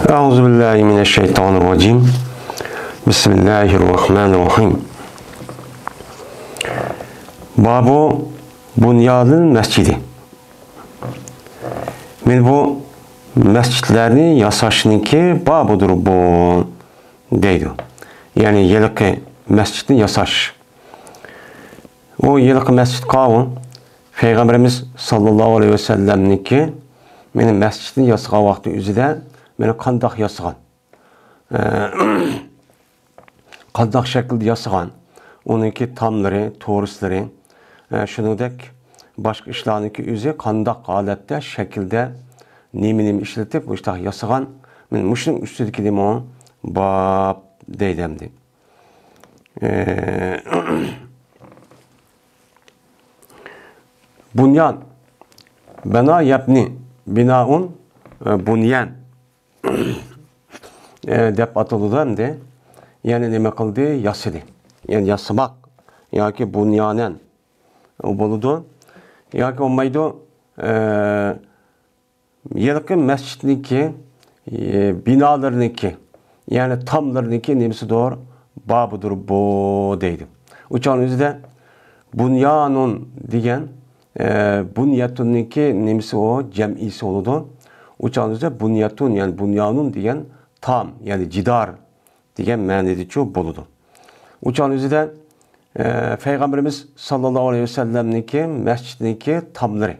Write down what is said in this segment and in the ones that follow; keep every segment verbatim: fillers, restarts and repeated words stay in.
أعوذ بالله من الشيطان الرجيم. بسم الله الرحمن الرحيم. باب بنيان المسجد. مانا بۇ مەسچىتلەرنى ياساشنىڭكى بابىدۇر بۇ، دەيدۇ. يەنى ھېلىقى مەسچىتنى ياساش. ئۇ ھېلىقى مەسچىتقا ئۇ پەيغەمبىرىمىز ساللاللاھۇ ئەلەيھى ۋەسەللەمنىڭكى مانا مەسچىتنى ياسىغان ۋاقتى ئۆزىدە مانا قانداق ياسىغان، ئە، قانداق شەكىلدە ياسىغان، ئۇنىڭكى تاملىرى، تورۇسلىرى، ئە، شۇنىڭدەك باشقا ئىشلارنىڭكى ئۆزى قانداق ھالەتتە، شەكىلدە، نېمە-نېمە ئىشلىتىپ مۇشۇنداق ياسىغان، مانا مۇشۇنىڭ ئۈستىدىكى نېمە ئۇ؟ باب دەيدۇ ئەمدى. ئە، بۇنيان، بەنا يەبنى، بىنائۇن، ئە، بۇنيان، ئە، دەپ ئاتىلىدۇ ئەمدى. يەنى نېمە قىلدى؟ ياسىدى. يەنى ياسىماق ياكى بۇنيانەن، ئۇ بولىدۇ. ياكى بولمايدۇ، ئە، ھېلىقى مەسچىتنىڭكى، ئى، بىنالىرىنىڭكى، يەنى تاملىرىنىڭكى نېمىسىدۇر؟ بابىدۇر بۇ، دەيدۇ. ئۇ چاغنىڭ ئۆزىدە بۇنيانۇن دېگەن، ئە، بۇنيەتۇننىڭكى نېمىسى ئۇ؟ جەمئىسى بولىدۇ. ئۇ چاغنىڭ ئۆزىدە بۇنيەتۇن، يەنى بۇنيانۇن دېگەن تام، يەنى جىدار دېگەن مەنىدىچۇ بولىدۇ. ئۇ چاغنىڭ ئۆزىدە، ئە، پەيغەمبىرىمىز ساللاللاھۇ ئەلەيھى ۋەسەللەمنىڭكى مەسچىتنىڭكى تاملىرى،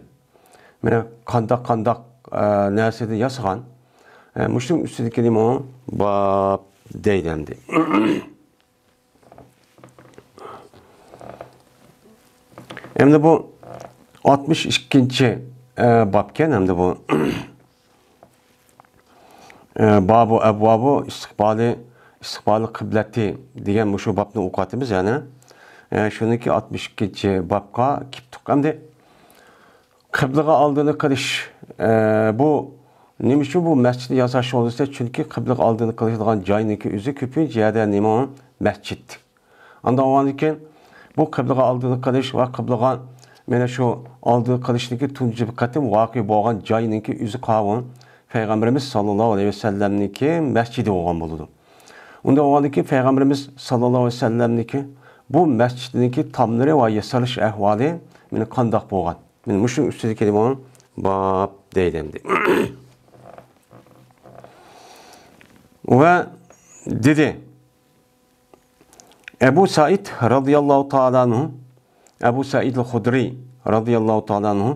مانا قانداق-قانداق، ئە، نەرسىدىن ياسىغان، ئە، مۇشۇنىڭ ئۈستىدىكى نېمە ئۇ؟ باب دەيدۇ ئەمدى. ئەمدى بۇ ئاتمىش ئىككىنچى، ئە، بابكەن ئەمدى بۇ. ئە، بابۇ ئەبۋابۇ ئىستىقبالى، ئىستىقبالى قىبلەتى دېگەن مۇشۇ بابنى ئوقۇۋاتىمىز يەنە. ئە، شۇنىڭكى ئاتمىش ئىككىنچى بابقا كېلىپتۇق ئەمدى. قىبلىغا ئالدىنى قىلىش، ئە، بۇ نېمە ئۈچۈن بۇ مەسچىتنى ياساش يولى دېسە، چۈنكى قىبلىغا ئالدىنى قىلىدىغان جاينىڭكى ئۆزى كۆپىنچە يەردە نېمە ئۇ؟ مەسچىت. ئاندىن بولغاندىن كېيىن بۇ قىبلىغا ئالدىنى قىلىش ۋە قىبلىغا مانا شۇ ئالدىنى قىلىشنىڭكى تۇنجى بىر قېتىم ۋاقىئ بولغان جاينىڭكى ئۆزى قاۋۇ پەيغەمبىرىمىز ساللاللاھۇ ئەلەيھى ۋەسەللەمنىڭكى مەسچىتى بولغان بولىدۇ. ئۇنداق بولغاندىن كېيىن پەيغەمبىرىمىز ساللاللاھۇ ئەلەيھى ۋەسەللەمنىڭكى بۇ مەسچىتنىڭكى تاملىرى ۋە ياسىلىش ئەھۋالى مانا قانداق بولغان؟ مانا مۇشۇنىڭ ئۈستىدىكى نېمە باب دەيدۇ ئەمدى. ۋە دېدى، ئەبۇ سەئىد رەزىياللاھۇ تائالا ئەنھۇ، ئەبۇ سەئىد خۇدرىي رەزىياللاھۇ تائالا ئەنھۇ،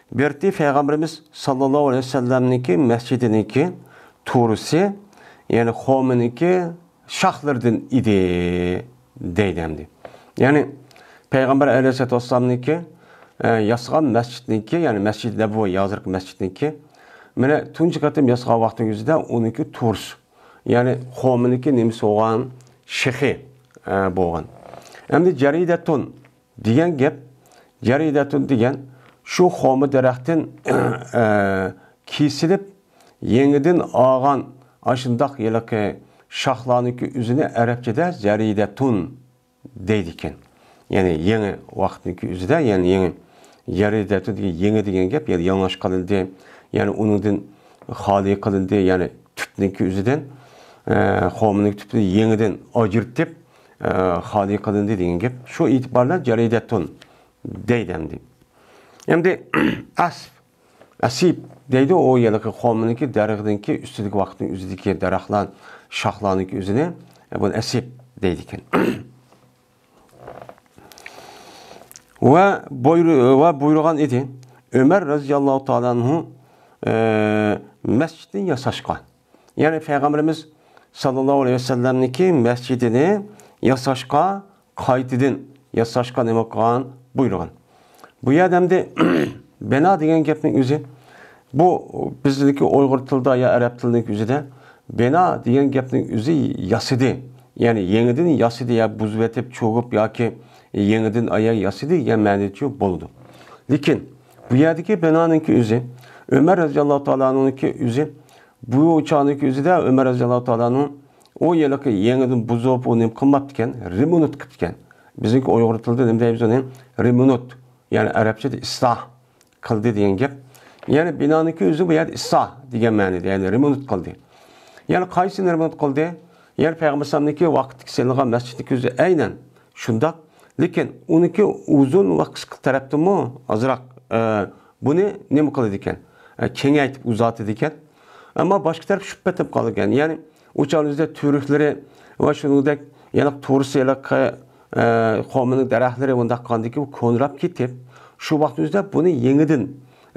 بىر قېتى پەيغەمبىرىمىز ساللاللاھۇ ئەلەيھى ۋەسەللەمنىڭكى مەسچىتىنىڭكى تورۇسى، يەنى خومىنىڭكى شاخلىرىدىن ئىدى، دەيدۇ ئەمدى. يەنى پەيغەمبەر ئەلەيھىسسالاتۇ ۋەسسالامنىڭكى، ئە، ياسىغان مەسچىتنىڭكى، يەنى مەسچىدى نەبەۋى، ھازىرقى مەسچىتنىڭكى، مانا تۇنجى قېتىم ياسىغان ۋاقتىنىڭ ئۆزىدە ئۇنىڭكى تورۇسى، يەنى خومىنىڭكى نېمىسى بولغان؟ شېخى، ئە، بولغان. ئەمدى جەرىدەتۇن دېگەن گەپ، جەرىدەتۇن دېگەن شۇ خورما دەرەختىن، ئە، كېسىلىپ، يېڭىدىن ئالغان ئاشۇنداق ھېلىقى شاخلارنىڭكى ئۆزىنى ئەرەبچىدە جەرىدەتۇن دەيدىكەن. يەنى يېڭى ۋاقىتنىڭكى ئۆزىدە، يەنى يېڭى جەرىدەتۇن دېگەن يېڭى دېگەن گەپ، يەنى يېڭىلاشقا قىلىندى، يەنى ئۇنىڭدىن خالىي قىلىندى، يەنى تۈپنىڭكى ئۆزىدىن، ئە، خورمىنىڭكى تۈپىنى يېڭىدىن ئاجرىتىپ، ئە، خالىي قىلىندى دېگەن گەپ. شۇ ئېتىبار بىلەن جەرىدەتۇن دەيدۇ ئەمدى. ئەمدى ئەسپ، ئەسىپ دەيدۇ، ئۇ ھېلىقى خورمىنىڭكى دەرىخىنىڭكى ئۈستىدىكى ۋاقىتنىڭ ئۆزىدىكى دەرەخلەر، شاخلارنىڭكى ئۆزىنى، ئە، بۇنى ئەسىپ دەيدىكەن. ۋە بۇيرۇ-، ۋە بۇيرۇغان ئىدى، ئۆمەر رەزىياللاھۇ تائالا ئەنھۇ، ئە، مەسچىتنى ياساشقا. يەنى پەيغەمبىرىمىز ساللاللاھۇ ئەلەيھى ۋەسەللەمنىڭكى مەسچىتىنى ياساشقا، قايتىدىن ياساشقا نېمە قىلغان؟ بۇيرۇغان. بۇ يەردە ئەمدى بىنا دېگەن گەپنىڭ ئۆزى، بۇ بىزنىڭكى ئۇيغۇر تىلىدا يا ئەرەب تىلىنىڭكى ئۆزىدە بىنا دېگەن گەپنىڭ ئۆزى ياسىدى. يەنى يېڭىدىن ياسىدى يا بۇزۇۋېتىپ، چۆكۈپ ياكى يېڭىدىن ئايا ياسىدى دېگەن مەنىچۇ بولىدۇ. لېكىن بۇ يەردىكى بىنانىڭكى ئۆزى، ئۆمەر رەزىياللاھۇ تائالا ئەنھۇنىڭكى ئۆزى، بۇ چاغنىڭكى ئۆزىدە ئۆمەر رەزىياللاھۇ تائالا ئەنھۇ ئۇ ھېلىقى يېڭىدىن بۇزۇپ، ئۇ نېمە قىلماپتىكەن، رېمونت قىپتىكەن. بىزنىڭكى ئۇيغۇر تىلىدا نېمە دەيمىز ئۇنى؟ رېمونت. يەنى ئەرەبچىدە ئىسلاھ قىلدى دېگەن گەپ. يەنى بىنانىڭكى ئۆزى بۇ يەردە ئىسلاھ دېگەن مەنىدە، يەنى رېمونت قىلدى. يەنى قايسىنى رېمونت قىلدى؟ يەنى پەيغەمبەر ئەلەيھىسسالامنىڭكى ۋاقىتتىكى سېلىنغان مەسچىتنىڭكى ئۆزى ئەينەن شۇنداق. لېكىن ئۇنىڭكى ئۇزۇن ۋە قىسقا تەرەپتىنمۇ ئازراق، ئە، بۇنى نېمە قىلىدىكەن؟ ئە، كېڭەيتىپ ئۇزارتىدىكەن. ئەمما باشقا تەرەپ شۈبھە تېپىپ قالىدىكەن. يەنى ئۇ چاغنىڭ ئۆزىدە تۈۋرۈكلىرى ۋە شۇنىڭدەك يەنە تورۇس ھېلىقى، ئە، قومىنىڭ دەرەخلىرى مۇنداق قىلغاندىكىن كونىراپ كېتىپ، شۇ ۋاقىتنىڭ ئۆزىدە بۇنى يېڭىدىن،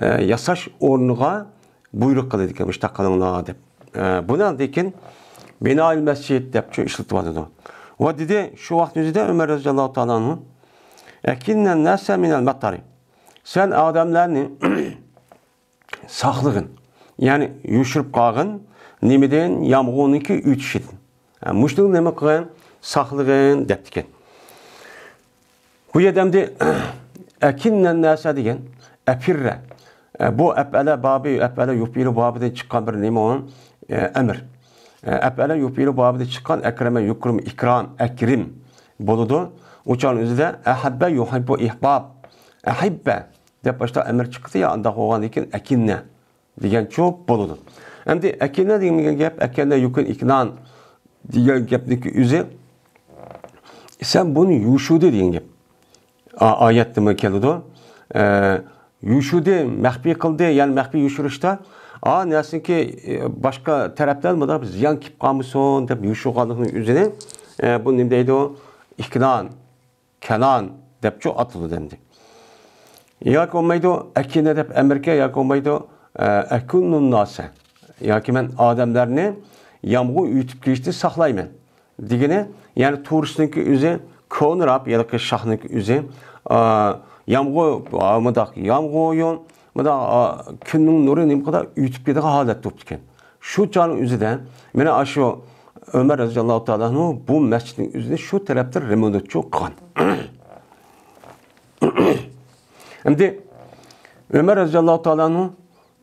ئە، ياساش ئورنىغا بۇيرۇق قىلىدىكەن، مۇشۇنداق قىلىڭلار دەپ. ئە، بۇنى ئاندىن كېيىن بىنائىل مەسچىت دەپ شۇ ئىشلىتىۋاتىدۇ. ۋە دېدى، شۇ ۋاقىتنىڭ ئۆزىدە ئۆمەر رەزىياللاھۇ تائالا ئەنھۇ، «ئەكىننەن ناسە مىنەل مەتتارى.» سەن ئادەملەرنى ساقلىغىن. يەنى يوشۇرۇپ قالغىن. نېمىدىن؟ يامغۇرنىڭكى ئۆتۈشىدىن. ھە، مۇشۇنى نېمە قىلغىن؟ ساقلىغىن دەپتىكەن. بۇ يەردە ئەمدى ئەكىننەن ناسە دېگەن ئەپىررە. ئە، بۇ ئەپئەلە بابى، ئەپئەلە يۇپئىلۇ بابىدىن چىققان بىر نېمە ئۇ؟ ئە، ئەمىر. ئە، ئەپئەلە يۇپئىلۇ بابىدىن چىققان ئەكرەمە يۇكرىم ئىكرام، ئەكرىم بولىدۇ. ئۇ چاغنىڭ ئۆزىدە ئەھەببە يۇھىببۇ ئىھباب. ئەھىببە دەپ باشتا ئەمىر چىقتى يا، ئانداق بولغاندىن كېيىن ئەكىننە دېگەنچۇ بولىدۇ. ئەمدى ئەكىننە دېگەن گەپ، ئەكەننە يۇكىن ئىكنان دېگەن گەپنىڭكى ئۆزى، سەن بۇنى يوشۇردى دېگەن گەپ. ئا-، ئايەتتىمۇ كېلىدۇ. ئە، يوشۇردى، مەخپىي قىلدى، يەنى مەخپىي يوشۇرۇشتا، ئا، نەرسىنىڭكى، ئە، باشقا تەرەپتىن مۇنداق بىر زىيان كېلىپ قالمىسۇن دەپ يوشۇرغانلىقنىڭ ئۆزىنى، ئە، بۇ نېمە دەيدۇ؟ ئىكنان. كەنان دەپچۇ ئاتىلىدۇ ئەمدى. ياكى بولمايدۇ، ئەكىنە دەپ ئەمرىكە، ياكى بولمايدۇ، ئە، ئەكۇننۇن ناسە. ياكى مەن ئادەملەرنى يامغۇر ئۆتۈپ كېلىشتىن ساقلايمەن دېگىنى، يەنى تۇرۇشنىڭكى ئۆزى كونراپ، ياكى شاھنىڭكى ئۆزى، ئا، يامغۇر، ئا، مۇنداق يامغۇر، مۇنداق، ئا، كۈننىڭ نۇرى نېمە قىلار ئۆتۈپ كېتىدىغان ھالەت بوپتىكەن. شۇ چاغنىڭ ئۆزىدە مانا ئاشۇ ئۆمەر رەزىياللاھۇ تائالا ئەنھۇ بۇ مەسچىتنىڭ ئۆزىنى شۇ تەرەپتىن رېمونتچۇ قىلغان. ئەمدى ئۆمەر رەزىياللاھۇ تائالا ئەنھۇ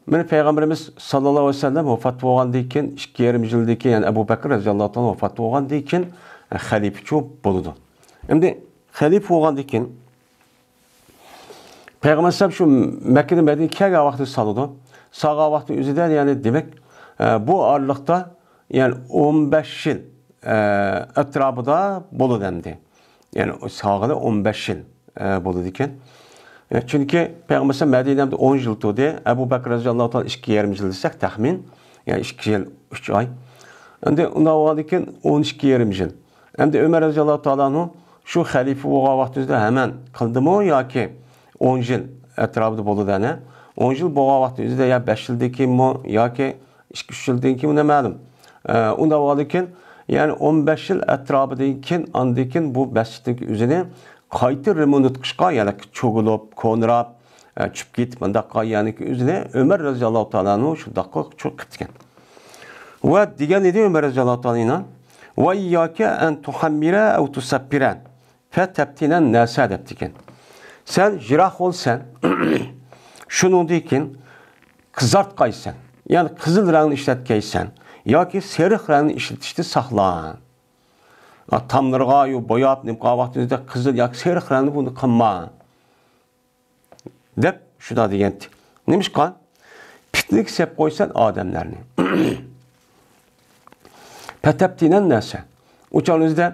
مانا پەيغەمبىرىمىز ساللاللاھۇ ئەلەيھى ۋەسەللەم ۋاپات بولغاندىن كېيىن، ئىككى يېرىم يىلدىن كېيىن، يەنى ئەبۇ بەكرى رەزىياللاھۇ تائالا ۋاپات بولغاندىن كېيىن خەلىپىچۇ بولىدۇ. ئەمدى خەلىپە بولغاندىن كېيىن پەيغەمبەر ئەلەيھىسسالام شۇ مەككىدىن مەدىنىگە كەلگەن ۋاقتى سالىدۇ. سالغان ۋاقتى ئۆزىدە، يەنى دېمەك، ئە، بۇ ئارىلىقتا، يەنى ئون بەش يىل، ئە، ئەتراپىدا بولىدۇ ئەمدى. يەنى سالغىلى ئون بەش يىل، ئە، بولىدىكەن. ئە، چۈنكى پەيغەمبەر ئەلەيھىسسالام مەدىنەدە ئون يىل تۇردى. ئەبۇ بەكرى رەزىياللاھۇ تائالا ئىككى يېرىم يىل دېسەك تەخمىن، يەنى ئىككى يىل ئۈچ ئاي. ئەمدى ئۇنداق بولغاندىن كېيىن ئون ئىككى يېرىم يىل. ئەمدى ئۆمەر رەزىياللاھۇ تائالا ئەنھۇ شۇ خەلىپە بولغان ۋاقتىمىزدا ھەمەن قىلدىمۇ ياكى ئون يىل ئەتراپىدا بولىدۇ ئەنە. ئون يىل بولغان ۋاقتىمىزدا يا بەش يىلدىن كېيىنمۇ ياكى ئىككى، ئۈچ يىلدىن كېيىن نامەلۇم. ئە، ئۇنداق بولغاندىن كېيىن، يەنى ئون بەش يىل ئەتراپىدىن كېيىن، ئاندىن كېيىن بۇ مەسچىتنىڭ ئۆزىنى قايتا رېمونت قىلىشقا، يەنى چۆگىلىپ، كونىراپ، ئە، چۈشۈپ كېتىپ، مۇنداققا يەنى ئۆزىنى ئۆمەر رەزىياللاھۇ تائالا ئەنھۇ شۇنداققا چوق قىپتىكەن. ۋە دېگەن ئىدى ئۆمەر رەزىياللاھۇ تائالا ئەنھۇ، «ۋە ئىيياكە ئەن تۇھەممىرە ئەۋ تۇسەپپىرە، فەتەپتىنەن ناسە» دەپتىكەن. سەن يىراق بولسەن، شۇنىڭدىن كېيىن قىزارتقايسەن، يەنى قىزىل رەڭنى ئىشلەتكەيسەن ياكى سېرىق رەڭنى ئىشلىتىشتىن ساقلان. ئا، تاملىرىغا يو بوياپ، نېمە قىلغان ۋاقتىڭىزدا قىزىل ياكى سېرىق رەڭنى بۇنى قىلما. دەپ شۇنداق دېگەنتى. نېمىشقا؟ پىتنىگە سېلىپ قويسەن ئادەملەرنى. پەتەپتىنەن ناسە. ئۇ چاغنىڭ ئۆزىدە،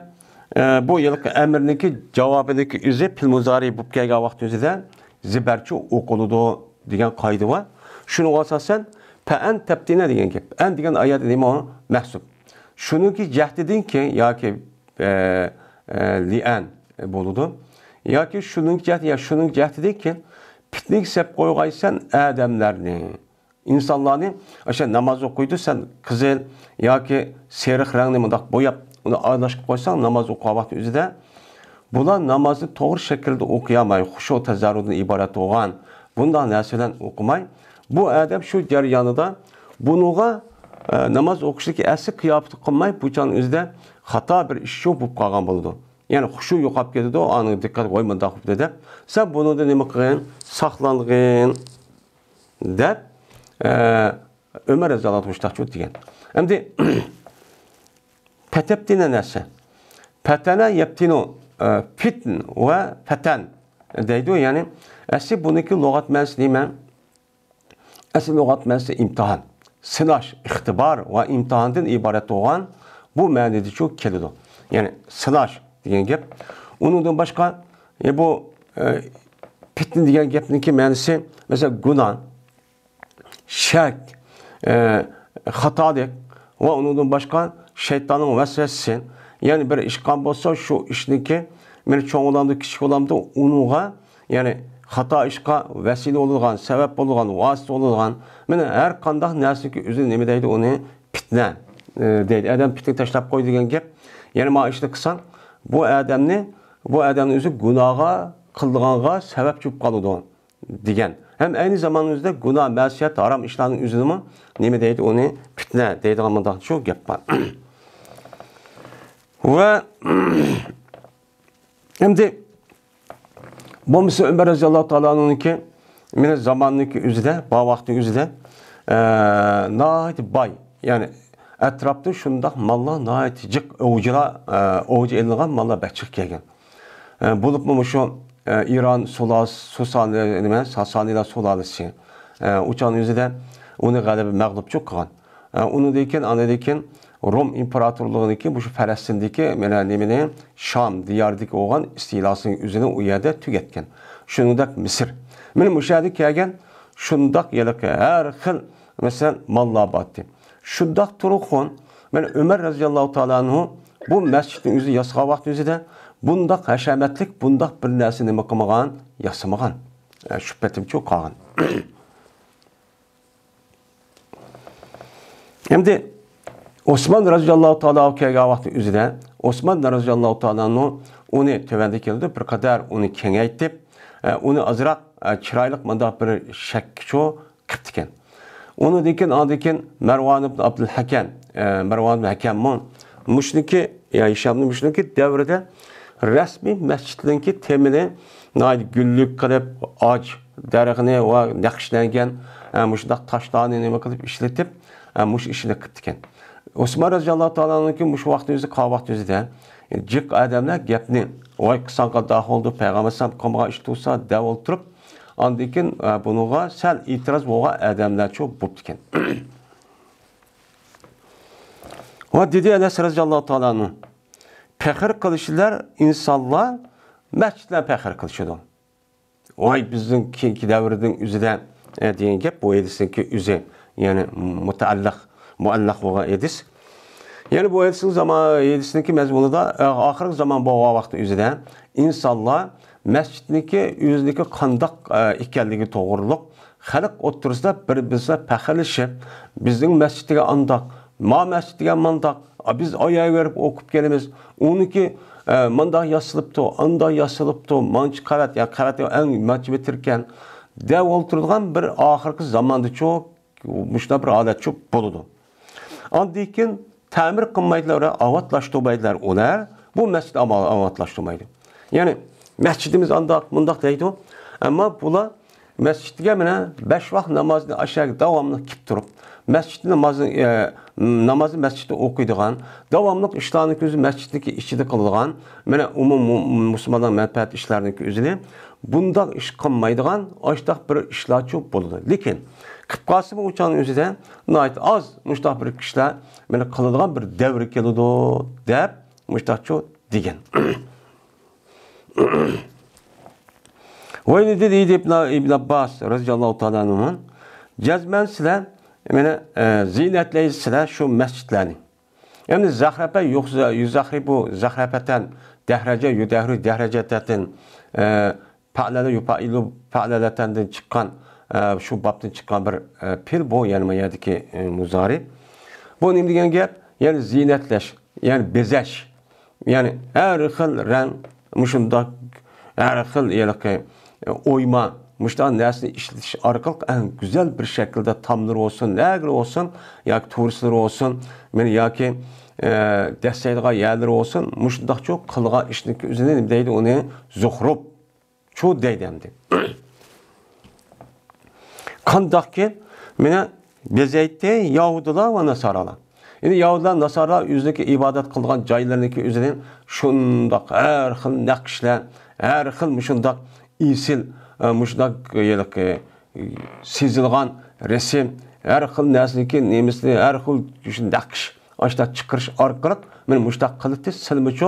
ئە، بۇ ھېلىقى ئەمىرنىڭكى جاۋابىنىڭكى ئۆزى پېئىل مۇزارى بولۇپ كەلگەن ۋاقىت ئۆزىدە زىبەرچۇ ئوقۇلىدۇ دېگەن قائىدە بار. شۇنىڭغا ئاساسەن، پەئەن تەپتىنە دېگەن گەپ. ئەن دېگەن ئايەت نېمە ئۇ؟ مەھسۇپ. شۇنىڭكى جەھدىدىن كېيىن ياكى، ئە، ئە، لىئەن بولىدۇ. ياكى شۇنىڭ جەھدى، يا شۇنىڭ جەھدىدىن كېيىن پىتنىگە سېلىپ قويغايسەن ئادەملەرنى. ئىنسانلارنى ئاشۇ ناماز ئوقۇيدۇ، سەن قىزىل ياكى سېرىق رەڭنى مۇنداق بوياپ، ئۇنى ئارىلاشتۇرۇپ قويساڭ، ناماز ئوقۇغان ۋاقتى ئۆزىدە بۇلار نامازنى توغرا شەكىلدە ئوقۇيالماي، خۇشۇ تەزەررۇدىن ئىبارەت بولغان بۇنداق نەرسە بىلەن ئوقۇماي، بۇ ئادەم شۇ جەريانىدا بۇنىڭغا، ئە، ناماز ئوقۇشتىكى ئەسلى قىياپىتى قىلماي، بۇ چاغنىڭ ئۆزىدە خاتا بىر ئىش شۇ بولۇپ قالغان بولىدۇ. يەنى خۇشۇ يوقاپ كېتىدۇ، ئانىڭ دىققەت، ۋاي مۇنداق بوپتۇ دەپ، سەن بۇنىڭدىن نېمە قىلغىن؟ ساقلانغىن. دەپ، ئە، ئۆمەر رەزىياللاھۇ ئەنھۇ مۇشۇنداق دېگەن. ئەمدى پەتەپتىنە نەسە. پەتەنە يەپتىنۇ، ئە، پىتن ۋە پەتەن دەيدۇ. يەنى ئەسلى بۇنىڭكى لۇغەت مەنىسى نېمە؟ ئەسلى لۇغەت مەنىسى ئىمتىھان. سىناش، ئىختىبار ۋە ئىمتىھاندىن ئىبارەت بولغان بۇ مەنىدىچۇ كېلىدۇ. يەنى سىناش دېگەن گەپ. ئۇنىڭدىن باشقا، ئە، بۇ، ئە، پىتنە دېگەن گەپنىڭكى مەنىسى، مەسىلەن، گۇناھ، شەك، ئە، خاتالىق ۋە ئۇنىڭدىن باشقا شەيتاننىڭ ۋەسۋەسىسى. يەنى بىر ئىش قىلغان بولسا، شۇ ئىشنىڭكى، مەيلى چوڭ بولامدۇ، كىچىك بولامدۇ، ئۇنىڭغا، يەنى خاتا ئىشقا ۋەسىلە بولىدىغان، سەۋەب بولىدىغان، ۋاسىتە بولىدىغان، مانا ھەر قانداق نەرسىنىڭكى ئۆزى نېمە دەيدۇ، ئۇنى پىتنە، ئە، دەيدۇ. ئادەم پىتنە تاشلاپ قوي دېگەن گەپ. يەنى مانا ئىشنى قىلساڭ، بۇ ئادەمنى، بۇ ئادەمنى ئۆزى گۇناھقا قىلىدىغانغا سەۋەب چۈپ قالىدۇ. دېگەن. ھەم ئەينى زامان ئۆزىدە گۇناھ، مەسىيەت، ھارام ئىشلارنىڭ ئۆزىنىمۇ نېمە دەيدۇ، ئۇنى پىتنە دەيدىغان مۇنداق شۇ گەپ بار. ۋە ئەمدى بولمىسا ئۆمەر رەزىياللاھۇ تائالا ئەنھۇنىڭكى مېنى زاماننىڭكى ئۆزىدە، بار ۋاقتى ئۆزىدە، ئە، ناھايىتى باي، يەنى ئەتراپتا شۇنداق ماللار ناھايىتى جىق، ئوۋچىلار، ئە، ئوۋچى ئېلىنغان ماللار بەك جىق كەلگەن. ئە، بولۇپمۇ مۇشۇ، ئە، ئىران سۇلا-، سۇسانى-، نېمە، ساسانىيلار سۇلالىسى، ئە، ئۇچان يۈزىدە ئۇنى غەلىبە مەغلۇپچۇ قىلغان. ئە، ئۇنىڭدىن كېيىن، ئاندىن كېيىن روم ئىمپېراتورلۇقىدىن كېيىن مۇشۇ پەلەستىندىكى مانا نېمىنى، شام دىيارىدىكى بولغان ئىستىلاسىنى ئۆزىنى ئۇ يەردە تۈگەتكەن. شۇنىڭدەك مىسىر. مانا مۇشۇ يەردە كەلگەن شۇنداق ھېلىقى ھەر خىل، مەسىلەن، ماللار بارتى. شۇنداق تۇرغۇن، مانا ئۆمەر رەزىياللاھۇ تائالا ئەنھۇ بۇ مەسچىتنى ئۆزى ياسىغان ۋاقتى ئۆزىدە بۇنداق ھەشەمەتلىك، بۇنداق بىر نەرسە نېمە قىلمىغان، ياسىمىغان. ئە، شۇ پېتىمچۇ قالغان. ئەمدى ئوسمان رەزىياللاھۇ تائالا كەلگەن ۋاقتى ئۆزىدە، ئوسمان رەزىياللاھۇ تائالا ئەنھۇ ئۇنى تۆۋەندە كېلىدۇ، بىر قەدەر ئۇنى كېڭەيتىپ، ئە، ئۇنى ئازراق، ئە، چىرايلىق مۇنداق بىر شەكىلچۇ قىپتىكەن. ئۇنىڭدىن كېيىن، ئاندىن كېيىن مەرۋان ئىبن ئابدۇل ھەكەم، ئە، مەرۋان ئىبن ھەكەممۇ مۇشۇنىڭكى، يا ھىشامنىڭ مۇشۇنىڭكى دەۋرىدە رەسمىي مەسچىتنىڭكى تېمىنى ناھايىتى گۈللۈك قىلىپ، ئاج دەرىخىنى ۋە نەقىشلەنگەن، ئە، مۇشۇنداق تاشلارنى نېمە قىلىپ ئىشلىتىپ، ئە، مۇشۇ ئىشنى قىپتىكەن. ئوسمان رەزىياللاھۇ تائالا ئەنھۇكى مۇشۇ ۋاقتى ئۆزى، قالغان ۋاقتى ئۆزىدە جىق ئادەملەر گەپنى، ۋاي قىلساڭ قانداق بولىدۇ، پەيغەمبەر ئەلەيھىسسالام قىلمىغان ئىش تۇرسا، دەپ ئولتۇرۇپ، ئاندىن كېيىن، ئە، بۇنىڭغا سەل ئېتىراز بولغان ئادەملەرچۇ بوپتىكەن. ۋە دېدى ئەنەس رەزىياللاھۇ تائالا ئەنھۇ، پەخىر قىلىشلار ئىنسانلار مەسچىتلەر پەخىر قىلىشىدۇ. ۋاي بىزنىڭ كېيىنكى دەۋردىن ئۆزىدە، ئە، دېگەن گەپ بۇ ھەدىسنىڭكى ئۆزى، يەنى مۇتەئەللىق، مۇئەللەق بولغان ھەدىس. يەنى بۇ ھەدىسنىڭ زاما-، ھەدىسنىڭكى مەزمۇنىدا، ئە، ئاخىرقى زامان بولغان ۋاقىتتا ئۆزىدە ئىنسانلار مەسچىتنىڭكى ئۆزىنىڭكى قانداق، ئە، ئىكەنلىكى توغرۇلۇق خەلق ئوتتۇرىسىدا بىر-بىرسىگە پەخىرلىشىپ، بىزنىڭ مەسچىتىگە ئانداق، ما مەسچىتىگە مانداق، ئا، بىز ئاياغ بېرىپ ئوقۇپ كېلىمىز. ئۇنىڭكى، ئە، مانداق ياسىلىپتۇ، ئانداق ياسىلىپتۇ، مانچە قەۋەت، يا قەۋەت ئەڭ مانچە مېتىركەن، دەپ ئولتۇرىدىغان بىر ئاخىرقى زاماندىچۇ مۇشۇنداق بىر ھالەتچۇ بولىدۇ. ئاندىن كېيىن تەمىر قىلمايدىلار، ئاۋاتلاشتۇرمايدىلار ئۇلار. بۇ مەسچىت ئاما-، ئاۋاتلاشتۇرمايدۇ. يەنى مەسچىتىمىز ئانداق، مۇنداق دەيدۇ. ئەمما بۇلار مەسچىتكە مانا بەش ۋاق نامازنى ئاشۇ داۋاملىق كېلىپ تۇرۇپ، مەسچىت نامازى، ئە، نامازنى مەسچىتتە ئوقۇيدىغان، داۋاملىق ئىشلارنى كۆزى مەسچىتنىڭكى ئىچىدە قىلىدىغان، مانا ئومۇم مۇ-، مۇسۇلمانلار مەنپەئەت ئىشلارنىڭكى ئۆزىنى بۇنداق ئىش قىلمايدىغان ئاشتاق بىر ئىشلارچۇ بولىدۇ. لېكىن قىپ قالسىمۇ ئۇ چاغنىڭ ئۆزىدە ناھايىتى ئاز مۇشتاق بىر كىشىلەر مانا قىلىدىغان بىر دەۋر كېلىدۇ دەپ مۇشتاقچۇ دېگەن. ۋەينى دېدى ئىبن، ئىبن ئابباس رەزىياللاھۇ تائالا ئەنھۇ، جەزمەن سىلەر مانا، ئە، زىينەتلەيسىلەر شۇ مەسچىتلەرنى. يەنى زەخرەپە يۇخ-، يۇزەخرىبۇ زەخرەپەتەن، دەھرەجە يۇدەھرۇ دەھرەجەتەتىن، ئە، پەئلەلە يۇپەئىلۇ پەئلەلەتەندىن چىققان، ئە، شۇ بابتىن چىققان بىر، ئە، پېئىل بۇ، يەنى ما يەردىكى، ئە، مۇزارى. بۇ نېمە دېگەن گەپ؟ يەنى زىينەتلەش، يەنى بېزەش. يەنى ھەر خىل رەڭ، مۇشۇنداق ھەر خىل ھېلىقى ئويما، مۇشۇنداق نەرسىنى ئىشلىتىش ئارقىلىق ئەڭ گۈزەل بىر شەكىلدە تاملىرى بولسۇن، نەگىلى بولسۇن، ياكى تورۇسلىرى بولسۇن، مانا ياكى، ئە، دەسسەيدىغان يەرلىرى بولسۇن، مۇشۇنداقچۇ قىلغان ئىشنىڭكى ئۆزىنى نېمە دەيدۇ ئۇنى؟ زۇخرۇپ. چۇ دەيدۇ ئەمدى. قانداقكىن مېنى بېزەيتتى يەھۇدىيلار ۋە ناسارالار. يەنى يەھۇدىيلار، ناسارالار ئۆزىنىڭكى ئىبادەت قىلىدىغان جايلىرىنىڭكى ئۆزىنى شۇنداق ھەر خىل نەقىشلەر، ھەر خىل مۇشۇنداق ئېسىل، ئە، مۇشۇنداق ھېلىقى سىزىلغان رەسىم، ھەر خىل نەرسىنىڭكى نېمىسىنى، ھەر خىل نەقىش ئاشۇنداق چىقىرىش ئارقىلىق، مانا مۇشۇنداق قىلىپتۇ، سىلمۇچۇ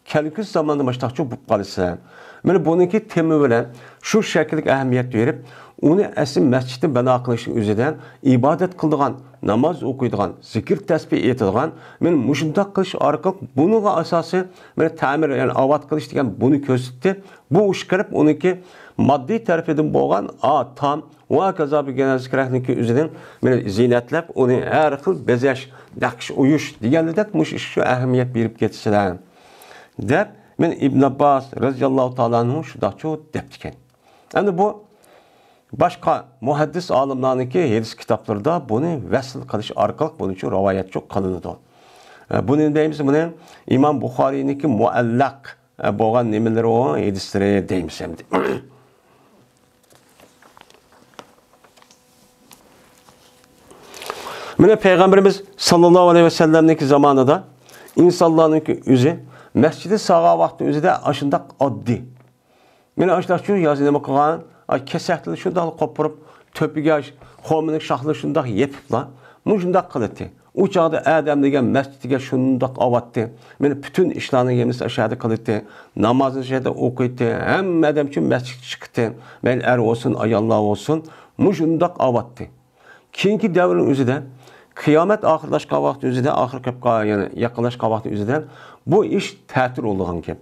كەلگۈسى زاماندا مۇشۇنداقچۇ بولۇپ قالىسەن. مانا بۇنىڭكى تېما بىلەن شۇ شەكىللىك ئەھمىيەت بېرىپ، ئۇنى ئەسلى مەسچىتنى بىنا قىلىشنىڭ ئۆزىدە ئىبادەت قىلىدىغان، ناماز ئوقۇيدىغان، زىكىر تەسبىھ ئېيتىدىغان، مانا مۇشۇنداق قىلىش ئارقىلىق بۇنىڭغا ئاساسىي، مانا تەمىر، يەنى ئاۋات قىلىش دېگەن بۇنى كۆرسىتىپ، بۇ ئىش قىلىپ ئۇنىڭكى ماددىي تەرىپىدىن بولغان ئا، تام، ۋە ھاكازا بىر گەنە كېرەكنىڭكى ئۆزىنىڭ مانا زىننەتلەپ، ئۇنى ھەر خىل بېزەش، نەقىش ئويۇش دېگەنلىدەك مۇشۇ ئىشقا ئەھمىيەت بېرىپ كېتىسىلەر، دەپ، مانا ئىبن ئابباس رەزىياللاھۇ تائالا ئەنھۇ شۇنداقچۇ دەپتىكەن. ئەمدى بۇ باشقا مۇھەددىس ئالىملارنىڭكى ھەدىس كىتابلىرىدا بۇنى ۋەسل قىلىش ئارقىلىق بۇنىچۇ رىۋايەتچۇ قىلىنىدۇ. ئە، بۇنى دەيمىز، بۇنى ئىمام بۇخارىينىڭكى مۇئەللەق، ئە، بولغان نېمىلىرى، ئۇ ھەدىسلىرى دەيمىز ئەمدى. مانا پەيغەمبىرىمىز ساللاللاھۇ ئەلەيھى ۋەسەللەمنىڭكى زامانىدا ئىنسانلارنىڭكى ئۆزى مەسچىتى سالغان ۋاقتى ئۆزىدە ئاشۇنداق ئاددىي. مانا ئاشۇنداقچۇ يازى نېمە قىلغان؟ ئاي، كېسەكلىرىنى شۇنداق قوپۇرۇپ، تۆپىگە خورمىنىڭ شاخلىرىنى شۇنداق يېپىپلا، مۇشۇنداق قىلاتتى. ئۇ چاغدا ئادەم دېگەن مەسچىتىگە شۇنداق ئاۋاتتى. مانا پۈتۈن ئىشلارنى يەنىسى ئاشۇ يەردە قىلاتتى. نامازنى شۇ يەردە ئوقۇيتتى. ھەممە ئادەم شۇ مەسچىتكە چىقاتتى. مەيلى ئەر بولسۇن، ئاياللار بولسۇن، مۇشۇنداق ئاۋاتتى. كېيىنكى دەۋرنىڭ ئۆزىدە، قىيامەت ئاخىرلاشقان ۋاقىت ئۆزىدە، ئاخىر كەپ قال-، يەنى يېقىنلاشقان ۋاقىت ئۆزىدە بۇ ئىش تەتۈر بولىدىغان گەپ.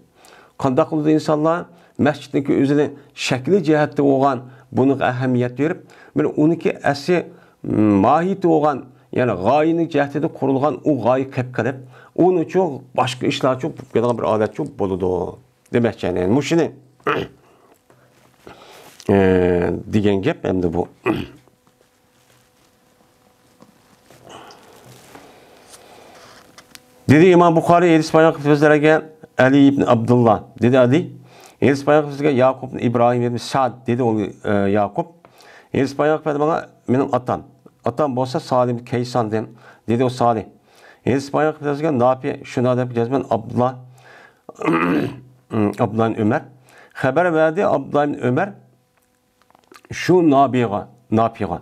قانداق قىلىدۇ ئىنسانلار؟ مەسچىتنىڭكى ئۆزىنى شەكلى جەھەتتە بولغان بۇنىڭغا ئەھمىيەت بېرىپ، مانا ئۇنىڭكى ئەسلى ماھىيىتى بولغان، يەنى غايىنىڭ جەھىتىدە قۇرۇلغان ئۇ غايە قېلىپ قېلىپ، ئۇنىڭچۇ باشقا ئىشلارچۇ بولۇپ كېتىدىغان بىر ھالەتچۇ بولىدۇ دېمەكچى. يەنى مۇشۇنى، ئە، دېگەن گەپ ئەمدى بۇ. دېدى ئىمام بۇخارىي، ھەدىس بايان قىلىپ بىزلەرگە ئەلى ئىبن ئابدۇللا. دېدى ئەلى، ھەدىس بايان قىلىپ بىزگە ياقۇب ئىبراھىم ئىبن سەئد، دېدى ئۇ، ئە، ياقۇپ. ھەدىس بايان قىلىپ ماڭا مېنىڭ ئاتام. ئاتام بولسا سالىم كەيساندىن، دېدى ئۇ سالىھ. ھەدىس بايان قىلىپ بىزگە ناپى، شۇنى دەپ جەزمەن ئابدۇللا، ئابدۇللا ئۆمەر. خەۋەر بەردى ئابدۇللا ئۆمەر. شۇ نابىغا، ناپىغا.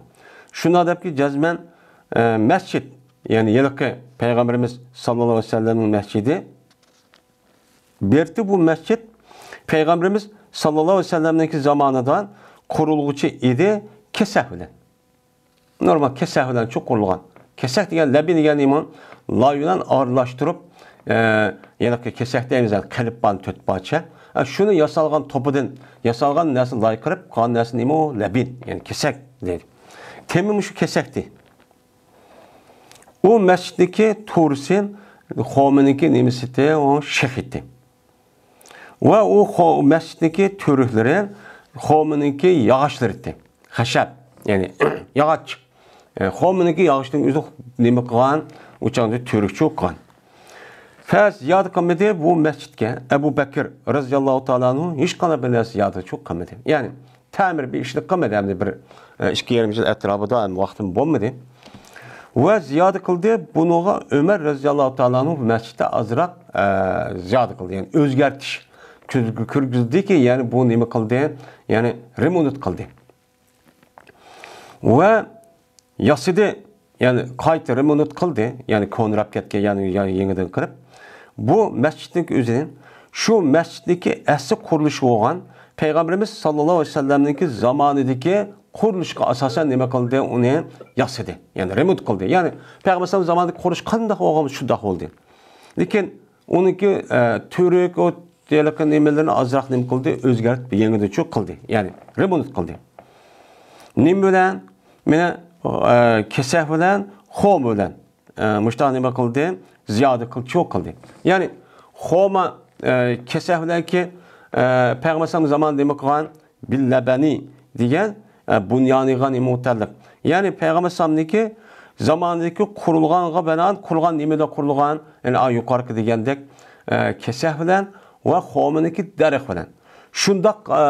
شۇنداق دەپكى، جەزمەن، ئە، مەسچىت، يەنى ھېلىقى پەيغەمبىرىمىز ساللاللاھۇ ئەلەيھى ۋەسەللەمنىڭ مەسچىتى. بېرىتى بۇ مەسچىت پەيغەمبىرىمىز ساللاللاھۇ ئەلەيھى ۋەسەللەمنىڭكى زامانىدا قۇرۇلغۇچى ئىدى، كېسەك بىلەن. نورمال كېسەك بىلەن چوقۇرلىغان. كېسەك دېگەن لەبىن دېگەن نېمە؟ لاي بىلەن ئارىلاشتۇرۇپ، ئە، يەنى كېسەك دەيمىز، قېلىپ بار تۆت پارچە. ئە، شۇنى ياسالغان توپىدىن ياسالغان نەرسە لاي قىلىپ، قالغان نەرسە نېمە ئۇ؟ لەبىن، يەنى كېسەك دەيدۇ. تېمى مۇشۇ كېسەكتى. ئۇ مەسچىتنىڭكى تورۇسى، خورمىنىڭكى نېمىسىتى، ئۇ شېخىتى. ۋە ئۇ خو-، مەسچىتنىڭكى تۈۋرۈكلىرى خورمىنىڭكى ياغاچلىرى ئىدى. خەشەب، يەنى ياغاچ. ئە، خورمىنىڭكى ياغىچىنىڭ ئۆزى نېمە قىلغان؟ ئۇ چاغدا تۈۋرۈكچە قىلغان. فە زىيادە قىلمىدى بۇ مەسچىتكە. ئەبۇ بەكىر رەزىياللاھۇ تائالا ئەنھۇ ھېچقانداق بىر نەرسە زىيادە چوق قىلمىدى. يەنى تەمىر بىر ئىشنى قىلمىدى، ئەمدى بىر، ئە، ئىككى يېرىم يىل ئەتراپىدا ھەم ۋاقتىم بولمىدى. ۋە زىيادە قىلدى، بۇنىڭغا ئۆمەر رەزىياللاھۇ تائالا ئەنھۇ مەسچىتتە ئازراق، ئە، زىيادە قىلدى. يەنى ئۆزگەرتىش كىر-، كىرگۈزدىكى، يەنى بۇ نېمە قىلدى؟ يەنى رېمونت قىلدى. ۋە ياسىدى، يەنى قايتا رېمونت قىلدى، يەنى كونىراپ كەتكەن، يەنى يا-، يېڭىدىن قىلىپ. بۇ مەسچىتنىڭكى ئۆزىنى، شۇ مەسچىتنىڭكى ئەسلى قۇرۇلۇشى بولغان پەيغەمبىرىمىز ساللاللاھۇ ئەلەيھى ۋەسەللەمنىڭكى زامانىدىكى قۇرۇلۇشقا ئاساسەن نېمە قىلدى؟ ئۇنى ياسىدى، يەنى رېمونت قىلدى. يەنى پەيغەمبەر ئەلەيھىسسالام زامانىدىكى قۇرۇلۇش قانداق بولغان، شۇنداق بولدى. لېكىن ئۇنىڭكى، ئە، تۈۋرۈك، ئۇ ھېلىقى نېمىلىرىنى ئازراق نېمە قىلدى؟ ئۆزگەرتىپ، يېڭىدىن چوق قىلدى. يەنى رېمونت قىلدى. نېمە بىلەن؟ مانا، ئە، كېسەك بىلەن، خورما بىلەن، ئە، مۇشۇنداق نېمە قىلدى؟ زىيادە قىلدى، چوق قىلدى. يەنى خورما، ئە، كېسەك بىلەنكى، ئە، پەيغەمبەر ئەلەيھىسسالام زامانىدا نېمە قىلغان؟ بىل لەبەنى دېگەن، ئە، بۇنيانىغا نېمە مۇتەللىق. يەنى پەيغەمبەر ئەلەيھىسسالامنىڭكى زامانىدىكى قۇرۇلغانغا بىنائەن قۇرۇلغان نېمىدە قۇرۇلغان؟ يەنى، ئا، يۇقىرىقى دېگەندەك، ئە، كېسەك بىلەن ۋە خورمىنىڭكى دەرىخ بىلەن. شۇنداق، ئە،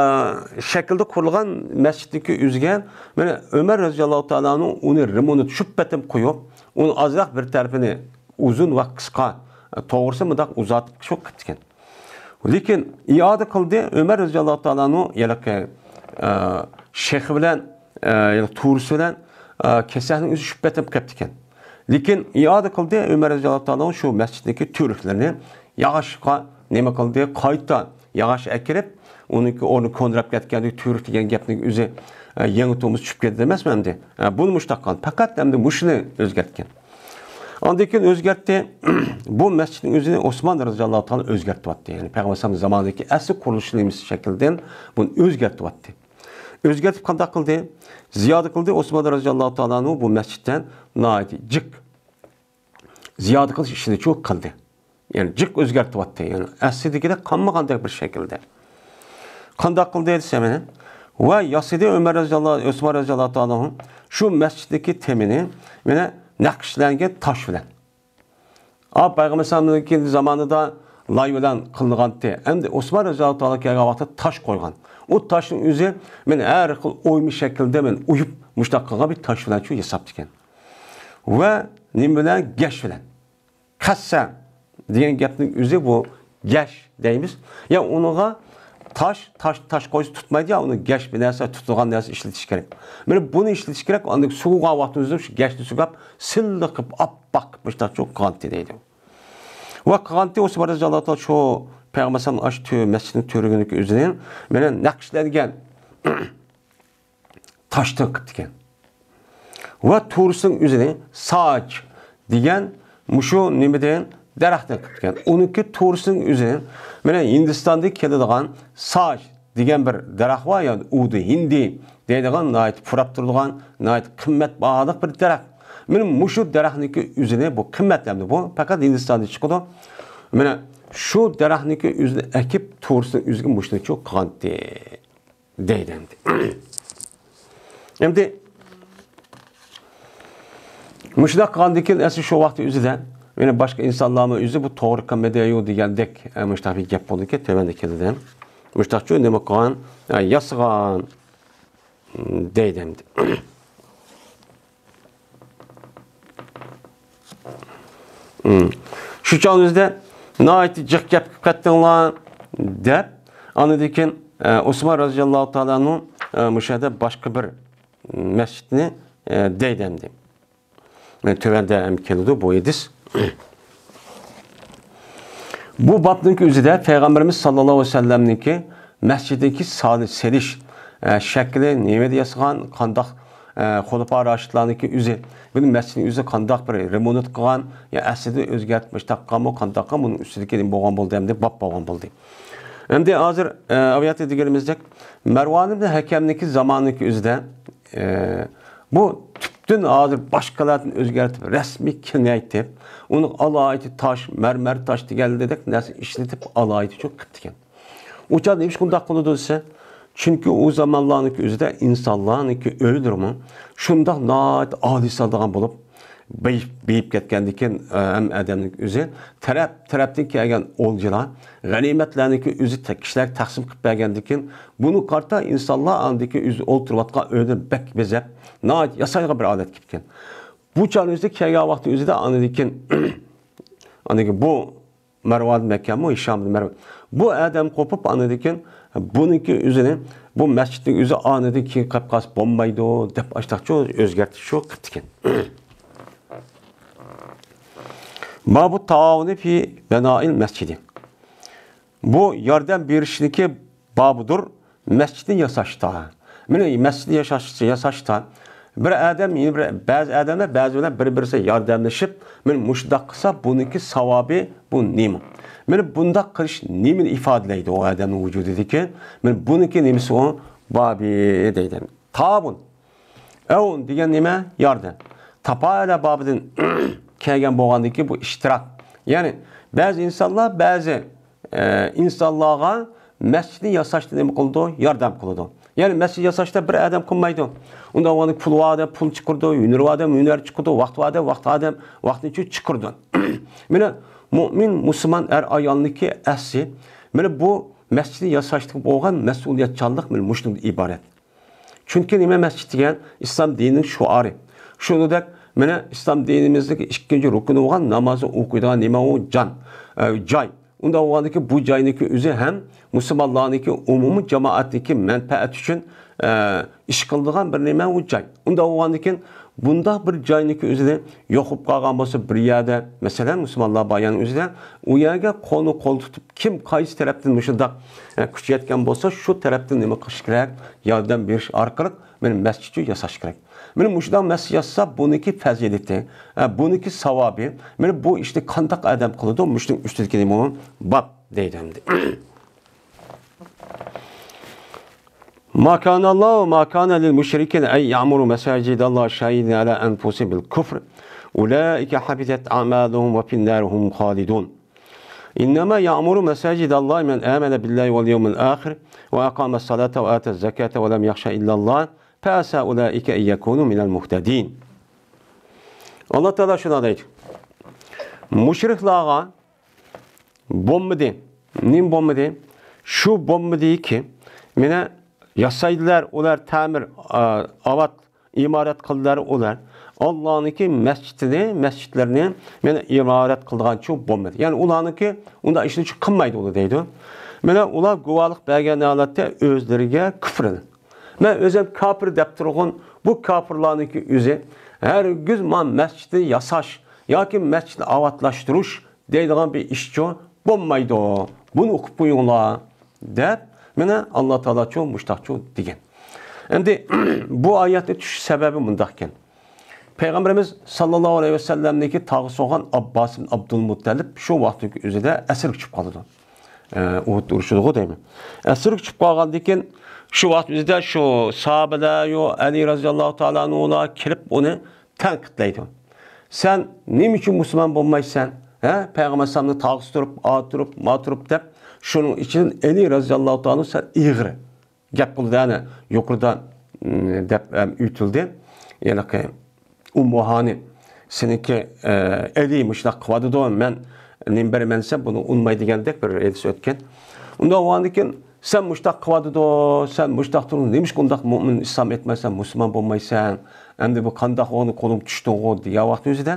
شەكىلدە قۇرۇلغان مەسچىتنىڭكى ئۆزىگە، مانا، ئۆمەر رەزىياللاھۇ تائالا ئەنھۇ ئۇنى رېمونت شۇ پېتىم قويۇپ، ئۇنى ئازراق بىر تەرىپىنى ئۇزۇن ۋە قىسقا، ئە، توغرىسى مۇنداق ئۇزارتىپ شۇ قىپتىكەن. لېكىن ئىئادە قىلدى ئۆمەر رەزىياللاھۇ تائالا ئەنھۇ، ھېلىقى، ئە، شېخى بىلەن، ئە، ھېلىقى تورۇسى بىلەن، ئە، كېسەكنىڭ ئۆزى چۈشۈپ كېتىپ قېپتىكەن. لېكىن ئىئادە قىلدى، ئۆمەر رەزىياللاھۇ تائالا شۇ مەسچىتنىڭكى تۈۋرۈكلىرىنى ياغاچقا نېمە قىلدى، قايتا ياغاچ ئەكىرىپ، ئۇنىڭكى ئورنى كونىراپ كەتكەندىكى تۈۋرۈك دېگەن گەپنىڭ ئۆزى، ئە، يېڭى تومۇز چۈشۈپ كەتتى ئەمەسمۇ ئەمدى؟ ئە، بۇنى مۇشۇنداق قىلغان. پەقەت ئەمدى مۇشۇنى ئۆزگەرتكەن. ئاندىن كېيىن ئۆزگەرتتى. بۇ مەسچىتنىڭ ئۆزىنى ئوسمان رەزىياللاھۇ تائالا ئۆزگەرتىۋەتتى. يەنى پەيغەمبەر ئەلەيھىسسالام زامانىدىكى ئەسلى قۇرۇلۇش نېمىسى شەكلىدىن بۇنى ئۆزگەرتىۋەتتى. ئۆزگەرتىپ قانداق قىلدى؟ زىيادە قىلدى. ئوسمان رەزىياللاھۇ تائالا ئەنھۇ بۇ مەسچىتتە ناھايىتى جىق زىيادە قىلىش ئىشىنى چۇ قىلدى. يەنى جىق ئۆزگەرتىۋەتتى. يەنى ئەسلىدىكىدەك قالمىغاندەك بىر شەكىلدە. قانداق قىلدى دېسە مانا، ۋە ياسىدى ئۆمەر رەزىياللاھۇ، ئوسمان رەزىياللاھۇ تائالا ئەنھۇ شۇ مەسچىتتىكى تېمىنى مانا نەقىشلەنگەن تاش بىلەن. ئا، پەيغەمبەر ئەلەيھىسسالامنىڭكى زامانىدا لاي بىلەن قىلىنغانتى. ئەمدى ئوسمان رەزىياللاھۇ تائالا كەلگەن ۋاقىتتا تاش قويغان. ئۇ تاشنىڭ ئۆزى مانا ھەر خىل ئويما شەكىلدە مانا ئويۇپ مۇشۇنداق قىلغان بىر تاش بىلەن شۇ ياساپتىكەن. ۋە نېمە بىلەن؟ گەش بىلەن. قەسسە دېگەن گەپنىڭ ئۆزى بۇ گەش دەيمىز. يا ئۇنىڭغا تاش، تاش، تاش قويسا تۇتمايدۇ، يا ئۇنى گەش بىر نەرسە، تۇتىدىغان نەرسە ئىشلىتىش كېرەك. مانا بۇنى ئىشلىتىش كېرەك، ئاندىن سۇغا ۋاقىتنى ئۈزۈپ، شۇ گەشنى سۈگەپ، سىللىق قىلىپ، ئاپئاق قىلىپ مۇشۇنداق چوڭ قىلغانتى دەيدۇ. ۋە قىلغانتى ئوسمان رەزىياللاھۇ تائالا شۇ پەيغەمبەر ئەلەيھىسسالام ئاشۇ تۆ-، مەسچىتنىڭ تۈۋرۈكىنىڭكى ئۆزىنى مانا نەقىشلەنگەن تاشتىن قىپتىكەن. ۋە تۇرۇسنىڭ ئۆزىنى ساج دېگەن مۇشۇ نېمىدىن، دەرەختىن قىپتىكەن. ئۇنىڭكى تۇرۇسنىڭ ئۆزىنى مانا ھىندىستاندىن كېلىدىغان ساج دېگەن بىر دەرەخ بار، يەنى ئۇدۇ ھىندى دەيدىغان، ناھايىتى پۇراپ تۇرىدىغان، ناھايىتى قىممەت باھالىق بىر دەرەخ. مانا مۇشۇ دەرەخنىڭكى ئۆزىنى، بۇ قىممەت ئەمدى، بۇ پەقەت ھىندىستاندا چىقىدۇ. مانا شۇ دەرەخنىڭكى ئۆزىنى ئەكىپ، تۇرۇسنىڭ ئۆزىگە مۇشۇنى چوق قىلغانتى. دەيدۇ ئەمدى. ئەمدى مۇشۇنداق قىلغاندىن كېيىن، ئەسلى شۇ ۋاقىت ئۆزىدە يەنە باشقا ئىنسانلارمۇ ئۆزى بۇ توغرا قىلمىدىيۇ دېگەندەك، ئە، مۇشۇنداق بىر گەپ بولدىكەن، تۆۋەندە كېلىدۇ. مۇشۇنداقچۇ نېمە قىلغان، ئە، ياسىغان، دەيدۇ ئەمدى. شۇ چاغنىڭ ئۆزىدە ناھايىتى جىق گەپ قىلىپ قەتتىڭلار دەپ، ئاندىن كېيىن، ئە، ئوسمان رەزىياللاھۇ تائالا ئەنھۇ، ئە، مۇشۇ يەردە باشقا بىر مەسچىتنى، ئە، دەيدۇ ئەمدى. مانا تۆۋەندە ھەم كېلىدۇ بۇ ھەدىس. بۇ بابنىڭكى ئۆزىدە پەيغەمبىرىمىز ساللاللاھۇ ئەلەيھى ۋەسەللەمنىڭكى مەسچىتنىڭكى سانى سېلىش، ئە، شەكلى نېمىدە ياسىغان، قانداق، ئە، خۇلەپا راشىدلارنىڭكى ئۆزى، بۇ مەسچىتنىڭ ئۆزى قانداق بىر رېمونت قىلغان، يا ئەسلىدىن ئۆزگەرتىپ مۇشۇنداق قىلغانمۇ، قانداق قىلغان، بۇنىڭ ئۈستىدىكى بولغان بولدى، ئەمدى باب بولغان بولدى. ئەمدى ھازىر، ئە، ئاۋۇ يەردە دېگىنىمىزدەك، مەرۋان ئىبن ھەكەمنىڭكى زامانىنىڭكى ئۆزىدە، ئە، بۇ تۈپتىن ھازىر باشقىلاردىن ئۆزگەرتىپ، رەسمىي كېلىنەيتىپ، ئۇنى ئالاھىدە تاش، مەرمەر تاش دېگەندەك نەرسە ئىشلىتىپ، ئالاھىدە چوڭ قىپتىكەن. ئۇ چاغدا نېمىشقا ئۇنداق قىلىدۇ دېسە، چۈنكى ئۇ زامانلارنىڭكى ئۆزىدە ئىنسانلارنىڭكى ئۆيلىرىمۇ شۇنداق ناھايىتى ئالىي سالىدىغان بولۇپ، بېيىپ، بېيىپ كەتكەندىكىن، ئە، ھەم ئادەمنىڭ ئۆزى تەرەپ، تەرەپتىن كەلگەن ئولجىلار، غەنىيمەتلەرنىڭكى ئۆزى تە-، كىشىلەرگە تەقسىم قىلىپ بەرگەندىكىن، بۇنى قارىتا ئىنسانلار ئاندىكى ئۆزى ئولتۇرۇۋاتقان ئۆينى بەك بېزەپ، ناھايىتى ياسايدىغان بىر ھالەتكە كەپتىكەن. بۇ چاغنىڭ ئۆزىدە كەلگەن ۋاقتى ئۆزىدە ئاندىكىن، ئاندىكىن بۇ مەرۋان مەككەمۇ، ھىشام مەرۋان. بۇ ئادەم قوپۇپ، ئاندىن كېيىن بۇنىڭكى ئۆزىنى، بۇ مەسچىتنىڭ ئۆزى ئانىدىن كېيىن قىلىپ قالسا بولمايدۇ، دەپ ئاشتاقچۇ ئۆزگەرتىش شۇ قىپتىكەن. بابۇ تائاۋۇنى فى بەنائىل مەسچىدى. بۇ ياردەم بېرىشنىكى بابىدۇر. مەسچىتنى ياساشتا، مانا مەسچىتنى ياساش-، ياساشتا بىر ئادەم، يەنە بىر، بەزى ئادەملەر بەزى بىلەن بىر-بىرسى ياردەملىشىپ، مانا مۇشۇنداق قىلسا، بۇنىڭكى ساۋابى بۇ نېمە؟ مانا بۇنداق قىلىش نېمىنى ئىپادىلەيدۇ ئۇ ئادەمنىڭ ۋۇجۇدىدىكى؟ مانا بۇنىڭكى نېمىسى ئۇ؟ بابى دەيدۇ. تاۋۇن. ئەۋۇن دېگەن نېمە؟ ياردەم. تاپائەلە بابىدىن كەلگەن بولغاندىكى بۇ ئىشتىراك. يەنى بەزى ئىنسانلار بەزى ئە، ئىنسانلارغا مەسچىتنى ياساشتا نېمە قىلىدۇ؟ ياردەم قىلىدۇ. يەنى مەسچىت ياساشتا بىر ئادەم قىلمايدۇ. ئۇنداق بولغاندا پۇل بار ئادەم پۇل چىقىرىدۇ، ھۈنىرى بار ئادەم ھۈنەر چىقىرىدۇ، ۋاقتى بار ئادەم ۋاقتى ئادەم ۋاقتىنى چىقىرىدۇ. مانا مۇئمىن، مۇسۇلمان ئەر ئايالنىڭكى ئەسلى، مانا بۇ مەسچىتنى ياساشتا بولغان مەسئۇلىيەتچانلىق مانا مۇشۇنىڭدىن ئىبارەت. چۈنكى نېمە مەسچىت دېگەن؟ ئىسلام دىنىنىڭ شوئارى. شۇنىڭدەك، مانا ئىسلام دىنىمىزدىكى ئىككىنچى رۇكنى بولغان نامازنى ئوقۇيدىغان نېمە ئۇ؟ جان، ئە، جاي. ئۇنداق بولغاندىكىن بۇ جاينىڭكى ئۆزى ھەم مۇسۇلمانلارنىڭكى ئومۇمىي جامائەتنىڭكى مەنپەئەتى ئۈچۈن، ئە، ئىش قىلىدىغان بىر نېمە ئۇ جاي. ئۇنداق بولغاندىكىن بۇنداق بىر جاينىڭكى ئۆزىدە يوقىلىپ قالغان بولسا، بىر يەردە، مەسىلەن، مۇسۇلمانلار بار يەرنىڭ ئۆزىدە، ئۇ يەرگە قولنى قول تۇتۇپ، كىم قايسى تەرەپتىن مۇشۇنداق، ئە، كۈچ يەتكەن بولسا، شۇ تەرەپتىن نېمە قىلىش كېرەك؟ ياردەم بېرىش ئارقىلىق مانا مەسچىت ياساش كېرەك. مانا مۇشۇنداق مەسچىت ياسىسا، بۇنىڭكى پەزىلىتى، ئە، بۇنىڭكى ساۋابى، مانا بۇ ئىشنى قانداق ئادەم قىلىدۇ؟ مۇشۇنىڭ ئۈستىدىكى نېمە بار دەيدۇ ئەمدى. ما كان الله، ما كان للمشركين أن يعمروا مساجد الله شاهدين على أنفسهم بالكفر أولئك حبطت أعمالهم وفي النار هم خالدون. إنما يعمر مساجد الله من آمن بالله واليوم الآخر وأقام الصلاة وآتى الزكاة ولم يخش إلا الله فعسى أولئك أن يكونوا من المهتدين. ئاللا تائالا شۇنداق دەيدۇ. مۇشرىكلارغا بولمىدى. نېمە بولمىدى؟ شۇ بولمىدىكى، مانا ياسايدىلار ئۇلار تەمىر، ئا، ئاۋات ئىمارەت قىلدىلار ئۇلار. ئاللانىڭكى مەسچىتىنى، مەسچىتلىرىنى مانا ئىمارەت قىلىدىغانچۇ بولمىدى. يەنى ئۇلارنىڭكى ئۇنداق ئىشنى قىلمايدۇ ئۇلار دەيدۇ. مانا ئۇلار گۇۋاھلىق بەرگەن ھالەتتە ئۆزلىرىگە كۇفرىنى. مەن ئۆزۈم كاپىر دەپ تۇرغان بۇ كاپىرلارنىڭكى ئۆزى ھەرگىز ما مەسچىتنى ياساش ياكى مەسچىتنى ئاۋاتلاشتۇرۇش دەيدىغان بىر ئىشچۇ بولمايدۇ. بۇنى ئوقۇپ قويۇڭلار، دەپ، مانا، ئاللا تائالاچۇ مۇشتاقچۇ دېگەن. ئەمدى بۇ ئايەتنى چۈشۈش سەۋەبى مۇنداق ئىكەن. پەيغەمبىرىمىز ساللاللاھۇ ئەلەيھى ۋەسەللەمنىڭكى تاغىسى بولغان ئابباس ئىبن ئابدۇلمۇتتەلىب شۇ ۋاقىتنىڭ ئۆزىدە ئەسىرگە چۈشۈپ قالىدۇ. ئە، ئۇھۇد ئۇرۇشىدىغۇ دەيمەن. ئەسىرگە چۈشۈپ قالغاندىن كېيىن، شۇ ۋاقىت ئۆزىدە شۇ ساھابىلەر، يو، ئەلى رەزىياللاھۇ تائالا ئەنھۇلار كېلىپ ئۇنى تەنقىدلەيدۇ. سەن نېمە ئۈچۈن مۇسۇلمان بولمايسەن؟ ھە؟ پەيغەمبەر ئەلەيھىسسالامنى تاغىسى تۇرۇپ، ئا تۇرۇپ، ما تۇرۇپ دەپ، شۇنىڭ ئۈچۈن ئەلى رەزىياللاھۇ تائالا سەن ئېغىر گەپ قىلدى، ئەنە يۇقىرىدا، م، دەپ، ئەم، ئېيتىلدى. ھېلىقى ئۇممۇ ھانى، سېنىڭكى، ئە، ئەلى مۇشۇنداق قىلىۋاتىدۇ، مەن نېمە بېرىمەن دېسەم، بۇنى ئۇنماي دېگەندەك بىر ھەدىس ئۆتكەن. ئۇنداق بولغاندىن كېيىن، سەن مۇشۇنداق قىلىۋاتىدۇ، سەن مۇشۇنداق تۇرۇپ، نېمىشقا ئۇنداق مۆمىن ئىسلام ئېيتمايسەن، مۇسۇلمان بولمايسەن، ئەمدى بۇ قانداق بولغىنى قولۇڭ چۈشتىغۇ دېگەن ۋاقىت ئۆزىدە،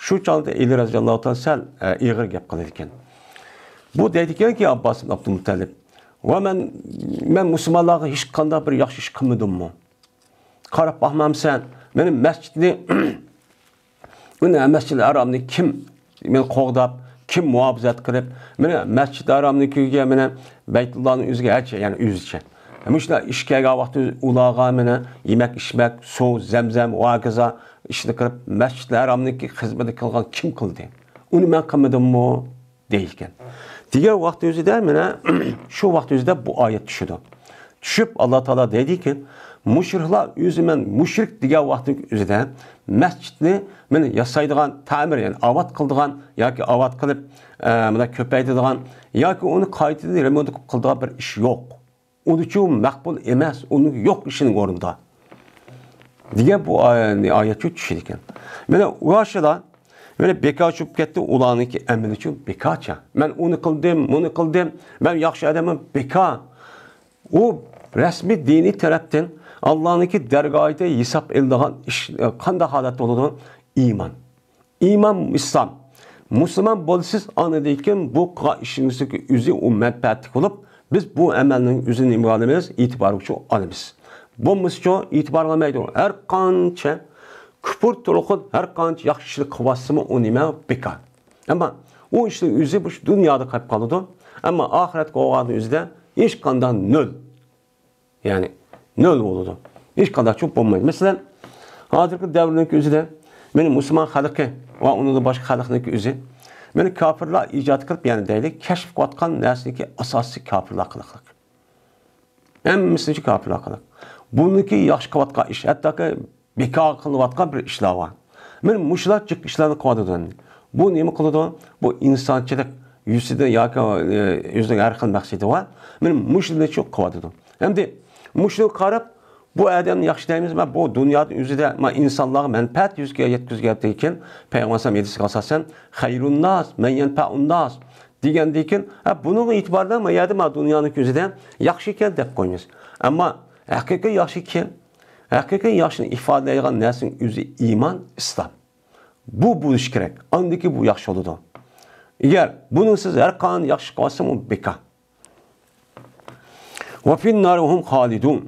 شۇ چاغدا ئەلى رەزىياللاھۇ تائالا سەل، ئە، ئېغىر گەپ قىلىدىكەن. بۇ دەيدىكەنكى، ئابباس ئىبن ئابدۇلمۇتتەلىپ، ۋە مەن، مەن مۇسۇلمانلارغا ھېچقانداق بىر ياخشى ئىش قىلمىدىممۇ؟ قاراپ باقمامسەن؟ مېنى مەسچىتنى، مېنى مەسچىدىل ھارامنى كىم مېنى قوغداپ، كىم مۇھاپىزەت قىلىپ، مېنى مەسچىدىل ھارامنىڭكىگە، مېنى بەيتۇللانىڭ ئۆزىگە ھەچ، يەنى ئۆزىچە. مۇشۇنداق ئىش كەلگەن ۋاقىتتا ئۇلارغا مېنى يېمەك، ئىچمەك، سۇ، زەمزەم، ۋاكىزا ئىشنى قىلىپ، مەسچىدىل ھارامنىڭكى خىزمىتىنى قىلغان كىم قىلدى؟ ئۇنى مەن قىلمىدىممۇ؟ دەيدىكەن. دېگەن ۋاقىت ئۆزىدە مانا شۇ ۋاقىت ئۆزىدە بۇ ئايەت چۈشىدۇ. چۈشۈپ، ئاللا تائالا دەيدىكەن، مۇشرىكلار ئۆزى مەن مۇشرىك دېگەن ۋاقىتنىڭ ئۆزىدە مەسچىتنى مانا ياسايدىغان، تەمىر، يەنى ئاۋات قىلىدىغان ياكى ئاۋات قىلىپ، ئە، مانا كۆپەيتىدىغان ياكى ئۇنى قايتىدىن رېمونت قىلىدىغان بىر ئىش يوق. ئۇنىچۇ مەقبۇل ئەمەس، ئۇنىڭ يوق ئىشىنىڭ ئورنىدا. دېگەن بۇ ئاي-، ئايەتچۇ چۈشىدىكەن. مانا ئۇ ئاشۇلار، مانا بىكار چۈشۈپ كەتتى، ئۇلارنىڭكى ئەمىلىچۇ بىكارچە. مەن ئۇنى قىلدىم، مۇنى قىلدىم، مەن ياخشى ئادەممەن، بىكار. ئۇ رەسمىي دىنىي تەرەپتىن ئاللانىڭكى دەرگاھىدا ھېساب ئېلىنىدىغان ئىش، قانداق ھالەت بولىدۇ؟ ئىمان. ئىمان، ئىسلام. مۇسۇلمان بولىسىز، ئاندىن كېيىن بۇ قىلغان ئىشىڭىزنىڭ ئۆزى ئۇ مەنپەئەتلىك بولۇپ، بىز بۇ ئەمەلنىڭ ئۆزىنى نېمىگە ئالىمىز؟ ئېتىبارغا ئالىمىز. بولمىسىچۇ ئېتىبارغا ئالمايدۇ. ھەر قانچە كۇپۇر تۇرغۇن، ھەر قانچە ياخشى ئىشنى قىلىۋاتسىمۇ، ئۇ نېمە؟ بىكار. ئەمما ئۇ ئىشنىڭ ئۆزى مۇشۇ دۇنيادا قېلىپ قالىدۇ. ئەمما ئاخىرەتكە بولغان ئۆزىدە ھېچقانداق نۆل. يەنى نۆل بولىدۇ. ھېچقانداق چوپ بولمايدۇ. مەسىلەن، ھازىرقى دەۋرنىڭ ئۆزىدە مېنى مۇسۇلمان خەلقى ۋە ئۇنىڭدىن باشقا خەلقنىڭ ئۆزى مېنى كاپىرلار ئىجاد قىلىپ، يەنى دەيلى، كەشىپ قىلىۋاتقان نەرسىنىڭكى ئاساسى كاپىرلار قىلىقلىق. ھەممىسىنى كاپىرلار قىلىق. بۇنىڭكى ياخشى قىلىۋاتقان ئىش، ھەتتاكى بىكار قىلىنىۋاتقان بىر ئىشلار بار. مانا مۇشۇلار جىق ئىشلارنى قىلىۋاتىدۇ. بۇ نېمە قىلىدۇ؟ بۇ ئىنسانچىلىق يۈزىدىن ياكى، ئى، ئۆزىنىڭ ھەر خىل مەقسىتى بار. مانا مۇشۇنى شۇ قىلىۋاتىدۇ. ئەمدى مۇشۇنى قاراپ، بۇ ئادەمنى ياخشى دەيمىز، مانا بۇ دۇنيانىڭ ئۆزىدە، مانا ئىنسانلارغا مەنپەئەت يۈزگە يەتكۈزگەندىن كېيىن، پەيغەمبەر ئەلەيھىسسالام ھەدىسىگە ئاساسەن، خەيرۇنناس مەن يەنپەئۇنناس دېگەندىن كېيىن، ھە، بۇنىڭغا ئېتىباردا، مانا يەردە، مانا دۇنيانىڭ كۆزىدە ياخشى ئىكەن دەپ قويىمىز. ئەمما ھەقىقىي ياخشى كىم؟ ھەقىقىي ياخشىنى ئىپادىلەيدىغان نەرسىنىڭ ئۆزى ئىمان، ئىسلام. بۇ بولۇشى كېرەك. ئاندىن كېيىن بۇ ياخشى بولىدۇ. ئەگەر بۇنىڭسىز ھەر قانچە ياخشى قىلسىمۇ بىكار. ۋە فىن نارى ھۇم خالىدۇن.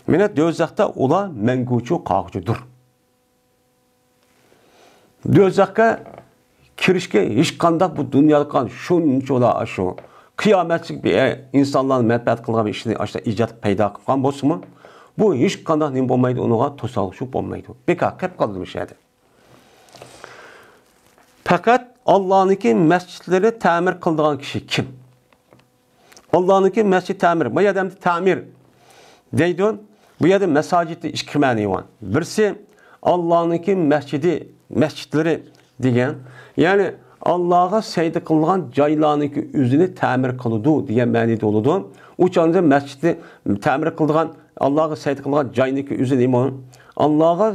مانا دوزاختا ئۇلار مەڭگۈچۇ قالغۇچىدۇر. دوزاخقا كىرىشكە ھېچقانداق بۇ دۇنيادا قىلغان شۇنچىۋالا شۇ قىيامەتلىك بىر ئىنسانلارنى مەنپەئەت قىلغان بىر ئىشنى ئاشۇنداق ئىجاد پەيدا قىلغان بولسىمۇ، بۇ ھېچقانداق نېمە بولمايدۇ، ئۇنىڭغا توسالغۇچى بولمايدۇ. بىكار قېلىپ قالىدۇ مۇشۇ يەردە. پەقەت ئاللانىڭكى مەسچىتلىرى تەمىر قىلىدىغان كىشى كىم؟ ئاللانىڭكى مەسچىت تەمىر. بۇ يەردە ئەمدى تەمىر دەيدۇ. بۇ يەردە مەساجىدتە ئىككى مەنە بار. بىرسى ئاللانىڭكى مەسچىدى، مەسچىتلىرى دېگەن. يەنى ئاللاغا سەجدە قىلغان جايلارنىڭكى ئۆزىنى تەمىر قىلىدۇ دېگەن مەنىدە بولىدۇ. ئۇ چاغدا مەسچىتنى تەمىر قىلىدىغان، ئاللاغا سەجدە قىلغان جاينىڭكى ئۆزى نېمە؟ ئاللاغا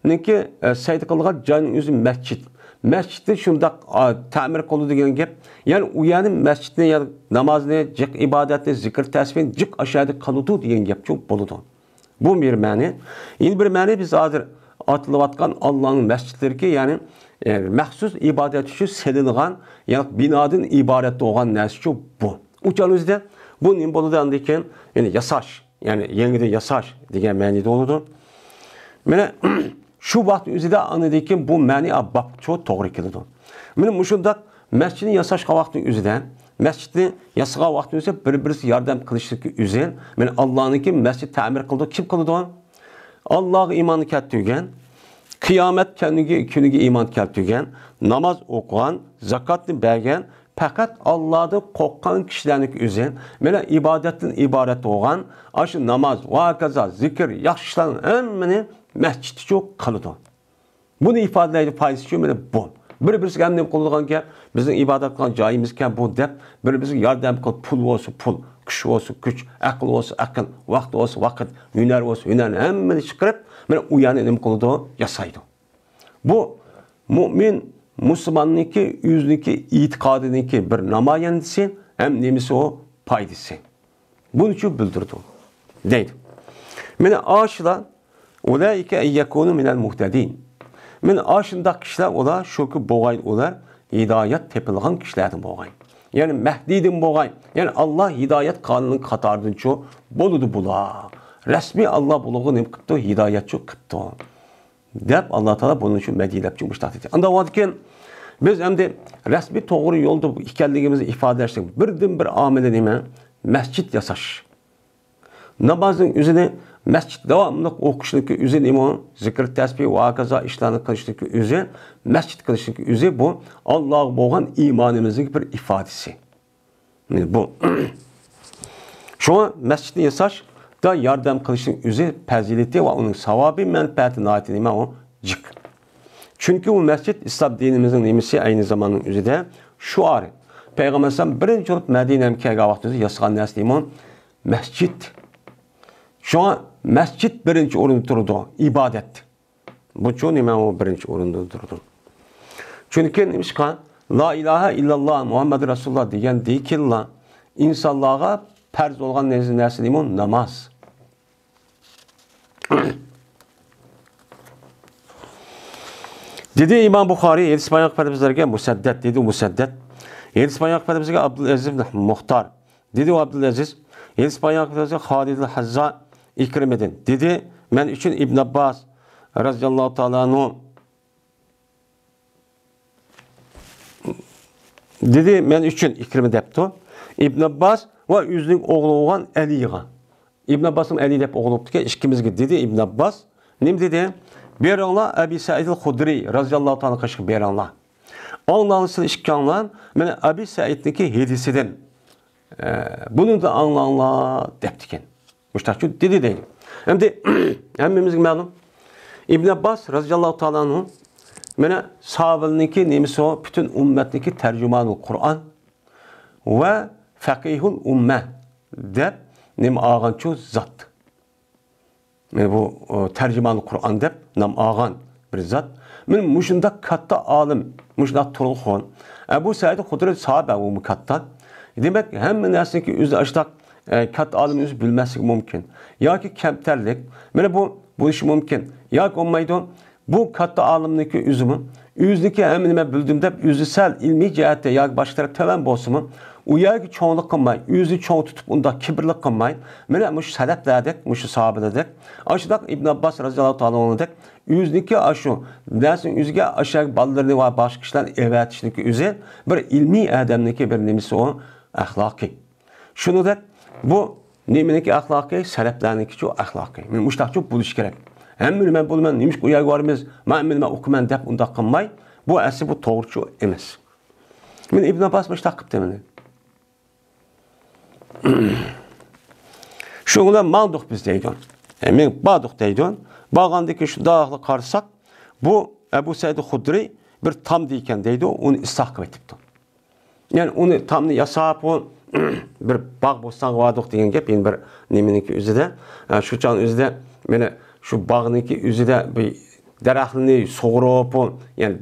نىڭكى، ئە، سەجدە قىلغان جاينىڭ ئۆزى مەسچىت. مەسچىتنى شۇنداق، ئا، تەمىر قىلىدۇ دېگەن گەپ. يەنى ئۇ يەرنى مەسچىتنى، يەنى نامازنى، جىق ئىبادەتنى، زىكىر تەسبىھنى جىق ئاشۇ يەردە قىلىدۇ دېگەن گەپچۇ بولىدۇ. بۇ بىر مەنە. يەنە بىر مەنە بىز ھازىر ئاتىلىۋاتقان ئاللانىڭ مەسچىتلىرىكى، يەنى، ئە، مەخسۇس ئىبادەت ئۈچۈن سېلىنغان، يەنى بىنادىن ئىبارەت بولغان نەرسىچۇ بۇ. ئۇ چاغنىڭ ئۆزىدە بۇ نېمە بولىدۇ ئاندىن كېيىن؟ يەنى ياساش. يەنى يېڭىدىن ياساش دېگەن مەنىدە بولىدۇ. مانا شۇ ۋاقىتنىڭ ئۆزىدە ئاندىن كېيىن بۇ مەنە بابچۇ توغرا كېلىدۇ. مانا مۇشۇنداق مەسچىتنى ياساشقا ۋاقىتنىڭ ئۆزىدە، مەسچىتنى ياسىغان ۋاقىتنىڭ ئۆزىدە بىر-بىرسىگە ياردەم قىلىشلىقى ئۈزۈل. مانا ئاللانىڭكى مەسچىت تەمىر قىلىدۇ. كىم قىلىدۇ؟ ئاللاغا ئىمان كەلتۈرگەن، قىيامەت كۈنىگە، كۈنىگە ئىمان كەلتۈرگەن، ناماز ئوقۇغان، زاكاتنى بەرگەن، پەقەت ئاللادىن قورققان كىشىلەرنىڭكى ئۆزى، مانا ئىبادەتتىن ئىبارەت بولغان، ئاشۇ ناماز، ۋە ھاكازا، زىكىر، ياخشى ئىشلارنىڭ ھەممىنى مەسچىتتىچۇ قىلىدۇ. بۇنى ئىپادىلەيدۇ، پايدىسىچۇ مانا بۇ. بىر-بىرسىگە ھەم نېمە قىلىدىغان گەپ، بىزنىڭ ئىبادەت قىلغان جايىمىزكەن بۇ دەپ، بىر-بىرسىگە ياردەم قىلىپ، پۇل بولسا پۇل، كۈچ بولسا كۈچ، ئەقىل بولسا ئەقىل، ۋاقىت بولسا ۋاقىت، ھۈنەر بولسا ھۈنەرنى ھەممىنى چىقىرىپ، مانا ئۇ يەرنى نېمە قىلىدۇ؟ ياسايدۇ. بۇ مۇئمىن مۇسۇلماننىڭكى ئۆزىنىڭكى ئېتىقادىنىڭكى بىر نامايەندىسى ھەم نېمىسى ئۇ؟ پايدىسى. بۇنىچۇ بىلدۈرىدۇ دەيدۇ. مانا ئاشۇلار، ئۇلائىكە ئەن يەكۇنۇ مىنەل مۇھتەدىن. مانا ئاشۇنداق كىشىلەر ئۇلار شۇكى بولغاي، ئۇلار ھىدايەت تېپىلغان كىشىلەردىن بولغاي. يەنى مەھدىدىن بولغاي. يەنى ئاللا ھىدايەت قانۇنىنىڭ قاتارىدىنچۇ بولىدۇ بۇلار. رەسمىي ئاللا بۇلارغا نېمە قىپتۇ؟ ھىدايەتچۇ قىپتۇ. دەپ ئاللا تائالا بۇنىڭ ئۈچۈن مەدھىيەلەپچۇ مۇشۇنداق دېدى. ئانداق بولغاندىكىن بىز ئەمدى رەسمىي توغرا يولدا ئىكەنلىكىمىزنى ئىپادىلەشنىڭ بىردىنبىر ئامىلى نېمە؟ مەسچىت ياساش. نامازنىڭ ئۆزىنى مەسچىت داۋاملىق ئوقۇشنىڭكى ئۆزى نېمە؟ زىكىر، تەسبىھ ۋە ھاكازا ئىشلارنى قىلىشنىڭكى ئۆزى، مەسچىت قىلىشنىڭكى ئۆزى بۇ ئاللاغا بولغان ئىمانىمىزنىڭ بىر ئىپادىسى. مانا بۇ. شۇڭا مەسچىتنى ياساشتا ياردەم قىلىشنىڭ ئۆزى پەزىلىتى ۋە ئۇنىڭ ساۋابى، مەنپەئەتى ناھايىتى نېمە ئۇ؟ جىق. چۈنكى ئۇ مەسچىت ئىسلام دىنىمىزنىڭ نېمىسى، ئەينى زاماننىڭ ئۆزىدە شوئارى. پەيغەمبەر ئەلەيھىسسالام بىرىنچى بولۇپ مەدىنەگە كەلگەن ۋاقتىدا ياسىغان نەرسە نېمە ئۇ؟ مەسچىت. شۇڭا مەسچىت بىرىنچى ئورۇندا تۇرىدۇ، ئىبادەت. بۇچۇ نېمە ئۇ بىرىنچى ئورۇندا تۇرىدۇ. چۈنكى نېمىشقا؟ لا ئىلاھە ئىللاللا مۇھەممەد رەسۇلۇللا دېگەندىن كېيىنلا ئىنسانلارغا پەرز بولغان نەرسە، نەرسە نېمە ئۇ؟ ناماز. دېدى ئىمام بۇخارىي، ھەدىس بايان قىلىپ بەرگەن مۇسەددەد، دېدى مۇسەددەد. ھەدىس بايان قىلىپ بەرگەن ئابدۇلئەزىز ئىبن مۇختار. دېدى ئابدۇلئەزىز، ھەدىس بايان قىلىپ بەرگەن خالىد ئەل ھەززا ئىكرىمىدىن. دېدى، مەن ئۈچۈن ئىبن ئابباس رەزىياللاھۇ تائالا ئەنھۇ دېدى، مەن ئۈچۈن ئىكرىمە دەپتۇ. ئىبن ئابباس ۋە ئۆزىنىڭ ئوغلى بولغان ئەلىغا. ئىبن ئابباسنىڭ ئەلى دەپ ئوغلى بوپتىكەن، ئىككىمىزگە دېدى ئىبن ئابباس. نېمە دېدى؟ بېرىڭلار ئەبى سەئىد ئەل خۇدرىي رەزىياللاھۇ تائالا قېشىغا بېرىڭلار. ئاڭلاڭلار سىلەر ئىككىڭلار، مانا ئەبى سەئىدنىڭكى ھەدىسىدىن، ئە، بۇنى دا ئاڭلاڭلار دەپتىكەن. مۇشتاقچۇ دېدى دەيدۇ. ئەمدى ھەممىمىزگە مەلۇم، ئىبن ئابباس رەزىياللاھۇ تائالا ئەنھۇ، مانا ساھابىلەرنىڭكى نېمىسى ئۇ؟ پۈتۈن ئۈممەتنىڭكى تەرجىمانۇل قۇرئان ۋە فەقىھۇل ئۈممە دەپ نېمە ئالغانچۇ زات. مانا بۇ، ئۇ، تەرجىمانۇل قۇرئان دەپ نام ئالغان بىر زات. مانا مۇشۇنداق كاتتا ئالىم، مۇشۇنداق تۇرغۇن. ئەبۇ سەئىد خۇدرى ساھابە، ئۇمۇ كاتتا. دېمەك، ھەممە نەرسىنىڭكى ئۆزى ئاشۇنداق، ئە، كاتتا ئالىم ئۆزى بىلمەسلىكى مۇمكىن. ياكى كەمتەرلىك. مانا بۇ بولۇشى مۇمكىن. ياكى بولمايدۇ. بۇ كاتتا ئالىمنىڭكى ئۆزىمۇ ئۆزىنىڭكى ھەممە نېمە بىلدىم دەپ، ئۆزى سەل ئىلمىي جەھەتتە ياكى باشقا تەرەپ تۆۋەن بولسىمۇ، ئۇ يەرگە چوڭلۇق قىلماي، ئۆزىنى چوڭ تۇتۇپ، ئۇنداق كىبىرلىك قىلماي، مانا مۇشۇ سەلەپلەردەك، مۇشۇ ساھابىلەردەك، ئاشۇنداق ئىبن ئابباس رازىياللاھۇ تائالا ئەنھۇدەك ئۆزىنىڭكى ئاشۇ نەرسىنى ئۆزىگە، ئاشۇ بالىلىرىنى ۋە باشقا كىشىلەرنى ئەۋەتىشنىڭكى ئۆزى بىر ئىلمىي ئادەمنىڭكى بىر نېمىسى ئۇ، ئەخلاقى. شۇنىڭدەك بۇ نېمىنىڭكى ئەخلاقى؟ سەلەپلەرنىڭكىچۇ ئەخلاقى. مانا مۇشۇنداقچۇ بولۇش كېرەك. ھەممىنى مەن بۇلىمەن، نېمىشقا ئۇ يەرگە بارىمىز؟ مەن ھەممىنى مەن ئوقۇيمەن دەپ ئۇنداق قىلماي، بۇ ئەسلى بۇ توغرىچۇ ئەمەس. مانا ئىبن ئابباس مۇشۇنداق قىپتۇ مانا. شۇنىڭ بىلەن ماڭدۇق بىز دەيدۇ. ئە، مېڭىپ باردۇق دەيدۇ. بارغاندىن كېيىن شۇنداقلا قارىساق، بۇ ئەبۇ سەئىد خۇدرىي بىر تامدا ئىكەن دەيدۇ، ئۇنى ئىسلاھ قىلىۋېتىپتۇ. يەنى ئۇنى تامنى ياساپ، ئۇ بىر باغ بوستانغا باردۇق دېگەن گەپ، يەنە بىر نېمىنىڭكى ئۆزىدە. ئە، شۇ چاغنىڭ ئۆزىدە، مانا شۇ باغنىڭكى ئۆزىدە بىر دەرەخلەرنى سۇغۇرۇپ، ئۇ، يەنى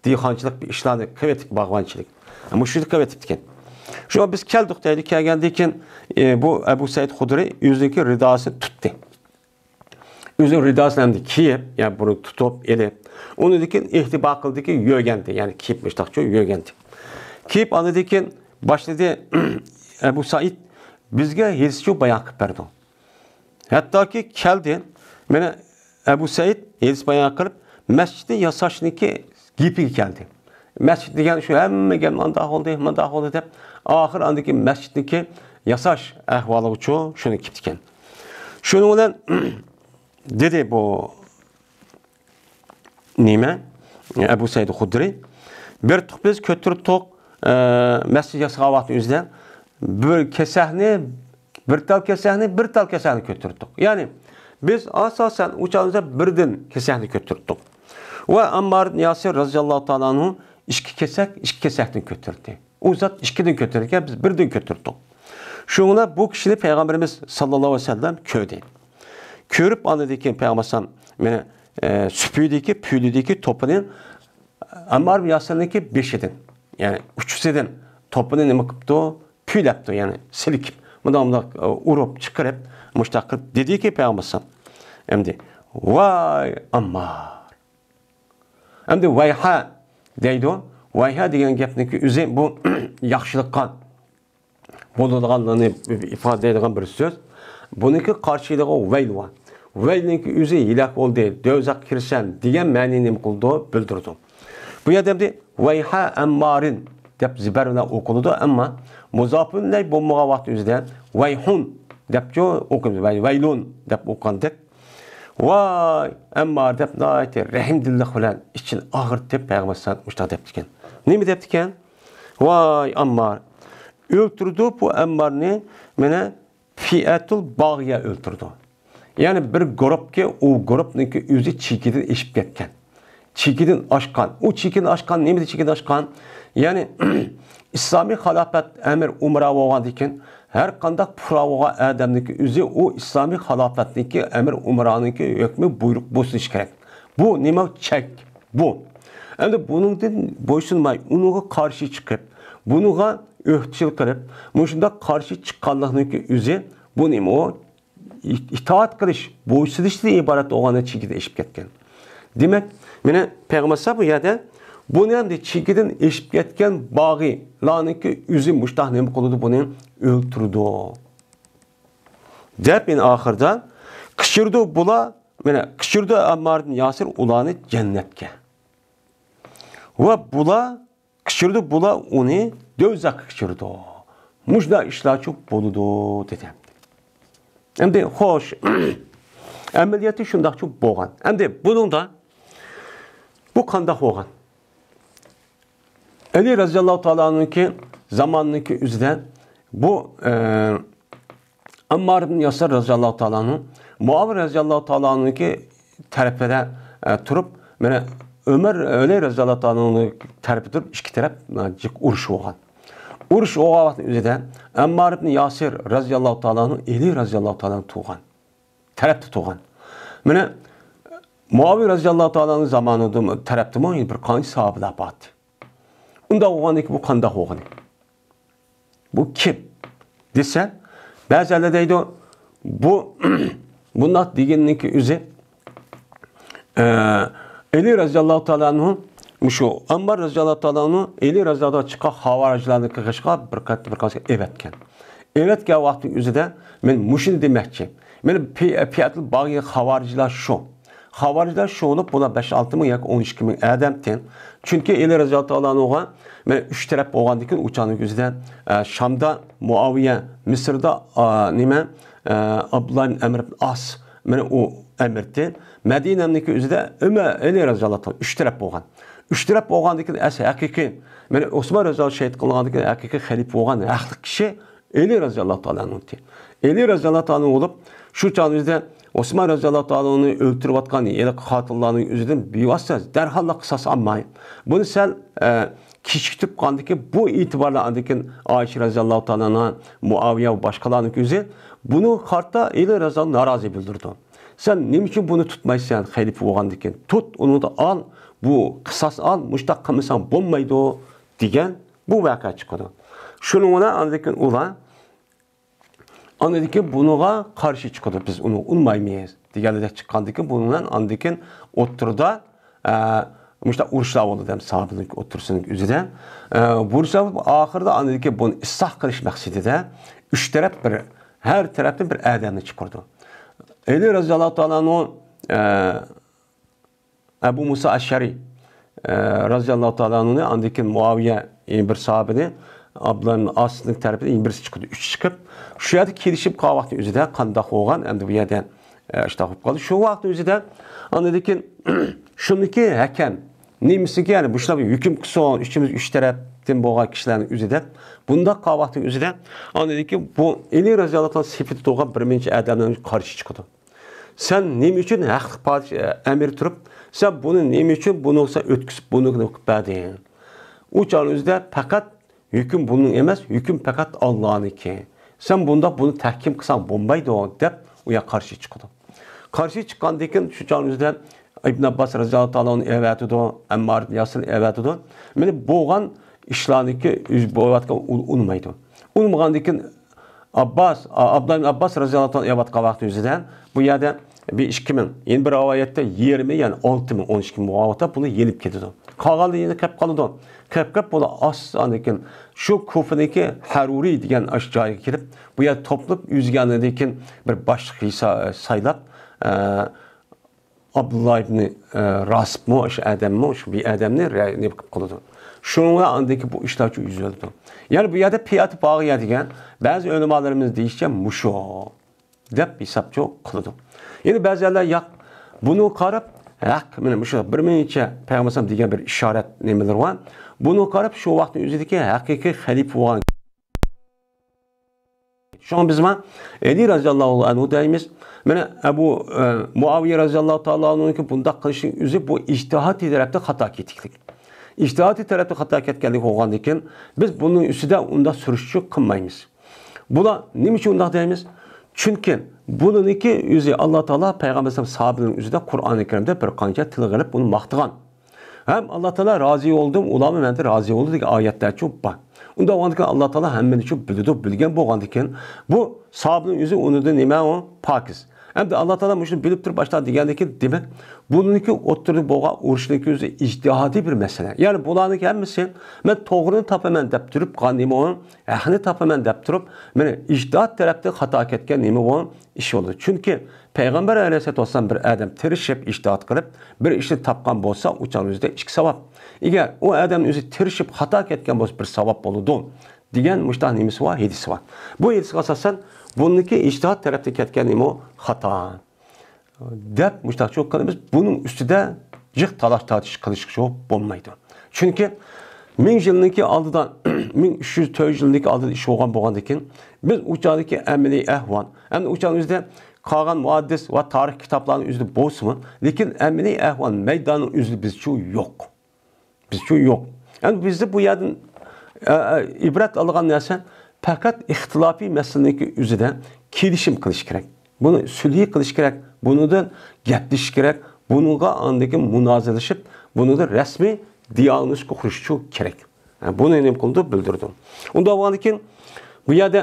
دېھقانچىلىق بىر ئىشلارنى قىلىۋېتىپ، باغۋەنچىلىك. مۇشۇنى قىلىۋېتىپتىكەن. شۇڭا بىز كەلدۇق دەيدۇ، كەلگەندىن كېيىن، ئى، بۇ ئەبۇ سەئىد خۇدرىي ئۆزىنىڭكى رىداسىنى تۇتتى. ئۆزىنىڭ رىداسىنى ئەمدى كىيىپ، يەنى بۇنى تۇتۇپ، ئېلىپ، ئۇنىڭدىن كېيىن ئىھتىبا قىلدىكى يۆگەندى، يەنى كىيىپ مۇشتاقچۇ يۆگەندى. كىيىپ ئاندىن كېيىن باشلىدى، ئەبۇ سەئىد بىزگە ھېدىسچۇ بايان قىلىپ بەردى. ھەتتاكى كەلدى، مانا ئەبۇ سەئىد ھېدىس بايان قىلىپ، مەسچىتنى ياساشنىڭكى گېپىگە كەلدى. مەسچىت دېگەن شۇ ھەممە گەپ مانداق بولدى، مانداق بولدى دەپ، ئاخىر ئاندىكى مەسچىتنىڭكى ياساش ئەھۋالىغىچۇ شۇنى كېپتىكەن. شۇنىڭ بىلەن دېدى بۇ نېمە؟ ئەبۇ سەئىد خۇدرىي. بىر تۇق بىز كۆتۈرتتۇق، ئە، مەسچىت ياسىغان ۋاقىتنىڭ ئۆزىدە بىر كېسەكنى، بىر تال كېسەكنى، بىر تال كېسەكنى كۆتۈرتتۇق. يەنى بىز ئاساسەن ئۇ چاغدا بىردىن كېسەكنى كۆتۈرتتۇق. ۋە ئەممار ئىبن ياسىر رازىياللاھۇ تائالا ئەنھۇ ئىككى كېسەك، ئىككى كېسەكتىن كۆتۈردى. ئۇ زات ئىككىدىن كۆتۈرىدىكەن، بىز بىردىن كۆتۈردۇق. شۇڭا بۇ كىشىنى پەيغەمبىرىمىز ساللاللاھۇ ئەلەيھى ۋەسەللەم كۆردى. كۆرۈپ ئاندىن كېيىن پەيغەمبەر ئەلەيھىسسالام مانا، ئە، سۈپۈيدىكى، پۈيلىدىكى توپىنى ئەممار ئىبن ياسىرنىڭكى بېشىدىن، يەنى ئۇچىسىدىن توپىنى نېمە قىپتۇ؟ پۈيلەپتۇ، يەنى سىلكىپ، مۇنداق، مۇنداق، ئۇرۇپ چىقىرىپ، مۇشتاق قىلىپ دېدىكى پەيغەمبەر ئەلەيھىسسالام، ئەمدى، ۋاي ئەممار! ئەمدى ۋەيھە دەيدۇ. ۋەيھە دېگەن گەپنىڭكى ئۆزى بۇ ياخشىلىققا بولىدىغانلىقىنى ئىپادىلەيدىغان بىر سۆز. بۇنىڭكى قارشىلىقى ۋەيل بار. ۋەيلنىڭكى ئۆزى ھېلاك بولدى، دوزاخقا كىرىسەن دېگەن مەنىنى نېمە قىلىدۇ؟ بىلدۈرىدۇ. بۇ يەردە ئەمدى ۋەيھە ئەممارىن دەپ زىبەر بىلەن ئوقۇلىدۇ، ئەمما مۇزاپۇن ئىلەي بولمىغان ۋاقىت ئۆزىدە ۋەيھۇن دەپچۇ ئوقۇيمىز، ۋەي-، ۋەيلۇن دەپ ئوقۇغاندەك. ۋاي ئەممار دەپ ناھايىتى رەھىمدىللىق بىلەن ئىچىنى ئاغرىتىپ پەيغەمبەر ئەلەيھىسسالام مۇشۇنداق دەپتىكەن. نېمە دەپتىكەن؟ ۋاي ئەممار! ئۆلتۈردى بۇ ئەممارنى، مانا، فىئەتۇل باغىيە ئۆلتۈردى. يەنى بىر گۇرۇپكى، ئۇ گۇرۇپنىڭكى ئۆزى چېكىدىن ئېشىپ كەتكەن. چېكىدىن ئاشقان. ئۇ چېكىدىن ئاشقان، نېمىدە چېكىدىن ئاشقان؟ يەنى ئىسلامىي خىلاپەت ئەمىر ئۇمرا بولغاندىن كېيىن، ھەر قانداق پۇقرا بولغان ئادەمنىڭكى ئۆزى ئۇ ئىسلامىي خىلاپەتنىڭكى ئەمىر ئۇمرانىڭكى ھۆكمى بۇيرۇق بويسۇنۇش كېرەك. بۇ نېمە؟ چەك. بۇ. ئەمدى بۇنىڭدىن بويسۇنماي، ئۇنىڭغا قارشى چىقىپ، بۇنىڭغا ئۆھدىچىلىك قىلىپ، مۇشۇنداق قارشى چىققانلىقنىڭكى ئۆزى، بۇ نېمە ئۇ؟ ئىت-، ئىتائەت قىلىش، بويسۇنۇشتىن ئىبارەت بولغان چېكىدىن ئېشىپ كەتكەن. دېمەك، مانا پەيغەمبەر بۇ يەردە بۇنى ئەمدى چېكىدىن ئېشىپ كەتكەن باغىيلارنىڭكى ئۆزى مۇشتاق نېمە قىلىدۇ؟ بۇنى ئۆلتۈرىدۇ. دەپ، يەنە ئاخىرىدا قىچۇرىدۇ بۇلار، مانا قىچۇرىدۇ ئەممار ئىبن ياسىر ئۇلارنى جەننەتكە. ۋە بۇلار قىچۇرىدۇ، بۇلار ئۇنى دوزاخقا قىچۇرىدۇ. مۇشۇنداق ئىشلارچۇ بولىدۇ، دېدى. ئەمدى، خوش، ئەمەلىيەتتە شۇنداقچۇ بولغان. ئەمدى بۇنىڭدا بۇ قانداق بولغان؟ ئەلى رەزىياللاھۇ تائالا ئەنھۇنىڭكى زامانىنىڭكى ئۆزىدە بۇ، ئە، ئەممار ئىبن ياسىر رەزىياللاھۇ تائالا ئەنھۇ، مۇئاۋىيە رەزىياللاھۇ تائالا ئەنھۇنىڭكى تەرىپىدە، ئە، تۇرۇپ، مانا ئۆمەر، ئەلى رەزىياللاھۇ تائالا ئەنھۇنىڭ تەرىپىدە تۇرۇپ، ئىككى تەرەپ، ئە، جىق ئۇرۇش بولغان. ئۇرۇش بولغان ۋاقىتنىڭ ئۆزىدە ئەممار ئىبن ياسىر رەزىياللاھۇ تائالا ئەنھۇ ئەلى رەزىياللاھۇ تائالا ئەنھۇ تۇغان. تەرەپتە تۇغان. مانا مۇئاۋىيە رەزىياللاھۇ تائالا ئەنھۇ زامانىدا تەرەپتىمۇ بىر قانچە ساھابىلەر بار ئىدى. ئۇنداق بولغاندىكىن بۇ قانداق بولغىنى؟ بۇ كىم؟ دېسە، بەزىلەر دەيدۇ، بۇ، بۇنداق دېگەننىڭكى ئۆزى، ئە، ئەلى رەزىياللاھۇ تائالا ئەنھۇ مۇشۇ ئەممار رەزىياللاھۇ تائالا ئەنھۇ ئەلى رەزىياللاھۇ تائالا چىققان خاۋارىجلارنىڭكى غېشىغا بىر قەت-، بىر قەتىگە ئەۋەتكەن. ئەۋەتكەن ۋاقتى ئۆزىدە مەن مۇشۇنى دېمەكچى. مەن پى-، پىئەتۇل باغىي خاۋارىجلار شۇ. خاۋارىجلار شۇ بولۇپ، بۇلار بەش ئالتە مىڭ ياكى ئون ئىككى مىڭ ئادەمتىن. چۈنكى ئەلى رەزىياللاھۇ تائالا ئەنھۇغا مەن ئۈچ تەرەپ بولغاندىكىن، ئۇ چاغنىڭ ئۆزىدە، ئە، شامدا مۇئاۋىيە، مىسىردا، ئا، نېمە، ئە، ئابدۇللا ئىبن ئەمر ئىبن ئاس، مانا ئۇ ئەمىرتى. مەدىنەنىڭكى ئۆزىدە ئۆمەر، ئەلى رەزىياللاھۇ تائالا ئۈچ تەرەپ بولغان. ئۈچ تەرەپ بولغاندىكىن ئەس-، ھەقىقىي، مانا ئوسمان رەزىياللاھۇ شېھىت قىلغاندىكىن ھەقىقىي خەلىپە بولغان ھەقلىق كىشى ئەلى رەزىياللاھۇ تائالا ئەنھۇ. ئەلى رەزىياللاھۇ تائالا ئەنھۇ بولۇپ، شۇ چاغنىڭ ئۆزىدە ئوسمان رەزىياللاھۇ تائالا ئەنھۇنى ئۆلتۈرۈۋاتقان ھېلىقى قاتىللارنىڭ ئۆزىدىن بىۋاسىتە دەرھاللا قىساس ئالماي، بۇنى سەل، ئە، كېچىكتۈرۈپ قالدىكى، بۇ ئېتىبارلار ئاندىكىن ئائىشە رەزىياللاھۇ تائالا ئەنھا، مۇئاۋىيە ۋە باشقىلارنىڭ ئۆزى بۇنىڭغا قارىتا ئەلى رەزىياللاھۇ نارازى بىلدۈرىدۇ. سەن نېمە ئۈچۈن بۇنى تۇتمايسەن؟ خەلىپە بولغاندىكىن تۇت، ئۇنى ئال، بۇ قىساس ئال، مۇشۇنداق قىلمىساڭ بولمايدۇ، دېگەن بۇ ۋەقە چىقىدۇ. شۇنىڭ بىلەن ئاندىن كېيىن ئۇلار ئاندىن كېيىن بۇنىڭغا قارشى چىقىدۇ، بىز ئۇنى ئۇنىمايمىز دېگەندەك چىققاندىن كېيىن، بۇنىڭ بىلەن ئاندىن كېيىن ئوتتۇرىدا، ئە، مۇشۇنداق ئۇرۇشلار بولدى دەپ ساھابىنىڭ ئوتتۇرىسىنىڭ ئۆزىدە. ئە، بۇ ئۇرۇشلار بولۇپ، ئاخىرىدا ئاندىن كېيىن بۇنى ئىسلاھ قىلىش مەقسىتىدە ئۈچ تەرەپ بىر، ھەر تەرەپتىن بىر ئادەمنى چىقىرىدۇ. ئەلى رەزىياللاھۇ تائالا ئەنھۇ، ئە، ئەبۇ مۇسا ئەششەرى، ئە، رەزىياللاھۇ تائالا ئەنھۇنى، ئاندىن كېيىن مۇئاۋىيە، يەنە بىر ساھابىنى، ئابدۇللا ئىبن ئاسنىڭ تەرىپىدىن يەنە بىرسى چىقىدۇ، ئۈچ چىقىپ، شۇ يەردە كېلىشىپ قالغان ۋاقتى ئۆزىدە قانداق بولغان، ئەمدى بۇ يەردە، ئە، ئىشتىھاد بولۇپ قالدى. شۇ ۋاقىتنىڭ ئۆزىدە ئاندىن كېيىن شۇنىڭكى ھەكەم، نېمىسىكى، يەنى مۇشۇلار ھۆكۈم قىلسۇن، ئۈچىمىز ئۈچ تەرەپتىن بولغان كىشىلەرنىڭ ئۆزىدە بۇنداق قالغان ۋاقىتنىڭ ئۆزىدە ئاندىن كېيىن بۇ ئەلى رەزىياللاھۇ تائالا سېپىدە تۇرغان بىر نەچچە ئادەملەر قارشى چىقىدۇ. سەن نېمە ئۈچۈن ھەقلىق پادىشاھ، ئەمىر تۇرۇپ، سەن بۇنى نېمە ئۈچۈن بۇنى سەن ئۆتكۈزۈپ بۇنى قىلىپ بەردىڭ؟ ئۇ چاغنىڭ ئۆزىدە پەقەت ھۆكۈم بۇنىڭ ئەمەس، ھۆكۈم پەقەت ئاللانىڭكى. سەن بۇنداق بۇنى تەھكىم قىلساڭ بولمايدۇ، دەپ ئۇ يەر قارشى چىقىدۇ. قارشى چىققاندىن كېيىن شۇ چاغنىڭ ئۆزىدە ئىبن ئابباس رەزىياللاھۇ تائالا ئەنھۇنى ئەۋەتىدۇ، ئەممار ئىبن ياسىرنى ئەۋەتىدۇ. مانا بولغان ئىشلارنىڭكى ئۆزى بولۇۋاتقان ئۇ-، ئۇنىمايدۇ. ئۇنىمىغاندىن كېيىن ئابباس، ئا-، ئابدۇللا ئىبن ئابباس رەزىياللاھۇ تائالا ئەۋەتقان ۋاقتى ئۆزىدە بۇ يەردە بىر ئىككى مىڭ، يەنە بىر رىۋايەتتە يىگىرمە، يەنى ئالتە مىڭ، ئون ئىككى مىڭ بولغان ۋاقىتتا بۇنى يېنىپ كېتىدۇ. قالغانلىرى يەنە قېلىپ قالىدۇ. قېلىپ قېلىپ بۇلار ئاستا ئاندىن كېيىن شۇ كۇفىنىڭكى ھەرۇرى دېگەن ئاشۇ جايغا كېلىپ، بۇ يەردە توپلىنىپ ئۆزىگە ئاندىن كېيىن بىر باشلىق ھېسا-، سايلاپ، ئە، ئابدۇللا ئىبنى، ئە، راسىپمۇ، شۇ ئادەممۇ، شۇ بىر ئادەمنى رە-، نېمە قىلىپ قالىدۇ. شۇنىڭ بىلەن ئاندىن كېيىن بۇ ئىشلار شۇ يۈز بېرىدۇ. يەنى بۇ يەردە پىئەتۇ باغىيە دېگەن بەزى ئۆلىمالىرىمىز دېيىشىچە مۇشۇ دەپ ھېسابچۇ قىلىدۇ. يەنە بەزىلەر ياق، بۇنى قاراپ، ھەق، مانا مۇشۇ بىر مىڭىنچە پەيغەمبەر دېگەن بىر ئىشارەت نېمىلىرى بار. بۇنى قاراپ شۇ ۋاقىتنىڭ ئۆزىدىكى ھەقىقىي خەلىپە بولغان. شۇڭا بىز مانا ئەلى رەزىياللاھۇ ئەنھۇ دەيمىز. مانا ئەبۇ، ئە، مۇئاۋىيە رەزىياللاھۇ تائالا ئەنھۇنىڭكى بۇنداق قىلىشىنىڭ ئۆزى بۇ ئىجتىھادىي تەرەپتە خاتا كېتىكلىك. ئىجتىھادىي تەرەپتە خاتا كەتكەنلىك بولغاندىن كېيىن بىز بۇنىڭ ئۈستىدە ئۇنداق سۈرۈشتۈرۈش قىلمايمىز. بۇلار نېمە ئۈچۈن ئۇنداق دەيمىز؟ چۈنكى بۇنىڭكى ئۆزى ئاللا تائالا پەيغەمبەر ئەلەيھىسسالام ساھابىلىرىنىڭ ئۆزىدە قۇرئانى كەرىمدە بىر قانچە تىلغا ئېلىپ ئۇنى ماختىغان. ھەم ئاللا تائالا رازى بولدۇم، ئۇلارمۇ مەندىن رازى بولدى دېگەن ئايەتلەرچۇ بار. ئۇنداق بولغاندىكىن ئاللا تائالا ھەممىنى شۇ بىلىدۇ، بىلگەن بولغاندىكىن بۇ ساھابىنىڭ ئۆزى ئۇنىڭدىن نېمە ئۇ؟ پاكىز. ئەمدى ئاللا تائالا مۇشۇنى بىلىپ تۇرۇپ باشتا دېگەندىكىن، دېمەك، بۇنىڭكى ئوتتۇرىدا بولغان ئۇرۇشنىڭكى ئۆزى ئىجتىھادىي بىر مەسىلە. يەنى بۇلارنىڭكى ھەممىسى مەن توغرىنى تاپىمەن دەپ تۇرۇپ قالغان نېمە ئۇ؟ ھەقنى تاپىمەن دەپ تۇرۇپ، مانا ئىجتىھاد تەرەپتىن خاتا كەتكەن نېمە ئۇ؟ ئىش بولىدۇ. چۈنكى پەيغەمبەر ئەلەيھىسسالاتۇ ۋەسسالام بىر ئادەم تىرىشىپ، ئىجتىھاد قىلىپ، بىر ئىشنى تاپقان بولسا، ئۇ چاغنىڭ ئۆزىدە ئىككى ساۋاب. ئەگەر ئۇ ئادەم ئۆزى تىرىشىپ خاتا كەتكەن بولسا، بىر ساۋاب بولىدۇ، دېگەن مۇشۇنداق نېمىسى بار، ھەدىسى بار. بۇ ھەدىسكە ئاساسەن، بۇنىڭكى ئىجتىھاد تەرەپتىن كەتكەن نېمە ئۇ؟ خاتا، دەپ مۇشۇنداق چوق قىلىمىز. بۇنىڭ ئۈستىدە جىق تالاش-تارتىش قىلىشقا بولمايدۇ. چۈنكى مىڭ يىلنىڭكى ئالدىدا، مىڭ ئۈچ يۈز، تۆت يۈز يىلنىڭكى ئالدىدا ئىش بولغان بولغاندىكىن، بىز ئۇ چاغدىكى ئەمەلىي ئەھۋال، ئەمدى ئۇ چاغنىڭ ئۆزىدە قالغان مۇھەددىس ۋە تارىخ كىتابلارنىڭ ئۆزىدە بولسىمۇ، لېكىن ئەمەلىي ئەھۋال مەيداننىڭ ئۆزىدە بىزچۇ يوق. بىزچۇ يوق. ئەمدى بىزدە بۇ يەردىن، ئە، ئە، ئىبرەت ئالىدىغان نەرسە پەقەت ئىختىلاپىي مەسىلىنىڭكى ئۆزىدە كېلىشىم قىلىش كېرەك. بۇنى سۈلھى قىلىش كېرەك، بۇنىڭدىن گەپلىشىش كېرەك، بۇنىڭغا ئاندىن كېيىن مۇنازىرىلىشىپ، بۇنىڭدىن رەسمىي دىيالوگ قۇرۇشچۇ كېرەك. ھە، بۇنى نېمە قىلىدۇ؟ بىلدۈرىدۇ. ئۇنداق بولغاندىن كېيىن بۇ يەردە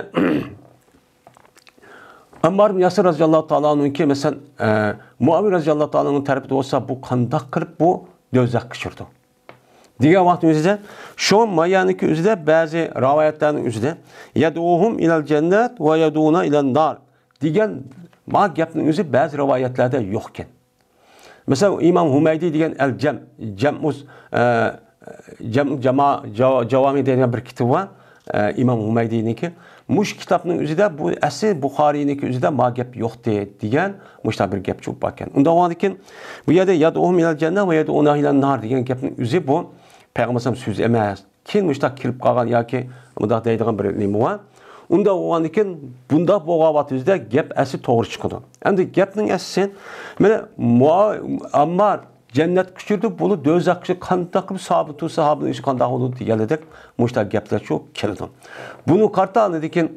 ئەممار ئىبن ياسىر رەزىياللاھۇ تائالا ئەنھۇنىڭكى، مەسىلەن، ئە، مۇئاۋىيە رەزىياللاھۇ تائالا ئەنھۇ تەرىپىدە بولسا، بۇ قانداق قىلىپ بۇ دوزاخقا چۈشۈرىدۇ؟ دېگەن ۋاقىتنىڭ ئۆزىدە، شۇ مايانىڭكى ئۆزىدە بەزى رىۋايەتلەرنىڭ ئۆزىدە، يەدئۇھۇم ئىلەل جەننەت ۋە يەدئۇنا ئىلەن نار دېگەن ما گەپنىڭ ئۆزى بەزى رىۋايەتلەردە يوق ئىكەن. مەسىلەن، ئىمام ھۇمەيدى دېگەن ئەل جەم، جەمئۇز، ئە، جەم، جاما، جاۋ-، جاۋامى دېگەن بىر كىتابى بار، ئە، ئىمام ھۇمەيدىنىڭكى. مۇشۇ كىتابنىڭ ئۆزىدە بۇ ئەسلى بۇخارىينىڭكى ئۆزىدە ما گەپ يوقتى دېگەن مۇشۇنداق بىر گەپ چوپ باركەن. ئۇنداق بولغاندىكىن، بۇ يەردە يەدئۇھۇم ئىلەل جەننە ۋە يەدئۇنا ئىلەن نار دېگەن گەپنىڭ ئۆزى بۇ پەيغەمبەر سۆزى ئەمەس. كېيىن مۇشۇنداق كېلىپ قالغان ياكى مۇنداق دەيدىغان بىر نېمە بار. ئۇنداق بولغاندىكىن، بۇنداق بولغان ۋاقتىمىزدا گەپ ئەسلى توغرا چىقىدۇ. ئەمدى گەپنىڭ ئەسلىسى، مانا، مۇئا-، ئاممار جەننەتكە ئۇچرىدى، بۇلار دوزاخقا قانداق قىلىپ ساھابە تۇرسا، ساھابىنىڭ ئىشى قانداق بولىدۇ دېگەنلىدەك مۇشۇنداق گەپلەر شۇ كېلىدۇ. بۇنى قارىتا ئاندىن كېيىن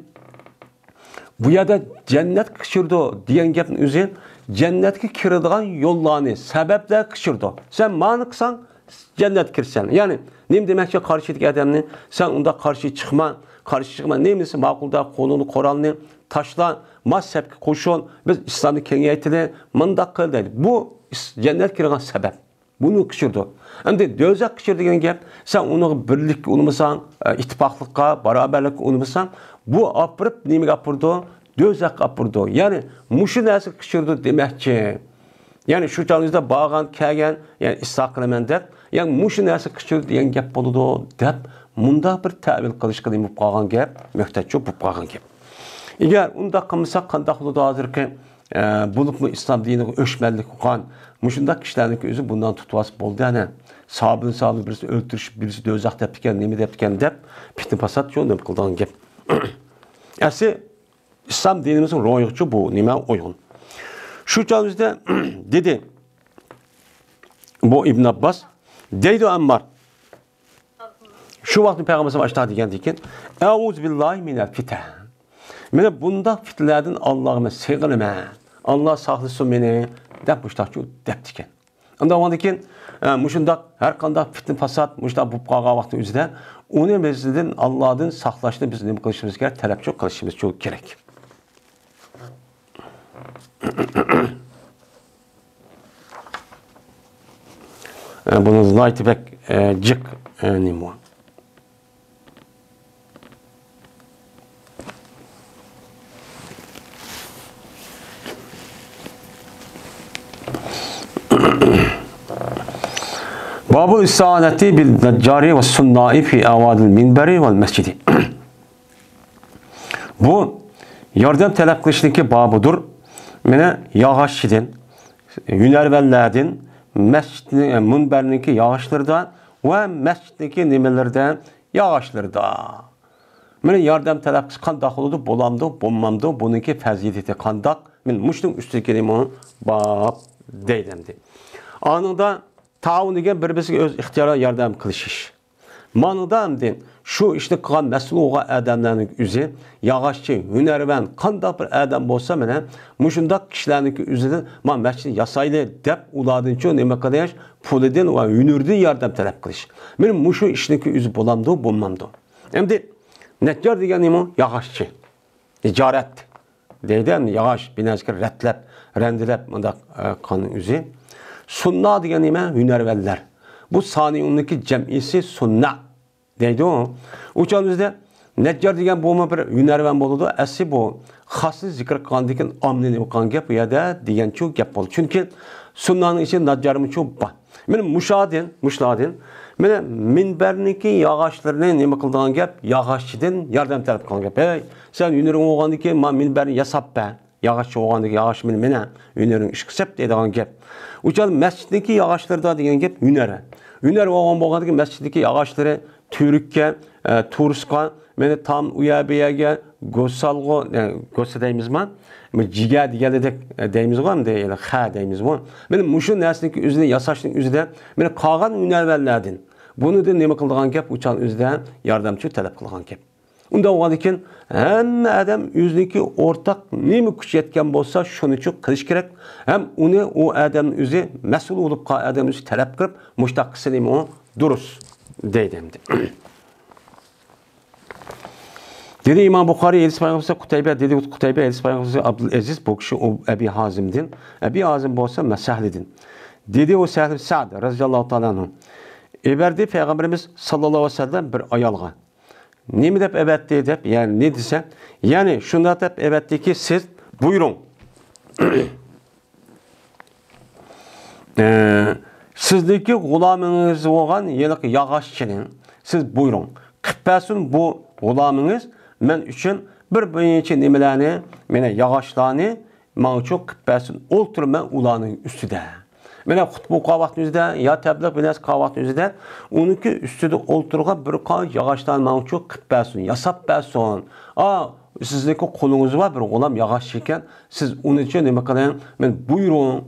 بۇ يەردە جەننەتكە كىرىدۇ دېگەن گەپنىڭ ئۆزى جەننەتكە كىرىدىغان يوللارنى، سەۋەبلەر كىرىدۇ. سەن مانى قىلساڭ، جەننەتكە كىرىسەن. يەنى نېمە دېمەكچى قارشىدىكى ئادەمنى؟ سەن ئۇنداق قارشى چىقما، قارشى چىقما. نېمىسى ماقۇل دەپ قولۇڭنى قورالنى تاشلا، ما سەپكە قوشۇل، بىز ئىسلامنى كېڭەيتىلى، مۇنداق قىل دەيدۇ. بۇ ئىس-، جەننەتكە كىرىدىغان سەۋەب. بۇنى كىشۈر دەيدۇ. ئەمدى دوزاخقا كىشۈر دېگەن گەپ، سەن ئۇنىڭغا بىرلىككە ئۇنىمىساڭ، ئە، ئىتتىپاقلىققا، باراۋەرلىككە ئۇنىمىساڭ، بۇ ئاپىرىپ نېمىگە ئاپىرىدۇ؟ دوزاخقا ئاپىرىدۇ. يەنى مۇشۇ نەرسىگە كىشۈردى دېمەكچى. يەنى شۇ چاغىڭىزدا بارغان، كەلگەن، يەنى ئىسلاھ قىلىمەن دەپ، يەنى مۇشۇ نەرسىگە كىشۈردى دېگەن گەپ بولىدۇ دەپ، مۇنداق بىر تەۋىل قىلىشقا نېمە بولۇپ قالغان گەپ؟ مۆھتەج بولۇپ قالغان گەپ. ئەگەر ئۇنداق قىلمىساق قانداق بولىدۇ ھازىرقى ئە، بولۇپمۇ ئىسلام دىنىغا ئۆچمەنلىك قىلغان مۇشۇنداق كىشىلەرنىڭكى ئۆزى بۇنداق تۇتۇۋالسا بولدى، ئەنە. ساھابىنى، ساھابىنى بىرسى ئۆلتۈرۈش، بىرسى دوزاخ دەپتىكەن، نېمە دەپتىكەن دەپ پىتنە پاسات شۇ نېمە قىلىدىغان گەپ. ئەسلى ئىسلام دىنىمىزنىڭ روھىغىچۇ بۇ نېمە ئۇيغۇن. شۇ چاغدا دېدى بۇ ئىبن ئابباس، دەيدۇ ئەممار. شۇ ۋاقىتتا پەيغەمبەر ئاشۇنداق دېگەندىكىن، «ئەئۇزۇ بىللاھى مىنەل فىتەن.» مانا بۇنداق پىتنىلەردىن ئاللاغا مەن سېغىنىمەن. ئاللا ساقلىسۇن مېنى، دەپ مۇشۇنداقچۇ دەپتىكەن. ئۇنداق بولغاندىكىن، ئە، مۇشۇنداق ھەر قانداق پىتنە پاسات مۇشۇنداق بولۇپ قالغان ۋاقىتنىڭ ئۆزىدە ئۇنى بىزدىن، ئاللادىن ساقلاشنى بىز نېمە قىلىشىمىز كېرەك؟ تەلەپچۇ قىلىشىمىزچۇ كېرەك. ئە، بۇنىڭ ناھايىتى بەك، ئە، جىق، ئە، نېمە بۇ؟ بابۇل ئىستىئانەتى بىل نەججارى ۋە سۇننائى فى ئەۋادىل مىنبەرى ۋەل مەسجىدى. بۇ ياردەم تەلەپ قىلىشنىڭكى بابىدۇر. مانا ياغاچچىدىن، ھۈنەرۋەنلەردىن، مەسچىتنىڭ، مۇنبەرنىڭكى ياغاچلىرىدا ۋە مەسچىتنىڭكى نېمىلىرىدە، ياغاچلىرىدا. مانا ياردەم تەلەپ قىلسا قانداق بولىدۇ، بولامدۇ، بولمامدۇ، بۇنىڭكى پەزىلىتى قانداق؟ مانا مۇشۇنىڭ ئۈستىدىكى نېمە باب دەيدۇ ئەمدى. ئانىڭدا تائاۋۇن دېگەن بىر-بىرسىگە ئۆز ئىختىيارى ياردەم قىلىشىش. مانىدا ئەمدى شۇ ئىشنى قىلغان مەسئۇل بولغان ئادەملەرنىڭ ئۆزى، ياغاچچى، ھۈنەرۋەن، قانداق بىر ئادەم بولسا، مانا مۇشۇنداق كىشىلەرنىڭكى ئۆزىدىن، «ما مەسچىت ياسايلى» دەپ، ئۇلاردىنچۇ نېمە قىلىش؟ پۇلىدىن ۋە ھۈنىرىدىن ياردەم تەلەپ قىلىش. مانا مۇشۇ ئىشنىڭكى ئۆزى بولامدۇ، بولمامدۇ؟ ئەمدى نەججار دېگەن نېمە؟ ياغاچچى. نىجارەت دەيدۇ، ياغاچ بىناسىكى رەتلەپ، رەندىلەپ، مۇنداق، ئە، قىلغان ئۆزى. سۇننا دېگەن نېمە؟ ھۈنەرۋەنلەر. بۇ سانىئۇننىڭكى جەمئىسى سۇننا دەيدۇ. ئۇ چاغدا بىزدە نەججار دېگەن بۇمۇ بىر ھۈنەرۋەن بولىدۇ. ئەسلى بۇ خاسنى زىكىر قىلغاندىكىن ئاممىنى نېمە قىلغان گەپ بۇ يەردە دېگەنچۇ گەپ بولىدۇ. چۈنكى سۇننانىڭ ئىچىدە نەججارمۇچۇ بار. مانا مۇشۇلاردىن، مۇشۇلاردىن، مانا مىنبەرنىڭكى ياغاچلىرىنى نېمە قىلىدىغان گەپ؟ ياغاچچىدىن ياردەم تەلەپ قىلغان گەپ. «ھەي، سەن ھۈنىرىڭ بولغاندىكىن، ما مىنبەرنى ياساپ بەر. ياغاچچى بولغاندىكىن، ياغاچ مېنى، مېنى ھۈنىرىڭ ئىشقا سەپ» دەيدىغان گەپ. ئۇ چاغدا مەسچىتنىڭكى ياغاچلىرىدا دېگەن گەپ ھۈنەر. ھۈنەر بولغان، بولغاندىكىن مەسچىتنىڭكى ياغاچلىرى تۈرككە، ئە، تۇرسقا، مېنى تام ئۇ يەر بۇ يەرگە، گوسالغۇ، ئە، گوسا دەيمىزما؟ بۇ جىگە دېگەندەك، ئە، دەيمىزغۇ، ئەمدى خە دەيمىزغۇ. مانا مۇشۇ نەرسىنىڭكى ئۆزىنى ياساشنىڭ ئۆزىدە، مانا قالغان ھۈنەرۋەنلەردىن، بۇنىڭدىن نېمە قىلىدىغان گەپ؟ ئۇ چاغنىڭ ئۆزىدە ياردەمچى تەلەپ قىلغان گەپ. ئۇنداق بولغاندىكىن، ھەممە ئادەم ئۆزىنىڭكى ئورتاق نېمە كۈچى يەتكەن بولسا، شۇنىچۇ قىلىش كېرەك. ھەم ئۇنى ئۇ ئادەم ئۆزى مەسئۇل بولۇپ قالغان ئادەم ئۆزى تەلەپ قىلىپ، مۇشۇنداق قىلسا نېمە ئۇ دۇرۇس دەيدۇ ئەمدى. دېدى ئىمام بۇخارى، ھەدىس پايغىمبىرى قۇتەيبە، دېدى قۇتەيبە، ھەدىس پايغىمبىرى ئابدۇلئەزىز، بۇ كىشى ئۇ ئەبى ھازىمدىن، ئەبى ھازىم بولسا مە-، سەھلىدىن. دېدى ئۇ سەھل سەئد رەزىياللاھۇ تائالا ئەنھۇ. ئەۋەتتى پەيغەمبىرىمىز ساللاللاھۇ ئەلەيھى ۋەسەللەم بىر ئايالغا. نېمە دەپ ئەۋەتتى دەپ، يەنى نېمە دېسە، يەنى شۇنداق دەپ ئەۋەتتىكى، سىز بۇيرۇڭ. ئە، سىزنىڭكى غۇلامىڭىز بولغان ھېلىقى ياغاچچىنى سىز بۇيرۇڭ، قىلىپ بەرسۇن بۇ غۇلامىڭىز مەن ئۈچۈن بىر، بىر نەچچە نېمىلەرنى، مانا ياغاچلارنى ماڭا شۇ قىلىپ بەرسۇن، ئولتۇرىمەن ئۇلارنىڭ ئۈستىدە. مانا خۇتبە ئوقۇغان ۋاقتىنىڭ ئۆزىدە يا تەبلىغ بىر نەرسە قىلغان ۋاقتىنىڭ ئۆزىدە ئۇنىڭكى ئۈستىدە ئولتۇرغان بىر قانچە ياغاچلارنى ماڭا شۇ قىلىپ بەرسۇن، ياساپ بەرسۇن. ئا، سىزنىڭكى قولىڭىزدا بار بىر غۇلام ياغاچچى ئىكەن، سىز ئۇنىڭچە نېمە قىلىڭ، مېنى بۇيرۇڭ،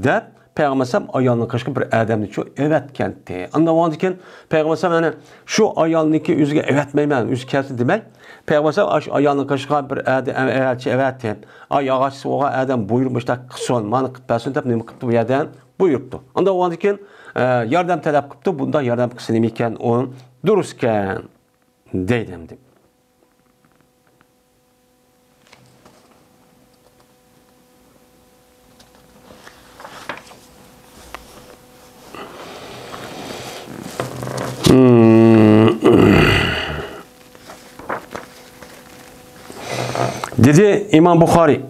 دەپ پەيغەمبەر ئەلەيھىسسالام ئايالنىڭ قېشىغا بىر ئادەمنى شۇ ئەۋەتكەنتى. ئاندىن بولغاندىن كېيىن پەيغەمبەر ئەلەيھىسسالام يەنە شۇ ئايالنىڭكى ئۆزىگە ئەۋەتمەيمەن، ئۆزى كەلسۇن دېمەي، پەيغەمبەر ئەلەيھىسسالام شۇ ئايالنىڭ قېشىغا بىر ئادەم، ئەلچى ئەۋەتىپ، ئا، ياغاچچىسى بولغان ئادەم بۇيرۇپ مۇشۇنداق قىلسۇن، مانا قىلىپ بەرسۇن دەپ نېمە قىپتۇ، بۇ يەردە بۇيرۇپتۇ. ئاندىن بولغاندىن كېيىن، ئە، ياردەم تەلەپ قىپتۇ، بۇنداق ياردەم قىلسا نېمە ئىكەن، ئۇ دۇرۇس ئىكەن دەيدۇ ئەمدى. دېدى ئىمام بۇخارىي.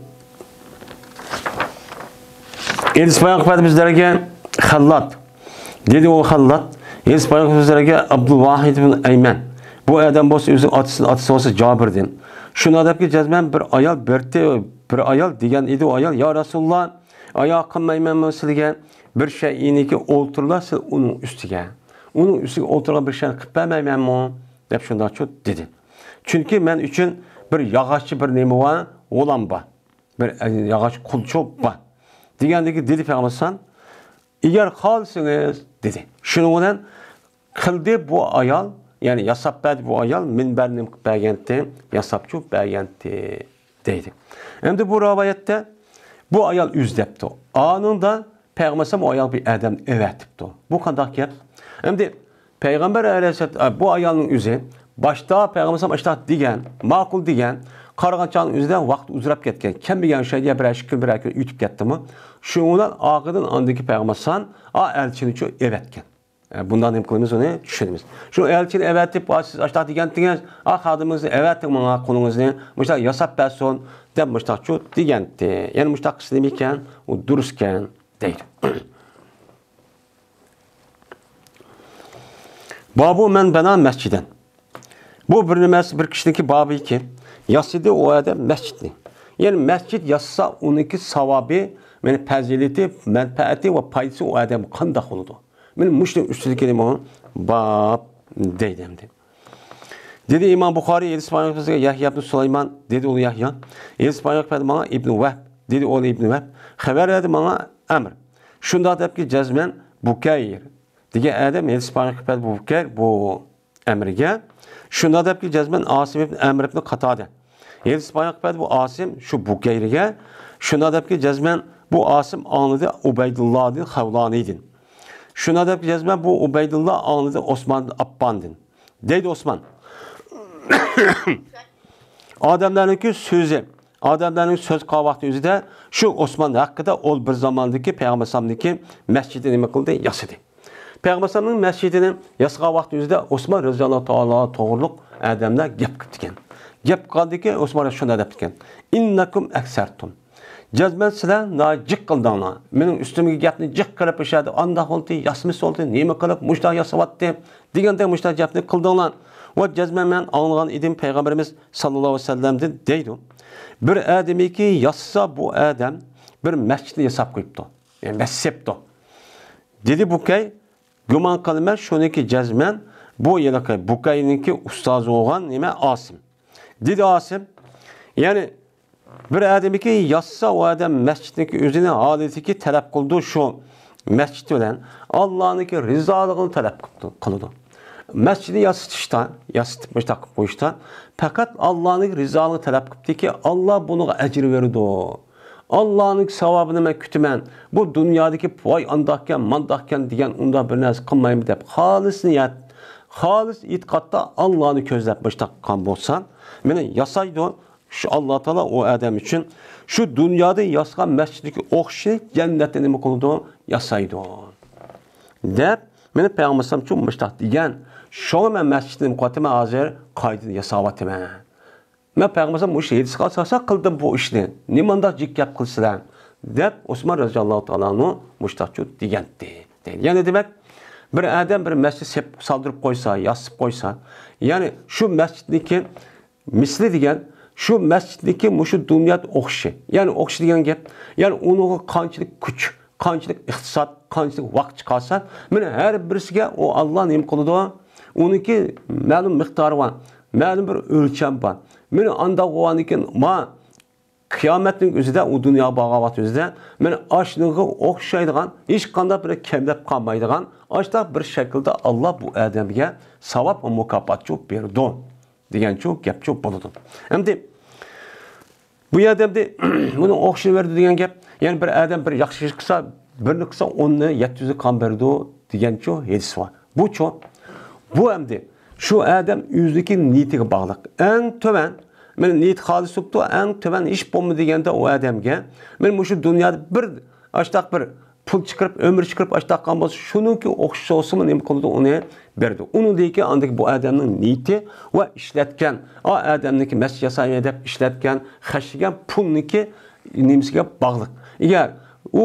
ئىلىس بايان قىلىپ بىزلەرگە خەللات. دېدى ئۇ خەللات. ئىلىس بايان قىلىپ بىزلەرگە ئابدۇلۋاھىد ئىبن ئەيمەن. بۇ ئادەم بولسا ئۆزى ئاتىسىنىڭ ئاتىسى بولسا جابىردىن. شۇ نادەپكى جەزمەن بىر ئايال بەردى، بىر ئايال دېگەن ئىدى ئۇ ئايال، يا رەسۇلاللا، ئايا قىلمايمەنمۇ سىلىگە بىر شەيئىنىكى ئولتۇرلا سىل ئۇنىڭ ئۈستىگە. ئۇنىڭ ئۈستىگە ئولتۇرغان بىر شەينى قىلىپ بەرمەيمەنمۇ؟ دەپ شۇنداقچۇ دېدى. چۈنكى مەن ئۈچۈن بىر ياغاچچى بىر نېمە بار، غۇلام بار. بىر ياغاچ قۇلچۇ بار. دېگەندىكى دېدى پەيغەمبەر ئەلەيھىسسالام، ئەگەر خالىسىڭىز دېدى. شۇنىڭ بىلەن قىلدى بۇ ئايال، يەنى ياساپ بەردى بۇ ئايال، مىنبەرنى نېمە قىلىپ بەرگەنتى، ياساپچۇ بەرگەنتى دەيدۇ. ئەمدى بۇ رىۋايەتتە بۇ ئايال ئۆزى دەپتۇ. ئانىڭدا پەيغەمبەر ئەلەيھىسسالام ئۇ ئايالغا بىر ئادەمنى ئەۋەتىپتۇ. بۇ قانداق گەپ؟ ئەمدى پەيغەمبەر ئەلەيھىسسالام، بۇ ئايالنىڭ ئۆزى باشتا پەيغەمبەر ئەلەيھىسسالام ئاشۇنداق دېگەن، ماقۇل دېگەن، قارىغان چاغنىڭ ئۆزىدە ۋاقىت ئۇزىراپ كەتكەن. كەلمىگەن شەيدە بىر ئىككى كۈن، بىر ئىككى كۈن ئۆتۈپ كەتتىمۇ؟ شۇنىڭ بىلەن ئارقىدىن ئاندىكى پەيغەمبەر ئەلەيھىسسالام ئا ئەلچىنى شۇ ئەۋەتكەن. ئە، بۇنداق نېمە قىلىمىز، ئۇنى چۈشىنىمىز. شۇ ئەلچىنى ئەۋەتىپ، ئا، سىز ئاشتاق دېگەنتىڭىز، ئا، خادىمىڭىزنى ئەۋەتىڭ ماڭا، قۇلىڭىزنى، مۇشتاق ياساپ بەرسۇن، دەپ مۇشتاقچۇ دېگەنتى. يەنە مۇشتاق قىلسا نېمە ئىكەن؟ ئۇ دۇرۇس ئىكەن، دەيدۇ. بابۇ مەن بەنا مەسچىدەن. بۇ بىر نېمەسى، بىر كىشىنىڭكى بابىكى ياسىدى ئۇ ئادەم مەسچىتنى. يەنى مەسچىت ياسىسا، ئۇنىڭكى ساۋابى، يەنى پەزىلىتى، مەنپەئەتى ۋە پايدىسى ئۇ ئادەمگە قانداق بولىدۇ؟ مانا مۇشۇنىڭ ئۈستىدىكى نېمە؟ باب دەيدۇ ئەمدى. دېدى ئىمام بۇخارىي، ھەدىس بايان قىلغان يەھيا ئىبن سۇلايمان، دېدى ئۇ يەھيا. ھەدىس بايان قىلدى ماڭا ئىبن ۋەھب، دېدى ئۇ ئىبن ۋەھب. خەۋەر بەردى ماڭا ئەمر. شۇنداق دەپكى جەزمەن بۇكەير دېگەن ئادەم ھەدىس بايان قىلدى بۇكەير، بۇ ئەمرگە. شۇنداق دەپكى جەزمەن ئاسىم ئىبن ئەمر ئىبن قاتادە. ھەدىس بايان قىلدى بۇ ئاسىم شۇ بۇكەيرگە. شۇنداق دەپكى جەزمەن بۇ ئاسىم ئاڭلىدى ئۇبەيدۇللادىن خەۋلانىدىن. شۇنداق دەپكى جەزمەن بۇ ئۇبەيدۇللا ئاڭلىدى ئوسماندىن ئاپپاندىن. دەيدۇ ئوسمان. ئادەملەرنىڭكى سۆزى، ئادەملەرنىڭ سۆز قىلغان ۋاقتى ئۆزىدە شۇ ئوسمان ھەققىدە ئۇ بىر زاماندىكى پەيغەمبەر ئەلەيھىسسالامنىڭكى مەسچىتىنى نېمە قىلدى؟ ياسىدى. پەيغەمبەر ئەلەيھىسسالامنىڭ مەسچىتىنى ياسىغان ۋاقتى ئۆزىدە ئوسمان رەزىياللاھۇ تائالا توغرۇلۇق ئادەملەر گەپ قىپتىكەن. گەپ قىلغاندىكىن ئوسمان شۇنداق دەپتىكەن. ئىننەكۇم ئەكسەرتۇم. جەزمەن سىلەر ناھايىتى جىق قىلدىڭلار. مېنىڭ ئۈستۈمگە گەپنى جىق قىلىپ، ئىشەدە ئانداق بولدى، ياسىمىسى بولدى، نېمە قىلىپ، مۇشۇنداق ياسىۋاتتى، دېگەندەك مۇشۇنداق گەپنى قىلدىڭلار. ۋە جەزمەن مەن ئاڭلىغان ئىدىم پەيغەمبىرىمىز ساللاللاھۇ ئەلەيھى ۋەسەللەمدىن دەيدۇ. بىر ئادەمكى ياسىسا بۇ ئادەم بىر مەسچىتنى ياساپ قويۇپتۇ. يەنى مەسچىت سېپىپتۇ. دېدى بۇكەي، گۇمان قىلىمەن، شۇنىڭكى جەزمەن بۇ ھېلىقى بۇكەينىڭكى ئۇستازى بولغان نېمە ئاسىم. دېدى ئاسىم، يەنى بىر ئادەمكى ياسىسا، ئۇ ئادەم مەسچىتنىڭكى ئۆزىنى ھالىتىكى تەلەپ قىلىدۇ، شۇ مەسچىت بىلەن ئاللانىڭكى رىزالىقىنى تەلەپ قىلىدۇ. مەسچىتنى ياسىتىشتا، ياسىتىپ مۇشۇنداق قىلىپ قويۇشتا پەقەت ئاللانىڭكى رىزالىقىنى تەلەپ قىپتىكى، ئاللا بۇنىڭغا ئەجىر بېرىدۇ. ئاللانىڭ ساۋابىنى مەن كۈتىمەن. بۇ دۇنيادىكى ۋاي ئانداقكەن، مانداقكەن دېگەن ئۇنداق بىر نەرسە قىلمايمەن دەپ خالىس نىيەت، خالىس ئېتىقادتا ئاللانى كۆزلەپ مۇشۇنداق قىلغان بولسا، مېنى ياسايدۇ. شۇ ئاللا تائالا ئۇ ئادەم ئۈچۈن شۇ دۇنيادا ياسىغان مەسچىتتىكى ئوخشىشىنى جەننەتتە نېمە قىلىدۇ؟ ياسايدۇ. دەپ مېنى پەيغەمبەر ئەلەيھىسسالام چوڭ مۇشتاق دېگەن، شۇڭا مەن مەسچىتنى نېمە قىلىۋاتىمەن، ھازىر قايتىدىن ياساۋاتىمەن. مەن پەيغەمبەر ئەلەيھىسسالام مۇشۇ ھەدىسكە ئاساسەن قىلدىم بۇ ئىشنى. نېمانداق جىق گەپ قىلىسىلەر، دەپ ئوسمان رەزىياللاھۇ تائالا ئەنھۇ مۇشتاقچۇ دېگەنتى. دەيدۇ. يەنى دېمەك، بىر ئادەم بىر مەسچىت سېپ سالدۇرۇپ قويسا، ياسىپ قويسا، يەنى شۇ مەسچىتنىڭكى مىسلى دېگەن شۇ مەسچىتنىڭكى مۇشۇ دۇنيادا ئوخشىشى. يەنى ئوخشىشى دېگەن گەپ، يەنى ئۇنىڭغا قانچىلىك كۈچ، قانچىلىك ئىقتىساد، قانچىلىك ۋاقىت چىقارسا، مانا ھەر بىرسىگە ئۇ ئاللا نېمە قىلىدۇ؟ ئۇنىڭكى مەلۇم مىقدارى بار، مەلۇم بىر ئۆلچەم بار. مانا ئانداق بولغاندىكىن، ما قىيامەتنىڭ ئۆزىدە ئۇ دۇنياغا بارغان ۋاقتىمىزدا، مانا ئاشۇنىڭغا ئوخشايدىغان، ھېچقانداق بىر كەملەپ قالمايدىغان، ئاشۇنداق بىر شەكىلدە ئاللا بۇ ئادەمگە ساۋاب ۋە مۇكاپاتچۇ بېرىدۇ. دېگەنچۇ گەپچۇ بولىدۇ. ئەمدى بۇ يەردە ئەمدى بۇنىڭ ئوخشىشىنى بېرىدۇ دېگەن گەپ، يەنى بىر ئادەم بىر ياخشى ئىش قىلسا، بىرنى قىلسا، ئوننى، يەتتە يۈزنى قان بېرىدۇ دېگەنچۇ ھەدىس بار. بۇچۇ، بۇ ئەمدى شۇ ئادەم ئۆزىنىڭكى نىيىتىگە باغلىق. ئەڭ تۆۋەن، مانا نىيىتى خالىس بوپتۇ، ئەڭ تۆۋەن ھېچ بولمىدى دېگەندە ئۇ ئادەمگە، مانا مۇشۇ دۇنيادا بىر ئاشتاق بىر پۇل چىقىرىپ، ئۆمۈر چىقىرىپ ئاشتاق قىلغان بولسا، شۇنىڭكى ئوخشىشى بولسىمۇ نېمە قىلىدۇ، ئۇنى بېرىدۇ. ئۇنىڭدىن كېيىن ئاندىكى بۇ ئادەمنىڭ نىيىتى ۋە ئىشلەتكەن، ئا ئادەمنىڭكى مەسچىت ياسايمەن دەپ ئىشلەتكەن، خەجلىگەن پۇلنىڭكى نېمىسىگە باغلىق. ئەگەر ئۇ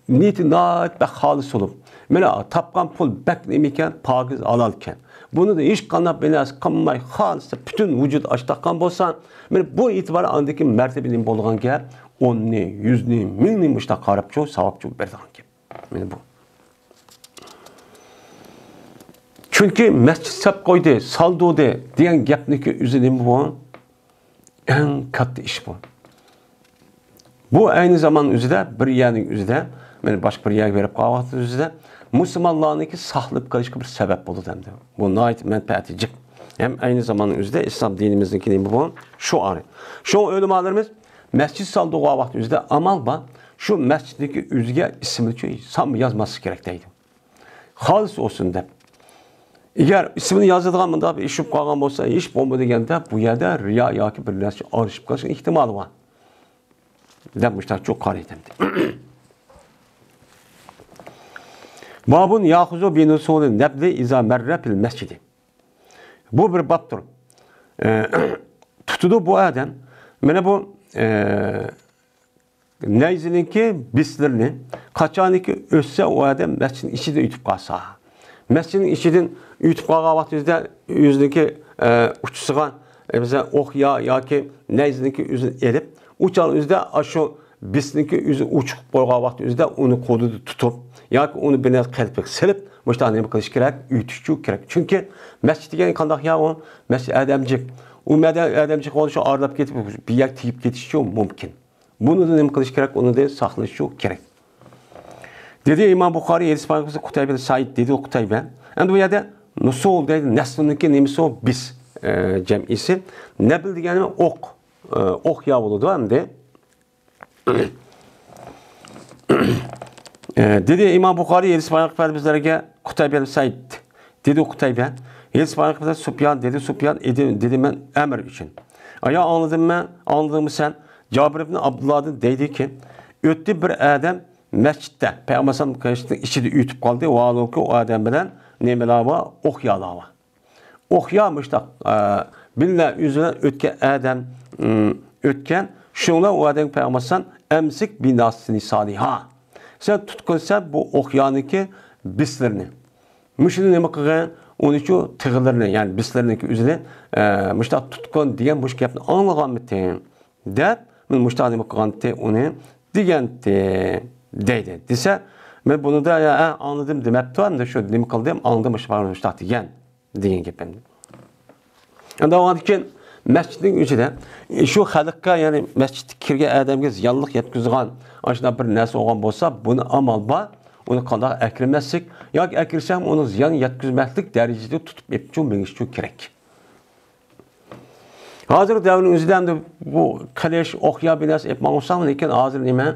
نىيىتى ناھايىتى بەك خالىس بولۇپ، مانا تاپقان پۇل بەك نېمە ئىكەن، پاكىز ھالال ئىكەن، بۇنىڭدا ھېچقانداق بىر نەرسە قىلماي، خالىس پۈتۈن ۋۇجۇد ئاشتاق قىلغان بولسا، مانا بۇ ئېتىبارى ئاندىكى مەرتىبە نېمە بولىدىغان گەپ، ئوننى، يۈزنى، مىڭنى مۇشۇنداق قاراپچۇ، ساۋابچۇ بېرىدىغان گەپ. مانا بۇ. چۈنكى مەسچىت ساپ قويدى، سالدۇردى دېگەن گەپنىڭكى ئۆزى نېمە بۇ؟ ئەڭ كاتتا ئىش بۇ. بۇ ئەينى زامان ئۆزىدە، بىر يەرنىڭ ئۆزىدە، مانا باشقا بىر يەرگە بېرىپ قالغان ۋاقىت ئۆزىدە مۇسۇلمانلارنىڭكى ساقلىنىپ قېلىشىغا بىر سەۋەب بولىدۇ ئەمدى. بۇ ناھايىتى مەنپەئەتى جىق. ھەم ئەينى زاماننىڭ ئۆزىدە ئىسلام دىنىمىزنىڭكى نېمە بۇ؟ شوئارى. شۇڭا ئۆلىمالىرىمىز مەسچىت سالدۇرغان ۋاقىت ئۆزىدە ئامال بار، شۇ مەسچىتنىڭكى ئۆزىگە ئىسمىنى سانمۇ يازماسلىق كېرەك دەيدۇ. خالىس بولسۇن دەپ. ئەگەر ئىسمىنى يازىدىغان مۇنداق بىر ئىش بولۇپ قالغان بولسا، ھېچ بولمىدى دېگەندە بۇ يەردە رىيا ياكى بىر نەرسە ئارىلىشىپ قېلىشنىڭ ئېھتىمالى بار. دەپ مۇشۇنداق چوڭ قارىيتتى. بابۇن ياخۇزۇ بىنۇسۇلى نەبلى ئىزا مەررە پىل مەسجىدى. بۇ بىر بابتۇر. ئە، تۇتىدۇ بۇ ئادەم. مانا بۇ، ئە، نەيزىنىڭكى بىسلىرىنى قاچانكى ئۆتسە، ئۇ ئادەم مەسچىتنىڭ ئىچىدىن ئۆتۈپ قالسا، مەسچىتنىڭ ئىچىدىن ئۆتۈپ قالغان ۋاقتىمىزدا ئۆزىنىڭكى، ئە، ئۇچىسىغا، ئە، مەسىلەن، ئوق يا ياكى نەيزىنىڭكى ئۆزىنى ئېلىپ، ئۇ چاغ ئۆزىدە ئاشۇ بىسنىڭكى ئۆزى ئوچۇق بولغان ۋاقتى ئۆزىدە ئۇنى قولىدا تۇتۇپ ياكى ئۇنى بىر نەرسە قېلىپقا سېلىپ، مۇشۇنداق نېمە قىلىش كېرەك؟ ئۆتۈشچۇ كېرەك. چۈنكى مەسچىت دېگەن قانداق يا ئۇ؟ مەسچىت ئادەمجىك. ئۇ مەدە-، ئادەمجىك بولۇشى ئارىلاپ كېتىپ، بىر يەرگە تېگىپ كېتىشىچۇ مۇمكىن. بۇنىڭدا نېمە قىلىش كېرەك؟ ئۇنىڭدىن ساقلىنىشچۇ كېرەك. دېدى ئىمام بۇخارىي، ھەدىس بايان قىلسا قۇتەيبە بىن سەئىد، دېدى قۇتەيبە. ئەمدى بۇ يەردە نۇسۇل دەيدۇ، نەسلنىڭكى نېمىسى ئۇ؟ بىس، ئە، جەمئىسى. نەبل دېگەن نېمە؟ ئوق. ئە، ئوق يا بولىدۇ ئەمدى. ئە، دېدى ئىمام بۇخارىي، ھەدىس بايان قىلىپ بىزلەرگە قۇتەيبە بىن سەئىد. دېدى قۇتەيبە. ھەدىس بايان قىلىپ سۇپيان، دېدى سۇپيان، ئىدى-، دېدى مەن ئەمىر ئۈچۈن. ئايا ئاڭلىدىڭمۇ؟ ئاڭلىدىڭمۇ سەن؟ جابىر ئىبن ئابدۇللادىن دەيدىكى، ئۆتتى بىر ئادەم مەسچىتتە، پەيغەمبەر ئەلەيھىسسالام مەسچىتنىڭ ئىچىدە ئۆتۈپ قالدى، ۋاھالەنكى ئۇ ئادەم بىلەن نېمىلەر بار؟ ئوق يالار بار. ئوق يا مۇشتاق، ئە، بىللە ئۆزى بىلەن ئۆتكەن ئادەم، ئىم، ئۆتكەن، شۇنىڭ بىلەن ئۇ ئادەمگە پەيغەمبەر ئەلەيھىسسالام، ئەمسىك بىناسىنىسانىھا. سەن تۇتقىن سەن بۇ ئوق يانىكى بىسلىرىنى. مۇشۇنى نېمە قىلغىن؟ ئۇنىچۇ تىغلىرىنى، يەنى بىسلىرىنىڭكى ئۆزىنى، ئە، مۇشتاق تۇتقىن دېگەن مۇشۇ گەپنى ئاڭلىغانمىتىڭ؟ دەپ، مانا مۇشۇنداق نېمە قىلغانتى ئۇنى دېگەنتى دەيدۇ. دېسە، مەن بۇنىدا، يا، ئە، ئاڭلىدىم دېمەپتۇ، ئەمدى شۇ نېمە قىلدىم، ئاڭلىدىم، مۇشۇنداق دېگەن، دېگەن گەپ ئەمدى. ئەمدى ئاندىن كېيىن مەسچىتنىڭ ئىچىدە، شۇ خەلققە، يەنى مەسچىتكە كىرگەن ئادەمگە زىيانلىق يەتكۈزىدىغان ئاشۇنداق بىر نەرسە بولغان بولسا، بۇنى ئامال بار، ئۇنى قانداق ئەكىرمەسلىك، ياكى ئەكىرسەم ئۇنىڭ زىيان يەتكۈزمەسلىك دەرىجىدە تۇتۇپ ئېپچۇ مېڭىشچۇ كېرەك. ھازىر دەۋرنىڭ ئۆزىدە ئەمدى بۇ قىلىش، ئوق يا بىر نەرسە ئېلىپ ماڭساڭ، لېكىن ھازىر نېمە؟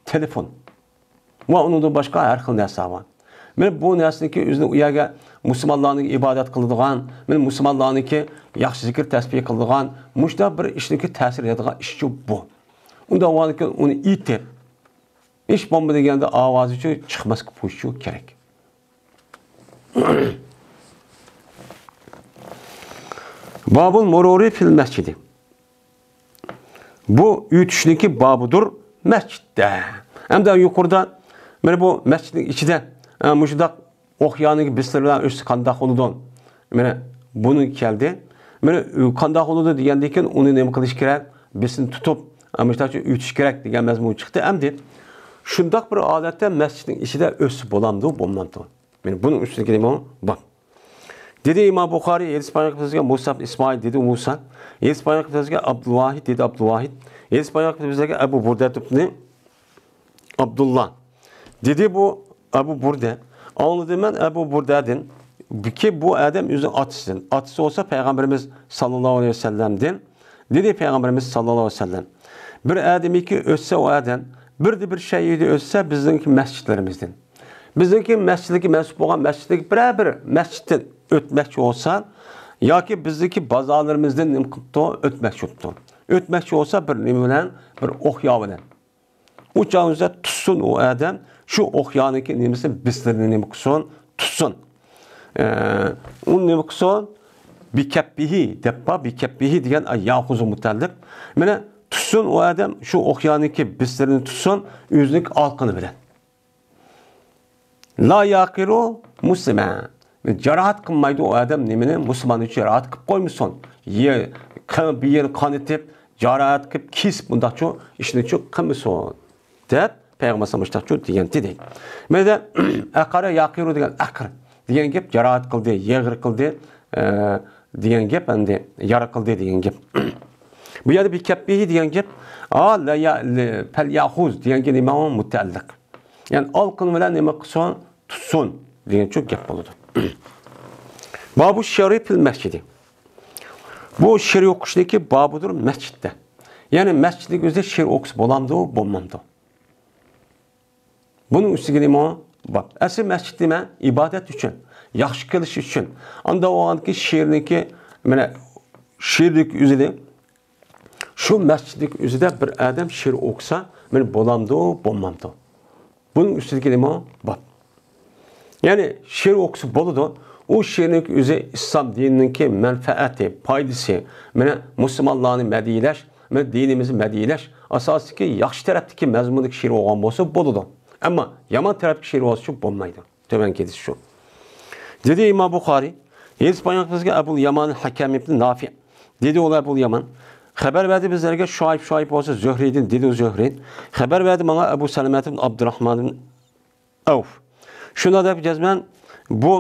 تېلېفون. ۋە ئۇنىڭدىن باشقا ھەر خىل نەرسە بار. مانا بۇ نەرسىنىڭكى ئۆزىنى ئۇ يەرگە مۇسۇلمانلارنىڭ ئىبادەت قىلىدىغان، مانا مۇسۇلمانلارنىڭكى ياخشى زىكىر تەسبىھ قىلىدىغان، مۇشۇنداق بىر ئىشنىڭكى تەسىر يەتىدىغان ئىشچۇ بۇ. ئۇنداق بولغاندىكىن ئۇنى ئېيتىپ، ھېچ بولمىدى دېگەندە ئاۋازىچۇ چىقماسلىق بولۇشىچۇ كېرەك. بابۇل مۇرۇرى فىل مەسجىدى. بۇ ئۆتۈشنىڭكى بابىدۇر مەسچىتتە. ھەمدە يۇقىرىدا مانا بۇ مەسچىتنىڭ ئىچىدە، ئە، مۇشۇنداق ئوق يانىكى بىسلىرى بىلەن ئۆتسە قانداق بولىدۇ؟ مانا بۇنىڭ كەلدى. مانا، ئە، قانداق بولىدۇ دېگەندىن كېيىن ئۇنى نېمە قىلىش كېرەك؟ بىسنى تۇتۇپ، ئە، مۇشۇنداق ئۆتۈش كېرەك دېگەن مەزمۇن چىقتى. ئەمدى شۇنداق بىر ھالەتتە مەسچىتنىڭ ئىچىدە ئۆتسە بولامدۇ، بولمامدۇ؟ مانا بۇنىڭ ئۈستىدىكى نېمە بار؟ دېدى ئىمام بۇخارىي، ھەدىس بايان قىلىپ بىزگە مۇسا ئىبن ئىسمائىل، دېدى مۇسا. ھەدىس بايان قىلىپ بىزگە ئابدۇلۋاھىد، دېدى ئابدۇلۋاھىد. ھەدىس بايان قىلىپ بىزگە ئەبۇ بۇردە ئىبنى ئابدۇللا. دېدى بۇ ئەبۇ بۇردە. ئاڭلىدىم مەن ئەبۇ بۇردەدىن، كى بۇ ئادەم ئۆزىنىڭ ئاتىسىدىن. ئاتىسى بولسا پەيغەمبىرىمىز ساللاللاھۇ ئەلەيھى ۋەسەللەمدىن. دېدى پەيغەمبىرىمىز ساللاللاھۇ ئەلەيھى ۋەسەللەم، بىر ئادەمكى ئۆتسە ئۇ ئادەم، بىردە بىر شەيئىدە ئۆتسە بىزنىڭكى مەسچىتلىرىمىزدىن. بىزنىڭكى مەسچىتلىككە مەنسۇپ بولغان مەسچىتلىك بىرەر بىر مەسچىتتىن ئۆتمەكچى بولسا، ياكى بىزنىڭكى بازارلىرىمىزدىن نېمە قىلىپتۇ؟ ئۆتمەكچى بولۇپتۇ. ئۆتمەكچى بولسا بىر نېمە بىلەن؟ بىر ئوق يا بىلەن. ئۇ چاغدا تۇتسۇن ئۇ ئادەم، شۇ ئوق يانىكى نېمىسى بىسلىرىنى نېمە قىلسۇن؟ تۇتسۇن. ئە، ئۇنى نېمە قىلسۇن؟ بىكەپپىھى دەپ بار، بىكەپپىھى دېگەن ئاي ياخۇزۇ مۇتەللىپ. مانا تۇتسۇن ئۇ ئادەم، شۇ ئوق يانىكى بىسلىرىنى تۇتسۇن، ئۆزىنىڭ ئالقىنى بىلەن. لا ياقىرۇ مۇسلىمەن. جاراھەت قىلمايدۇ ئۇ ئادەم نېمىنى؟ مۇسۇلماننى جاراھەت قىلىپ قويمىسۇن. يە-، قان-، بىر يېرىنى قانىتىپ، جاراھەت قىلىپ، كېسىپ، بۇنداقچۇ ئىشنىچۇ قىلمىسۇن، دەپ پەيغەمبەر ئەلەيھىسسالام مۇشتاقچۇ دېگەنتى دەيدۇ. مەيدە ئەقەرە ياقىرۇ دېگەن ئەقىر دېگەن گەپ، جاراھەت قىلدى، يېغىر قىلدى، ئە، دېگەن گەپ، ئەمدى يارا قىلدى دېگەن گەپ. بۇ يەردە بىكەپپىھى دېگەن گەپ، ئا، لە يا-، لە-، پەل ياخۇز دېگەنگە نېمە مۇتەئەللىق. يەنى ئالقىن بىلەن نېمە قىلسۇن؟ تۇتسۇن دېگەنچۇ گەپ بولىدۇ. بابۇ شەرىفىل مەسچىدى. بۇ شېئىر ئوقۇشنىڭكى بابىدۇر مەسچىتتە. يەنى مەسچىتنىڭ ئۆزىدە شېئىر ئوقۇسا بولامدۇ، بولمامدۇ؟ بۇنىڭ ئۈستىگە نېمە بار؟ ئەسلى مەسچىت نېمە؟ ئىبادەت ئۈچۈن، ياخشى قىلىش ئۈچۈن. ئاندا بولغاندىكى شېئىرنىڭكى، مانا، شېئىرنىڭكى ئۆزىنى شۇ مەسچىتنىڭ ئۆزىدە بىر ئادەم شېئىر ئوقۇسا، مانا بولامدۇ، بولمامدۇ؟ بۇنىڭ ئۈستىدىكى نېمە بار؟ يەنى شېئىر ئوقۇسا بولىدۇ. ئۇ شېئىرنىڭ ئۆزى ئىسلام دىنىنىڭكى مەنپەئەتى، پايدىسى، مانا مۇسۇلمانلارنى مەدھىيلەش، مانا دىنىمىزنى مەدھىيلەش ئاساسىدىكى ياخشى تەرەپتىكى مەزمۇندىكى شېئىر بولغان بولسا بولىدۇ. ئەمما يامان تەرەپتىكى شېئىر بولسا شۇ بولمايدۇ. تۆۋەنكى ھەدىس شۇ. دېدى ئىمام بۇخارىي، ھەدىس بايان قىلىشقا ئەبۇل يامان ھەكەم ئىبن نافىئ. دېدى ئۇلار ئەبۇل يامان. خەۋەر بەردى بىزلەرگە شۇئەيب، شۇئەيب بولسا زۆھرىدىن، دېدى ئۇ زۆھرى. خەۋەر بەردى ماڭا ئەبۇ سەلەمەت ئىبن ئابدۇرراھمان ئىبن ئەۋف. شۇنداق دەپ جەزمەن بۇ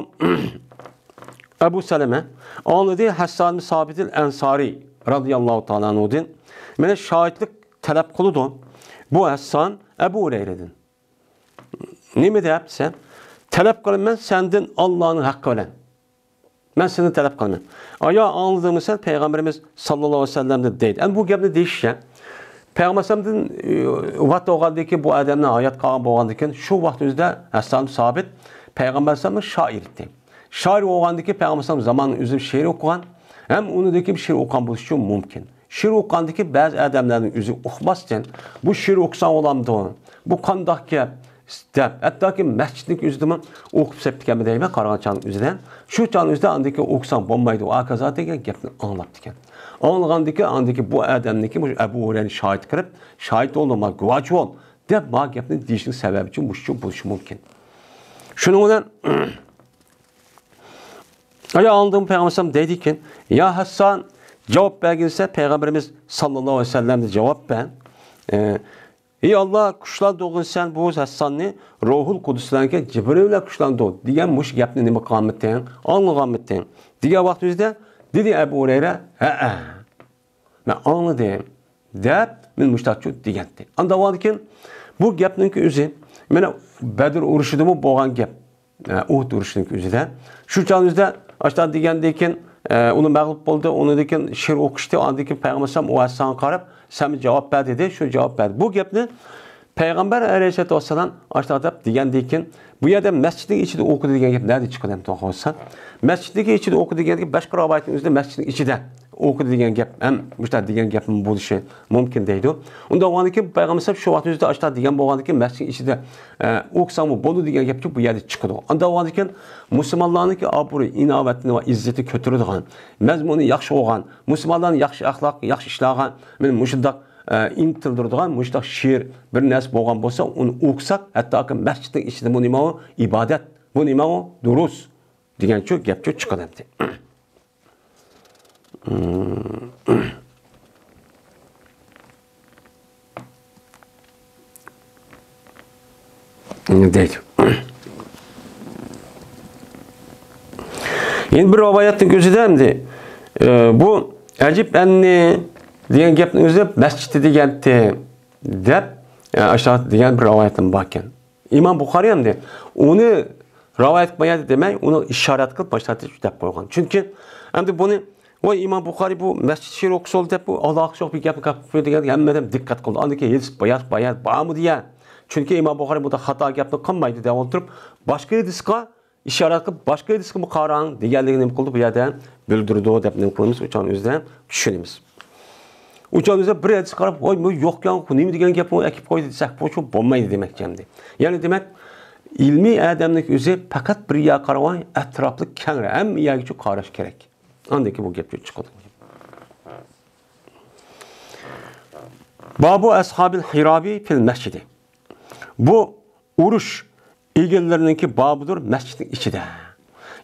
ئەبۇ سەلەمە ئاڭلىدى ھەسسان سابىتىل ئەنسارى رازىياللاھۇ تائالا ئەنھۇدىن. مانا شاھىتلىق تەلەپ قىلىدۇ. بۇ ھەسسان ئەبۇ ھۇرەيرىدىن. نېمە دەپ دېسە، تەلەپ قىلىمەن سەندىن ئاللانىڭ ھەققى بىلەن. مەن سېنى تەلەپ قىلىمەن. ئايا ئاڭلىدىڭمۇ سەن پەيغەمبىرىمىز ساللاللاھۇ ئەلەيھى ۋەسەللەمدىن دەيدۇ. ئەمدى بۇ گەپنى دېيىشىچە، پەيغەمبەر ئەلەيھىسسالامدىن، ئە، ۋاپات بولغاندىن كېيىن، بۇ ئادەمنىڭ ھايات قالغان بولغاندىن كېيىن، شۇ ۋاقىت ئۆزىدە ھەسسان سابىت پەيغەمبەر ئەلەيھىسسالامنىڭ شائىرى. شائىر بولغاندىن كېيىن پەيغەمبەر ئەلەيھىسسالام زامانىدا ئۆزى شېئىر ئوقۇغان، ھەم ئۇنىڭدىن كېيىن شېئىر ئوقۇغان بولۇشى مۇمكىن. شېئىر ئوقۇغاندىكى بەزى ئادەملەرنىڭ ئۆزى ئۇقماستىن، بۇ شېئىر ئوقۇساڭ بولامدۇ؟ بۇ قانداق گەپ؟ دەپ، ھەتتاكى مەسچىتنىڭ ئۆزىدىمۇ ئوقۇپ سەپتىكەنمۇ دەيمەن، قارىغان چاغنىڭ ئۆزىدە. شۇ چاغنىڭ ئۆزىدە ئاندىكى ئوقۇساڭ بولمايدۇ، ئاكازا دېگەن گەپنى ئاڭلاپتىكەن. ئاڭلىغاندىكى، ئاندىكى بۇ ئادەمنىڭكى مۇشۇ ئەبۇ ھۇرەيرىنى شاھىت قىلىپ، شاھىت بولدۇم، ما گۇۋاچى بول، دەپ ما گەپنى دېيىشنىڭ سەۋەبى ئۈچۈن مۇشۇ بولۇشى مۇمكىن. شۇنىڭ بىلەن ئايا ئاڭلىدىم پەيغەمبەر ئەلەيھىسسالام دەيدىكەن، يا ھەسسان، جاۋاب بەرگىنسە پەيغەمبىرىمىز ساللاللاھۇ ئەلەيھى ۋەسەللەمدىن جاۋاب بەر. ئى، ئى ئاللا، كۈچلەندۈرگىن سەن بۇ ھەسساننى روھۇل قۇدۇس بىلەنكەن، جىبرىل بىلەن كۈچلەندۈر دېگەن مۇشۇ گەپنى نېمە قىلغانمىتىڭ؟ ئاڭلىغانمىتىڭ؟ دېگەن ۋاقتىمىزدا دېدى ئەبۇ ھۇرەيرە، ھەئە. مەن ئاڭلىدىم، دەپ، مەن مۇشتاقچۇ دېگەنتى. ئاندىن كېيىن بۇ گەپنىڭكى ئۆزى، مانا بەدر ئۇرۇشىدىمۇ بولغان گەپ. ئە، ئۇھۇد ئۇرۇشىنىڭكى ئۆزىدە. شۇ چاغنىڭ ئۆزىدە ئاشتا دېگەندىن كېيىن، ئە، ئۇنى مەغلۇپ بولدى، ئۇنىڭدىن كېيىن شېئىر ئوقۇشتى، ئاندىن كېيىن پەيغەمبەر ئەلەيھىسسالام ئۇ ھەسسانغا قاراپ، سەن جاۋاب بەر دېدى، شۇ جاۋاب بەردى. بۇ گەپنى پەيغەمبەر ئەلەيھىسسالاتۇ ۋەسسالام ئاشتا دەپ دېگەندىن كېيىن، بۇ يەردە مەسچىتنىڭ ئىچىدە ئوقۇدى دېگەن گەپ نەدىن چىقىدۇ ئەمدى توغرا بولسا؟ مەسچىتنىڭكى ئىچىدە ئوقۇدى دېگەن گەپ باشقا رىۋايەتنىڭ ئۆزىدە مەسچىتنىڭ ئىچىدە ئوقۇدى دېگەن گەپ ھەم مۇشۇنداق دېگەن گەپمۇ بولۇشى مۇمكىن دەيدۇ. ئۇنداق بولغاندىكىن پەيغەمبەر ئەلەيھىسسالام شۇ ۋاقىت ئۆزىدە ئاشۇنداق دېگەن بولغاندىكىن مەسچىتنىڭ ئىچىدە، ئە، ئوقۇساڭمۇ بولىدۇ دېگەن گەپچۇ بۇ يەردە چىقىدۇ. ئانداق بولغاندىكىن مۇسۇلمانلارنىڭكى ئابرۇي، ئىناۋىتىنى ۋە ئىززىتىنى كۆتۈرىدىغان، مەزمۇنى ياخشى بولغان، مۇسۇلمانلارنى ياخشى ئەخلاق، ياخشى ئىشلارغا مانا مۇشۇنداق، ئە، ئىنتىلدۈرىدىغان مۇشۇنداق شېئىر بىر نەرسە بولغان بولسا، ئۇنى ئوقۇساق، ھەتتاكى مەسچىتنىڭ ئىچىدە بۇ نېمە ئۇ؟ ئىبادەت. بۇ نېمە ئۇ؟ دۇرۇس. دېگەنچۇ گەپچۇ چىقىدۇ ئەمدى. دەيدۇ. يەنە بىر رىۋايەتنىڭ ئۆزىدە ئەمدى، ئە، بۇ ئەجىب ئەننى دېگەن گەپنىڭ ئۆزى مەسچىتى دېگەنتى دەپ، ئە، ئاشۇنداق دېگەن بىر رىۋايەتمۇ بار ئىكەن. ئىمام بۇخارىي ئەمدى ئۇنى رىۋايەت قىلمايدۇ دېمەي، ئۇنى ئىشارەت قىلىپ باشتا دەپ قويغان. چۈنكى ئەمدى بۇنى، ۋاي، ئىمام بۇخارىي بۇ مەسچىت شېئىر ئوقۇسۇلدى دەپ، بۇ ئالاقىسى يوق بىر گەپنى قىلىپ قويدى دېگەن ھەممە ئادەم دىققەت قىلدى. ئاندىن كېيىن ھەدىس بايان، بايان بارمۇ دېگەن. چۈنكى ئىمام بۇخارىي بۇنداق خاتا گەپنى قىلمايدۇ دەپ ئولتۇرۇپ، باشقا ھەدىسقا ئىشارەت قىلىپ، باشقا ھەدىسكىمۇ قاراڭ دېگەنلىكىنى نېمە قىلدى؟ بۇ يەردە بىلدۈرىدۇ دەپ نېمە قىلىمىز؟ ئۇچان ئۆزىدە چۈشىنىمىز. ئۇچان ئۆزىدە بىر ھەدىس قاراپ، ۋاي، بۇ يوقكەن، نېمە دېگەن گەپ ئۇ ئەكىپ قويدى دېسەك، بۇ چوق بولمايدۇ دېمەكچى ئەمدى. يەنى دېمەك، ئىلمىي ئادەمنىڭ ئۆزى پەقەت بىر يەرگە قارىماي، ئەتراپلىق كەڭرى، ھەممە يەرگىچۇ قاراش كېرەك. ئاندىن كېيىن بۇ گەپ چىقىدۇ. بابۇ ئەسھابىل ھىرابى فىل مەسچىدى. بۇ ئۇرۇش ئېگىللىرىنىڭكى بابىدۇر مەسچىتنىڭ ئىچىدە.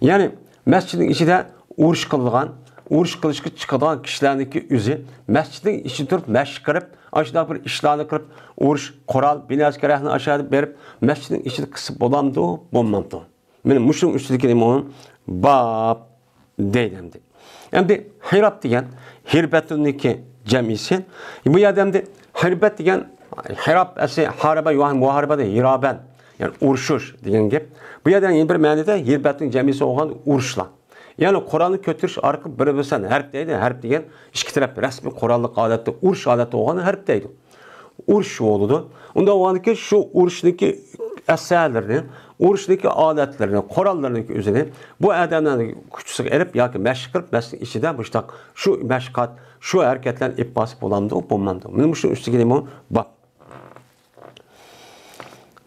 يەنى مەسچىتنىڭ ئىچىدە ئۇرۇش قىلىدىغان، ئۇرۇش قىلىشقا چىقىدىغان كىشىلەرنىڭكى ئۆزى مەسچىتنىڭ ئىچىدە تۇرۇپ مەشىق قىلىپ، ئاشۇنداق بىر ئىشلارنى قىلىپ، ئۇرۇش قورال، بىنە ئەسكەرەكنى ئاشۇ يەردە بېرىپ، مەسچىتنىڭ ئىچىدە قىلسا بولامدۇ، بولمامدۇ؟ مانا مۇشۇنىڭ ئۈستىدىكى نېمە ئۇ؟ باب دەيدۇ ئەمدى. ئەمدى ھىراب دېگەن ھىربەتۇننىڭكى جەمئىسى. بۇ يەردە ئەمدى ھىربەت دېگەن، ھىراب ئەسلى ھاربە، يۇھان مۇھارىبە دە ھىرابەن، يەنى ئۇرۇشۇش دېگەن گەپ. بۇ يەردە يەنە بىر مەنىدە ھىربەتنىڭ جەمئىسى بولغان ئۇرۇشلار. يەنى قورالنى كۆتۈرۈش ئارقىلىق بىر-بىرسىدىن ھەرب دەيدۇ. ھەرب دېگەن ئىككى تەرەپ رەسمىي قوراللىق ھالەتتە، ئۇرۇش ھالەتتە بولغان ھەرب دەيدۇ. ئۇرۇش بولىدۇ. ئۇنداق بولغاندىكىن شۇ ئۇرۇشنىڭكى ئەسلىھەلىرىنى، ئۇرۇشنىڭكى ئالەتلىرىنى، قوراللىرىنىڭكى ئۆزىنى بۇ ئادەملەرنى كۈچىسىگە ئېلىپ ياكى مەشىق قىلىپ، مەسچىتنىڭ ئىچىدە مۇشۇنداق شۇ مەشىقات، شۇ ھەرىكەتلەرنى ئېلىپ بارسا بولامدۇ، بولمامدۇ؟ مانا مۇشۇنىڭ ئۈستىگە نېمە بار؟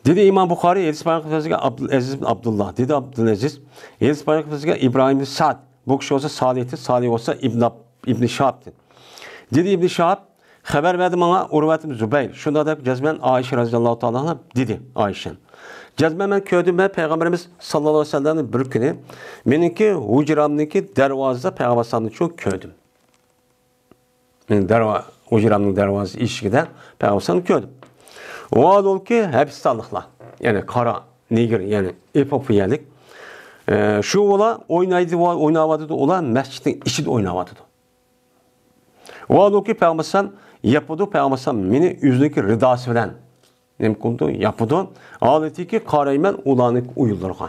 دېدى ئىمام بۇخارىي، ھەدىس بايان قىلغان سۆزگە ئابدۇلئەزىز ئىبن ئابدۇللا. دېدى ئابدۇلئەزىز، ھەدىس بايان قىلغان سۆزگە ئىبراھىم ئىبن سەئد. بۇ كىشى بولسا سالىھتىن، سالىھ بولسا ئىبن ئاب-، ئىبن شىھابتىن. دېدى ئىبن شىھاب، خەۋەر بەردى ماڭا ئۇرۋەت ئىبن زۇبەير، شۇنداق دەپ جەزمەن ئائىشە رەزىياللاھۇ تائالا ئەنھا دېدى، ئائىشە. جەزمەن مەن كۆردۈم، مەن پەيغەمبىرىمىز ساللاللاھۇ ئەلەيھى ۋەسەللەمنى بىر كۈنى مېنىڭكى ھۇجرامنىڭكى دەرۋازىسىدا پەيغەمبەر ئەلەيھىسسالامنى شۇ كۆردۈم. مېنىڭ دەرۋا-، ھۇجرامنىڭ دەرۋازىسى ئىشىكىدە پەيغەمبەر ئەلەيھىسسالامنى كۆردۈم. ۋاھالۇلكى ھەبىستانلىقلار، يەنى قارا، نېگىر، يەنى ئېفىئوپىيەلىك. ئە، شۇ ئۇلار ئوينايدۇ، ئويناۋاتىدۇ، ئۇلار مەسچىتنىڭ ئىچىدە ئويناۋاتىدۇ. ۋاھالۇكى پەيغەمبەر ئەلەيھىسسالام ياپىدۇ، پەيغەمبەر ئەلەيھىسسالام مېنى ئۆزىنىڭكى رىداسى بىلەن نېمە قىلىدۇ؟ ياپىدۇ. ھالىتىكى قارايمەن ئۇلارنىڭ ئويۇنلىرىغا.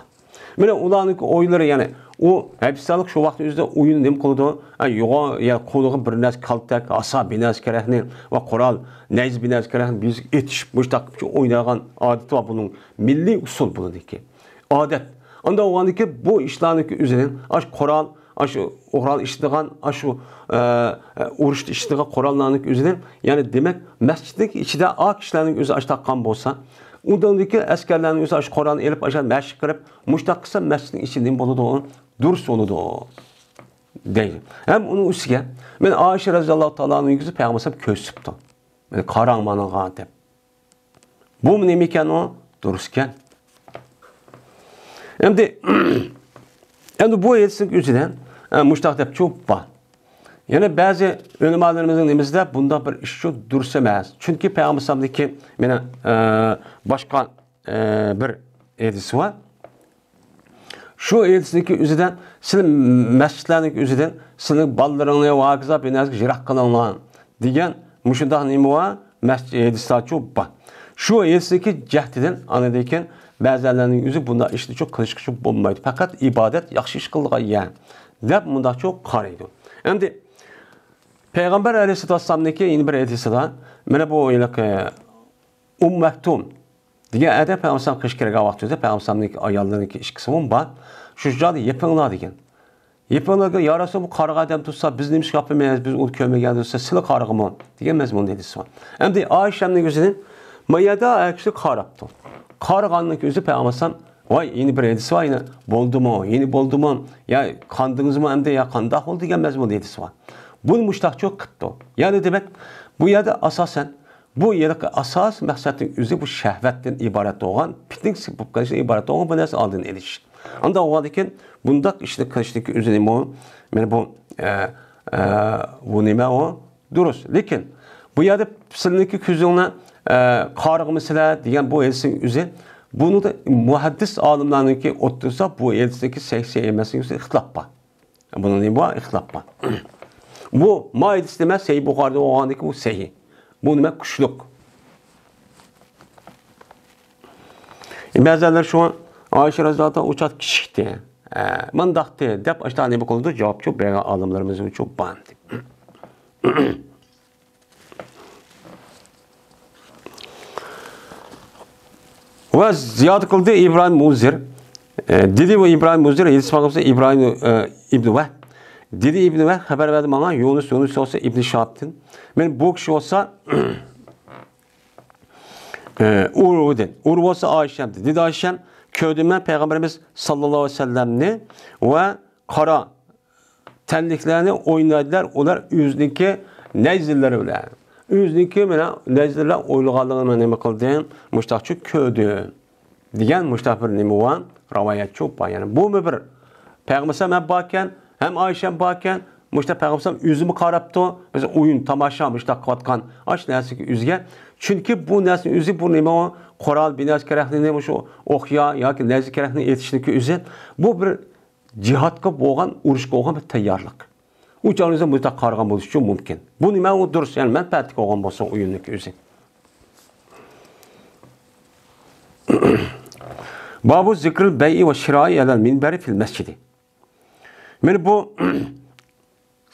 مانا ئۇلارنىڭ ئويۇنلىرى، يەنى ئۇ ھەبىستانلىق شۇ ۋاقىت ئۆزىدە ئويۇن نېمە قىلىدۇ؟ ئە، يوغان، يا قولىغا بىر نەرسە كالتەك، ھاسا بىنەرسە كېرەكنى ۋە قورال، نەيزە بىنەرسە كېرەكنى بىز ئېتىشىپ، مۇشۇنداق ئوينايدىغان ئادىتى بار بۇنىڭ. مىللىي ئۇسۇل بۇنىڭكى. ئادەت. ئانداق بولغاندىكىن بۇ ئىشلارنىڭكى ئۆزىنى، ئاشۇ قورال، ئاشۇ قورال ئىشلىتىدىغان، ئاشۇ، ئە، ئە، ئۇرۇشتا ئىشلىتىدىغان قوراللارنىڭكى ئۆزىنى، يەنى دېمەك، مەسچىتنىڭ ئىچىدە ئا كىشىلەرنىڭ ئۆزى ئاشۇنداق قىلغان بولسا، ئۇندىن كېيىن ئەسكەرلەرنىڭ ئۆزى ئاشۇ قورالنى ئېلىپ، ئاشۇ مەشىق قىلىپ، مۇشۇنداق قىلسا مەسچىتنىڭ ئىچى نېمە بولىدۇ؟ دۇرۇس بولىدۇ، دەيدۇ. ھەم ئۇنىڭ ئۈستىگە، مانا ئائىشە رەزىياللاھۇ تائالا ئەنھا يۈزى پەيغەمبەر ئەلەيھىسسالام كۆرسىتىپتۇ. مانا قاراڭ مانىغا دەپ. بۇمۇ نېمە ئىكەن ئۇ؟ دۇرۇس ئىكەن. ئەمدى، ئەمدى بۇ ھەدىسنىڭ ئۆزىدە، ئە، مۇشتاق دەپ چوپ بار. يەنە بەزى ئۆلىمالىرىمىزنىڭ نېمىسىدە بۇنداق بىر ئىش شۇ دۇرۇس ئەمەس. چۈنكى پەيغەمبەر ئەلەيھىسسالامدىكى مانا، ئە، باشقا، ئە، بىر ھەدىسى بار. شۇ ھەدىسنىڭكى ئۆزىدە سىلى مەسچىتلەرنىڭكى ئۆزىدىن سىلىنىڭ بالىلىرىڭنى ۋە ھاكازا بىر نەرسىگە يىراق قىلىڭلار دېگەن مۇشۇنداق نېمە بار؟ مەسچىت ھەدىسلەرچۇ بار. شۇ ھەدىسنىڭكى جەھىتىدىن ئاندىن كېيىن بەزىلەرنىڭ ئۆزى بۇنداق ئىشنى چۇ قىلىشقىچۇ بولمايدۇ. پەقەت ئىبادەت ياخشى ئىش قىلىدىغان يەر دەپ مۇنداقچۇ قارايدۇ. ئەمدى پەيغەمبەر ئەلەيھىسسالاتۇ ۋەسسالامنىڭكى يەنە بىر ھەدىسىدا مانا بۇ ھېلىقى ئۇم مەكتۇم دېگەن ئادەم پەيغەمبەر ئەلەيھىسسالام قېشىغا كىرگەن ۋاقتىدا پەيغەمبەر ئەلەيھىسسالامنىڭ ئاياللىرىنىڭكى ئىككىسىمۇ بار. شۇ جايدا يېپىڭلار دېگەن. يېپىڭلارغا، يا رەسۇل، بۇ قارىغان ئادەم تۇرسا، بىز نېمىشقا ئاپىمىز، بىز ئۇنى كۆرمىگەن تۇرسا، سىلە قارىغىمۇ دېگەن مەزمۇندا ھەدىسى بار. ئەمدى ئائىشەمنىڭ ئۆزىنى ما يەردە ئەكسى قاراپتۇ. قارىغاننىڭ ئۆزى پەيغەمبەر ئەلەيھىسسالام، ۋاي، يەنە بىر ھەدىسى بار، يەنە بولدىمۇ، يەنە بولدىمۇ، يا قاندىڭىزمۇ ئەمدى، يا قانداق بولدى دېگەن مەزمۇندا ھەدىسى بار. بۇنى مۇشتاقچۇ قىپتۇ. يەنى دېمەك، بۇ يەردە ئاساسەن بۇ يەردىكى ئاساسىي مەقسەتنىڭ ئۆزى بۇ شەھۋەتتىن ئىبارەت بولغان، پىتنىسى بولۇپ قېلىشتىن ئىبارەت بولغان بۇ نەرسە ئالدىنى ئېلىش. ئانداق بولغاندىكىن بۇنداق ئىشنى قىلىشنىڭكى ئۆزى نېمە؟ مانا بۇ، ئە، ئە، بۇ نېمە ئۇ؟ دۇرۇس. لېكىن بۇ يەردە سىلىنىڭكى كۆزۈڭنى، ئە، قارىغۇمسىلەر دېگەن بۇ ھەدىسنىڭ ئۆزى، بۇنىڭدا مۇھەددىس ئالىملارنىڭكى ئوتتۇرىسىدا بۇ ھەدىسنىڭكى سەھىھ ئەمەسلىكى ئىختىلاپ بار. بۇنىڭ نېمە بار؟ ئىختىلاپ بار. بۇ ما ھەدىس دېمەك، سەھىھ بۇخارىدا بولغاندىكىن بۇ سەھىھ. بۇ نېمە؟ كۈچلۈك. بەزىلەر شۇ ئائىشە رەزىياللاھۇ ئۇ چاغ كىچىكتى، ئە، مۇنداقتى دەپ ئاشتا نېمە قىلىدۇ؟ جاۋابچۇ بەرگەن ئالىملىرىمىزمۇ بار. ۋە زىيادە قىلدى ئىبراھىم مۇنزىر. ئە، دېدى ئىبراھىم مۇنزىر، ھەدىس باقمىسا ئىبراھىم، ئە، ئىبنى ۋەھب. دېدى ئىبنى ۋەھب، خەۋەر بەردى ماڭا، يۇنۇس، يۇنۇس بولسا ئىبنى شىھابتىن. مەن بۇ كىشى بولسا، ئە، ئۇرۋىدىن. ئۇرۋا بولسا ئائىشەمدىن. دېدى ئائىشەم، كۆردۈم مەن پەيغەمبىرىمىز ساللاللاھۇ ئەلەيھى ۋەسەللەمنى ۋە قارا تەنلىكلەرنى ئوينايدىلەر، ئۇلار ئۆزىنىڭكى نەيزىلىرى بىلەن. ئۆزىنىڭكى مانا نەيزىلىرى بىلەن ئوينىغانلىقىنى نېمە قىلدىم؟ مۇشتاقچۇ كۆردۈم دېگەن مۇشتاق بىر نېمە بار؟ رىۋايەتچۇ بار. يەنى بۇمۇ بىر پەيغەمبەر ھەم باركەن، ھەم ئائىشەم باركەن، مۇشتاق پەيغەمبەر ئۆزىمۇ قاراپتۇ. بىز ئويۇن، تاماشا مۇشتاق قىلىۋاتقان ئاش نەرسىگە ئۆزگە. چۈنكى بۇ نەرسىنىڭ ئۆزى بۇ نېمە؟ قورال، بىنەس كېرەكلىكنى، مۇشۇ ئوقيا ياكى نەيزە كېرەكلىكنى ئېتىشنىڭكى ئۆزى. بۇ بىر جىھادقا بولغان، ئۇرۇشقا بولغان بىر تەييارلىق. ئۇ چاغنىڭىزدا بۇنداق قارىغان بولۇشى مۇمكىن. بۇ نېمە؟ ئۇ دۇرۇس، يەنى مەنپەئەتلىك بولغان بولسا ئويۇننىڭكى ئۆزى. بابۇ زىكرىل بەيئى ۋە شىرائى ئەلەل مىنبەرى فىل مەسجىدى. مانا بۇ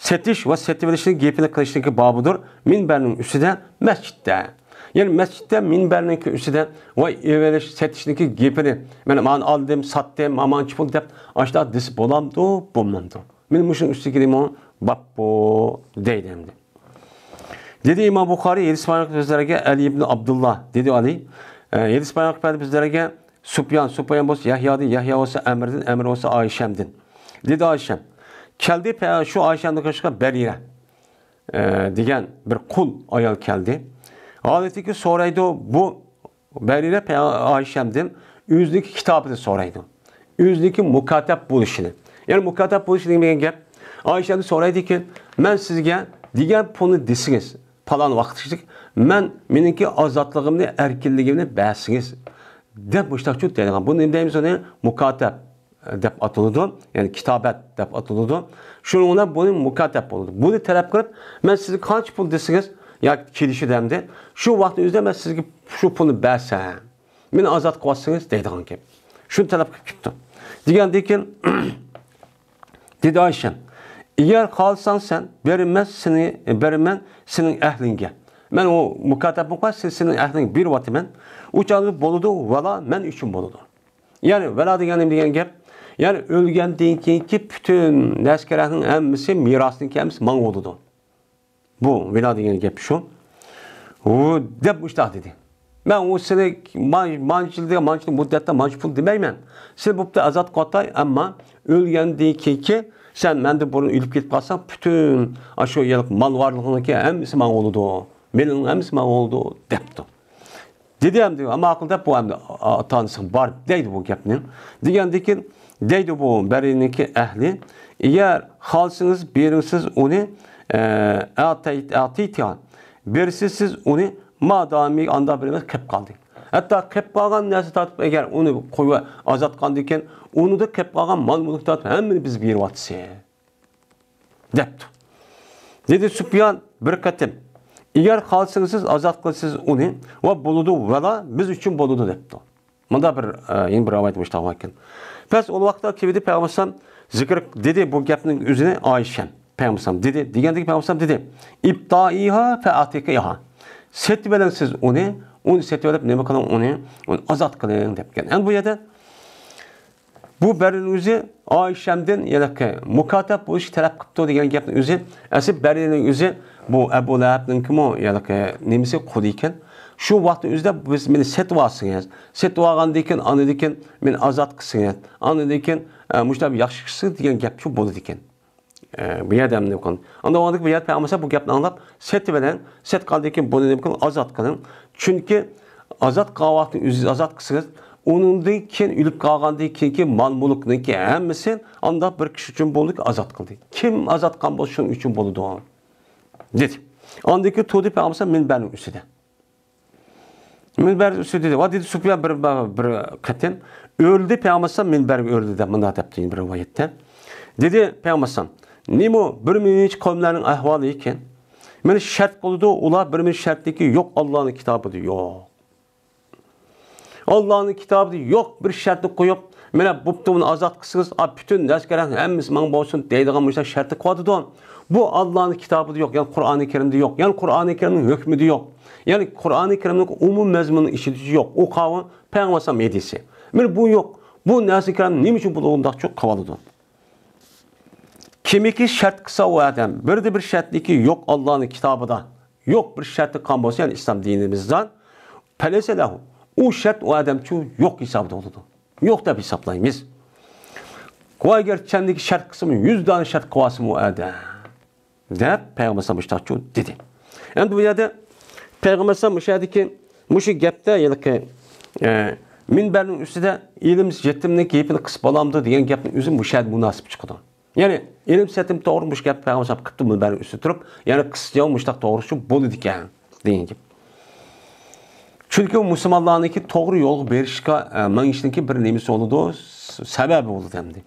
سېتىش ۋە سېتىۋېلىشنىڭ گېپىنى قىلىشنىڭكى بابىدۇر، مىنبەرنىڭ ئۈستىدە، مەسچىتتە. يەنى مەسچىتتە مىنبەرنىڭكى ئۈستىدە ۋە ئېلىش سېتىشنىڭكى گېپىنى، مانا مانا ئالدىم، ساتتىم، مانا مانچە پۇل دەپ ئاشۇنداق دېسە بولامدۇ، بولمامدۇ؟ مانا مۇشۇنىڭ ئۈستىگە نېمە؟ باببۇ دەيدۇ ئەمدى. دېدى ئىمام بۇخارىي، ھەدىس بايان قىلىپ بىزلەرگە ئەلى ئىبنى ئابدۇللا، دېدى ئەلى، ئە، ھەدىس بايان قىلىپ بەردى بىزلەرگە سۇپيان، سۇپيان بولسا يەھيادىن، يەھيا بولسا ئەمىردىن، ئەمىر بولسا ئائىشەمدىن. دېدى ئائىشەم. كەلدى پە-، شۇ ئائىشەمدىن قېشىغا بەرىرە، ئە، دېگەن بىر قۇل ئايال كەلدى. ھالىتىكى سورايدۇ، بۇ بەرىرە پە-، ئائىشەمدىن ئۆزىنىڭكى كىتابىنى سورايدۇ. ئۆزىنىڭكى مۇكاتەب بولۇشىنى. يەنى مۇكاتەب بولۇش دېگەن گەپ، ئائىشەمدىن سورايدىكى، مەن سىزگە دېگەن پۇلنى دېسىڭىز، پالان ۋاقىتلىق، مەن مېنىڭكى ئازادلىقىمنى، ئەركىنلىكىمنى بەرسىڭىز، دەپ مۇشتاقچۇ دەيدىغان. بۇنى نېمە دەيمىز ئۇنى؟ مۇكاتەب دەپ ئاتىلىدۇ، يەنى كىتابەت دەپ ئاتىلىدۇ. شۇنىڭ بىلەن بۇنى مۇكاتەب بولىدۇ. بۇنى تەلەپ قىلىپ، مەن سىزگە قانچە پۇل دېسىڭىز، ياكى كېلىشىدۇ ئەمدى، شۇ ۋاقىتنىڭ ئۆزىدە مەن سىزگە شۇ پۇلنى بەرسەم، مېنى ئازاد قىلىۋاتسىڭىز دەيدىغان گەپ. شۇنى تەلەپ قىلىپ كېتىپتۇ. دېگەندىن كېيىن، دېدى ئائىشەم، ئەگەر خالىساڭ سەن، بېرىمەن سېنى، بېرىمەن سېنىڭ ئەھلىڭگە. مەن ئۇ مۇكاتەب بولۇپ قالسا، سېنىڭ ئەھلىڭگە بېرىۋاتىمەن. ئۇ چاغدا بولىدۇ، ۋالا مەن ئۈچۈن بولىدۇ. يەنى ۋەلا دېگەن نېمە دېگەن گەپ؟ يەنى ئۆلگەندىن كېيىنكى پۈتۈن نەرسە-كېرەكنىڭ ھەممىسى، مىراسنىڭكى ھەممىسى ماڭا بولىدۇ. بۇ ۋەلا دېگەن گەپ شۇ. ئۇ دەپ مۇشۇنداق دېدى. مەن ئۇ سېنى ما-، مانچە يىل دېگەن، مانچە مۇددەتتە مانچە پۇل دېمەيمەن. سېنى بوپتۇ ئازاد قىلىۋاتاي، ئەمما ئۆلگەندىن كېيىنكى سەن مەندىن بۇرۇن ئۆلۈپ كېتىپ قالساڭ، پۈتۈن ئاشۇ يىللىق مال-ۋارلىقىڭنىڭكى ھەممىسى ماڭا بولىدۇ. مېلىڭنىڭ ھەممىسى ماڭا بولىدۇ، دەپتۇ. دېدى ئەمدى، ماقۇل دەپ، بۇ ئەمدى ئاتا-ئانىسىغا بار دەيدۇ بۇ گەپنى. دېگەندىن كېيىن دەيدۇ بۇ بەرىنىڭكى ئەھلى، ئەگەر خالىسىڭىز بېرىڭ سىز ئۇنى، ئە، ئەتەيت-، ئەتىيتىغا. بېرىسىز سىز ئۇنى، ما دائىمى ئاندا بىرىمىز قېپ قالدى. ھەتتا قېپ قالغان نەرسە تارتىپ، ئەگەر ئۇنى قويۇپ ئازاد قىلغاندىن كېيىن، ئۇنىدا قېپ قالغان مال-مۈلۈك تارتىپ ھەممىنى بىز بېرىۋاتىسىز. دەپتۇ. دېدى سۇپيان بىر قېتىم، ئەگەر خالىسىڭىز سىز ئازاد قىلىسىز ئۇنى ۋە بولىدۇ ۋەلا بىز ئۈچۈن بولىدۇ دەپتۇ. مۇندا بىر، ئە، يەنە بىر رىۋايەت مۇشۇنداق باركەن. پەس ئۇ ۋاقىتتا كېلىدى پەيغەمبەر ئەلەيھىسسالام زىكىر دېدى بۇ گەپنىڭ ئۆزىنى ئائىشەم. پەيغەمبەر ئەلەيھىسسالام دېدى. دېگەندىكىن پەيغەمبەر ئەلەيھىسسالام دېدى، ئىبتائىھا فەئەتىقىھا. سېتىۋېلىڭ سىز ئۇنى، ئۇنى سېتىۋېلىپ نېمە قىلىڭ ئۇنى، ئۇنى ئازاد قىلىڭ دەپكەن. ئەمدى بۇ يەردە بۇ بەرىنىڭ ئۆزى ئائىشەمدىن يەنە مۇكاتەپ بولۇشنى تەلەپ قىپتۇ دېگەن گەپنىڭ ئۆزى، ئەسلى بەرىنىڭ ئۆزى بۇ ئەبۇ لەھەبنىڭكىمۇ يەنە نېمىسى، قۇلى ئىكەن. شۇ ۋاقىتنىڭ ئۆزىدە بىز مېنى سېتىۋالسىڭىز، سېتىۋالغاندىن كېيىن، ئاندىن كېيىن مېنى ئازاد قىلسىڭىز، ئاندىن كېيىن، ئە، مۇشۇنداق ياخشى قىلسىڭىز دېگەن گەپ شۇ بولىدىكەن. ئە، بۇ يەردە ئەمدى قىلىڭ. ئاندىن بۇ يەردە پەيغەمبەر بۇ گەپنى ئاڭلاپ، سېتىۋېلىڭ، سېتقاندىن كېيىن بۇنى نېمە قىلىڭ، ئازاد قىلىڭ. چۈنكى ئازاد قىلغان ۋاقتىدا ئۆزىڭىز ئازاد قىلسىڭىز، ئۇنىڭدىن كېيىن ئۆلۈپ قالغاندىن كېيىنكى مال مۈلۈكنىڭكى ھەممىسى ئانداق بىر كىشى ئۈچۈن بولىدۇ، ئازاد قىلدى. كىم ئازاد قىلغان بولسا شۇنىڭ ئۈچۈن بولىدۇ، دېدى. ئاندىن كېيىن تۇردى پەيغەمبەر مىنبەرنىڭ ئۈستىدە. مىنبەر ئۈستىدە دېدى. ۋە دېدى سۇپيان بىر، بىر قېتىم ئۆرلىدى پەيغەمبەر مىنبەرگە ئۆرلىدى دەپ مۇنداق دەپتۇ يەنە بىر رىۋايەتتە. دېدى پەيغەمبەر، نېمە بىر مۇنچە قەۋملەرنىڭ ئەھۋالى ئىكەن. مېنى شەرت قىلىدۇ، ئۇلار بىر مۇنچە شەرتتىكى يوق، ئاللانىڭ كىتابىدا يوق. ئاللانىڭ كىتابىدا يوق بىر شەرتنى قويۇپ، مانا بوپتۇ، بۇنى ئازاد قىلسىڭىز، ئا، پۈتۈن نەسكەرەڭ ھەممىسى ماڭا بولسۇن دەيدىغان مۇشۇنداق شەرتنى قويۇۋاتىدۇ. بۇ ئاللانىڭ كىتابىدا يوق، يەنى قۇرئانى كەرىمدە يوق، يەنى قۇرئانى كەرىمنىڭ ھۆكمىدە يوق، يەنى قۇرئانى كەرىمنىڭ ئومۇمىي مەزمۇنىنىڭ ئىچىدە يوق. ئۇ قاۋۇ پەيغەمبەر ئەلەيھىسسالام ھەدىسى. مانا بۇ يوق. بۇ نەرسە كەرەم نېمە ئۈچۈن بۇنى ئۇنداق چوڭ قىلىۋالىدۇ؟ كىمكى شەرت قىلسا ئۇ ئادەم، بىردە بىر شەرتنىكى يوق ئاللانىڭ كىتابىدا، يوق بىر شەرتى قىلغان بولسا، يەنى ئىسلام دىنىمىزدا، پەلەيسە لەھۇ، ئۇ شەرت ئۇ ئادەم ئۈچۈن يوق ھېسابىدا بولىدۇ. يوق دەپ ھېسابلايمىز. ئۇ ئەگەر چەندىكى شەرت قىلسىمۇ، يۈز دانە شەرت قىلىۋالسىمۇ ئۇ ئادەم، دەپ پەيغەمبەر ئەلەيھىسسالام مۇشۇنداق دېدى. ئەمدى بۇ يەردە پەيغەمبەر ئەلەيھىسسالام مۇشۇ يەردىكى مۇشۇ گەپتە ھېلىقى، ئە، مىنبەرنىڭ ئۈستىدە ئىلىم سېتىمنىڭ گېپىنى قىلسا بولامدۇ دېگەن گەپنىڭ ئۆزى مۇشۇ يەردە مۇناسىپ چىقىدۇ. يەنى ئىلىم سېتىم توغرا مۇشۇ گەپ پەيغەمبەر ئەلەيھىسسالام قىپتۇ مىنبەرنىڭ ئۈستىدە تۇرۇپ، يەنى قىلسا مۇشۇنداق توغرا شۇ بولىدىكەن دېگەن گەپ. چۈنكى ئۇ مۇسۇلمانلارنىڭكى توغرا يولغا بېرىشكە، ئە، مېڭىشنىڭكى بىر نېمىسى بولىدۇ، س-، سەۋەبى بولىدۇ ئەمدى.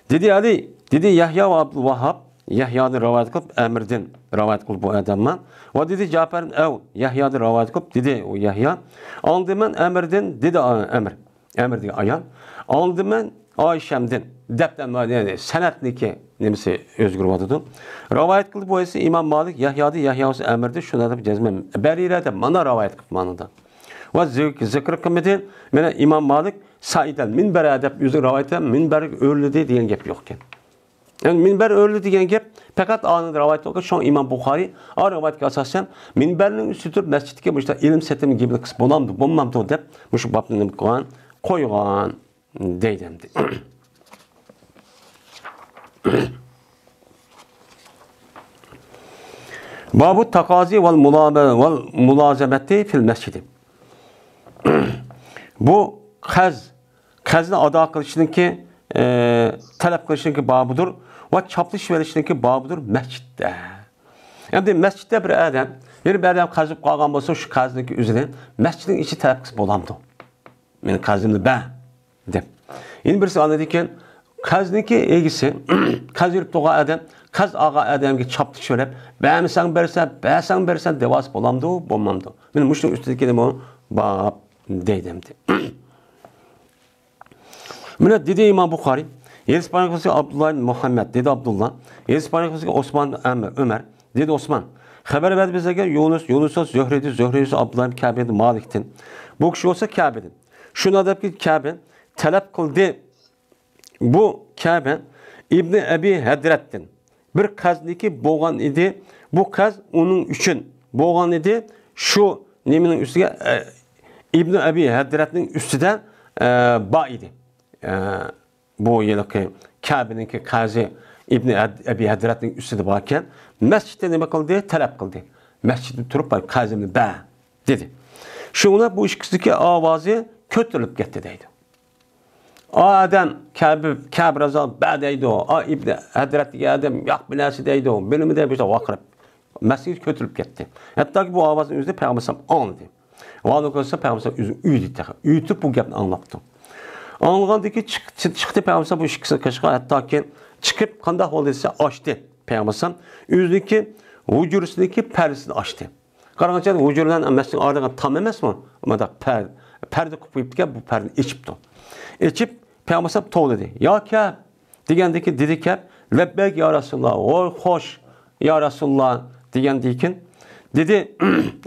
دېدى ئەلى، دېدى يەھيا ۋە ئابدۇل ۋاھاب، يەھيادىن رىۋايەت قىلىپ، ئەمىردىن رىۋايەت قىلىپ بۇ ئادەممۇ. ۋە دېدى جەپەر، ئەۋ، يەھيادىن رىۋايەت قىلىپ، دېدى ئۇ يەھيا. ئاڭلىدىم مەن ئەمىردىن، دېدى ئا-، ئەمىر. ئەمىر دېگەن ئايال. ئاڭلىدىم مەن ئائىشەمدىن، دەپتەر، يەنى سەنەدنىكى نېمىسى ئۆزگىرىۋاتىدۇ. رىۋايەت قىلدى بۇ ھەدىسنى ئىمام مالىك، يەھيادىن، يەھيا ئەمىردىن، شۇنى دەپ جەزمەن بەرىرە دەپ مانا رىۋايەت قىلىپ مانىدا. ۋە زىك-، زىكىر قىلمىدى. مانا ئىمام مالىك سەئىدەل مىنبەرە دەپ ئۆزى رىۋايەتتە مىنبەرگە ئۆرلىدى دېگەن گەپ يوقكەن. يەنى مىنبەر ئۆرلىدى دېگەن گەپ پەقەت ئانىڭدا رىۋايەت يوقكەن. شۇڭا ئىمام بۇخارىي ئا رىۋايەتكە ئاساسەن مىنبەرنىڭ ئۈستىدە تۇرۇپ مەسچىتتىكى مۇشۇنداق ئىلىم سېتىم گېپىنى قىلسا بولامدۇ، بولمامدۇ دەپ مۇشۇ بابنى نېمە قىلغان، قويغان دەيدۇ ئەمدى. بابۇ تاقازى ۋەل مۇلامە-، ۋەل مۇلازەمەتى فىل مەسچىدى. بۇ قەز، قەزنى ئادا قىلىشنىڭكى، ئە، تەلەپ قىلىشنىڭكى بابىدۇر ۋە چاپلىشىۋېلىشنىڭكى بابىدۇر مەسچىتتە. ئەمدى مەسچىتتە بىر ئادەم، يەنە بىر ئادەم قەز بولۇپ قالغان بولسا، شۇ قەزنىڭكى ئۆزىنى مەسچىتنىڭ ئىچى تەلەپ قىلسا بولامدۇ؟ مېنىڭ قەزىمنى بەر. دەپ. يەنە بىرسى ئاندىن كېيىن قەزنىڭكى ئىگىسى، قەز بېرىپ تۇرغان ئادەم، قەز ئالغان ئادەمگە چاپلىشىۋېلىپ، بەرمىسەڭ بەرسەن، بەرسەڭ بەرسەن دەۋاسى بولامدۇ، بولمامدۇ؟ مانا مۇشۇنىڭ ئۈستىدىكى نېمە باب دەيدۇ ئەمدى. مانا دېدى ئىمام بۇخارىي، ھەدىس بايان قىلغۇچى ئابدۇللا ئىبن مۇھەممەد، دېدى ئابدۇللا. ھەدىس بايان قىلغۇچى ئوسمان ئەمىر، ئۆمەر، دېدى ئوسمان. خەۋەر بەردى بىزگە يۇنۇس، يۇنۇس زۆھرىدىن، زۆھرىدىن ئابدۇللا ئىبن كەبىدىن مالىكتىن. بۇ كىشى بولسا كەبىدىن. شۇنداق دەپكى، كەبى تەلەپ قىلدى. بۇ كەبى ئىبنى ئەبى ھەدرەتتىن. بىر قەزنىكى بولغان ئىدى. بۇ قەز ئۇنىڭ ئۈچۈن بولغان ئىدى. شۇ نېمىنىڭ ئۈستىگە، ئە، ئىبنى ئەبى ھەدرەتنىڭ ئۈستىدە، ئە، بار ئىدى. ئە، بۇ ھېلىقى كەبىنىڭكى قەزى ئىبنى ھەد-، ئەبى ھەدرەتنىڭ ئۈستىدە باركەن. مەسچىتتە نېمە قىلدى؟ تەلەپ قىلدى. مەسچىتتە تۇرۇپ، بار، قەزىمنى بەر، دېدى. شۇڭا بۇ ئىككىسىدىكى ئاۋازى كۆتۈرۈلۈپ كەتتى دەيدۇ. ئا ئادەم كەبى، كەبى رازا بە دەيدۇ. ئا ئىبنى ھەدرەت دېگەن ئادەم ياق بىر نەرسە دەيدۇ. بىلىمى دەيدۇ، بىر ۋاقىرىپ. مەسچىت كۆتۈرۈلۈپ كەتتى. ھەتتاكى بۇ ئاۋازنىڭ ئۆزىنى پەيغەمبەر ئەلەيھىسسالام ئاڭلىدى. ۋالىكىم ئەلەيھىسسالام پەيغەمبەر ئەلەيھىسسالام ئۆزى ئۆيدە تېخى. ئۆيدە بۇ گەپنى ئاڭلاپتۇ. ئاڭلىغاندىن كېيىن چىق-، چىق-، چىقتى پەيغەمبەر ئەلەيھىسسالام بۇ ئىككىسىنىڭ قېشىغا. ھەتتاكى چىقىپ قانداق بولدى دېسە ئاچتى. پەيغەمبەر ئەلەيھىسسالام ئۆزىنىڭكى ھۇجرىسىنىڭكى پەردىسىنى ئاچتى. قاراڭچە، ھۇجرىلەرنىڭ مەسچىتنىڭ ئارىلىقى تام ئەمەسمۇ؟ مۇنداق پەر-، پەردە قىلىپ قويۇپتىكەن، بۇ پەردىنى ئېچىپتۇ. ئېچىپ، پەيغەمبەر ئەلەيھىسسالام توۋلىدى. يا كەب! دېگەندىكى دېدى كەب، لەببەيك يا رەسۇلاللا، ۋوي خوش يا رەسۇلاللا دېگەندىكىن دېدى،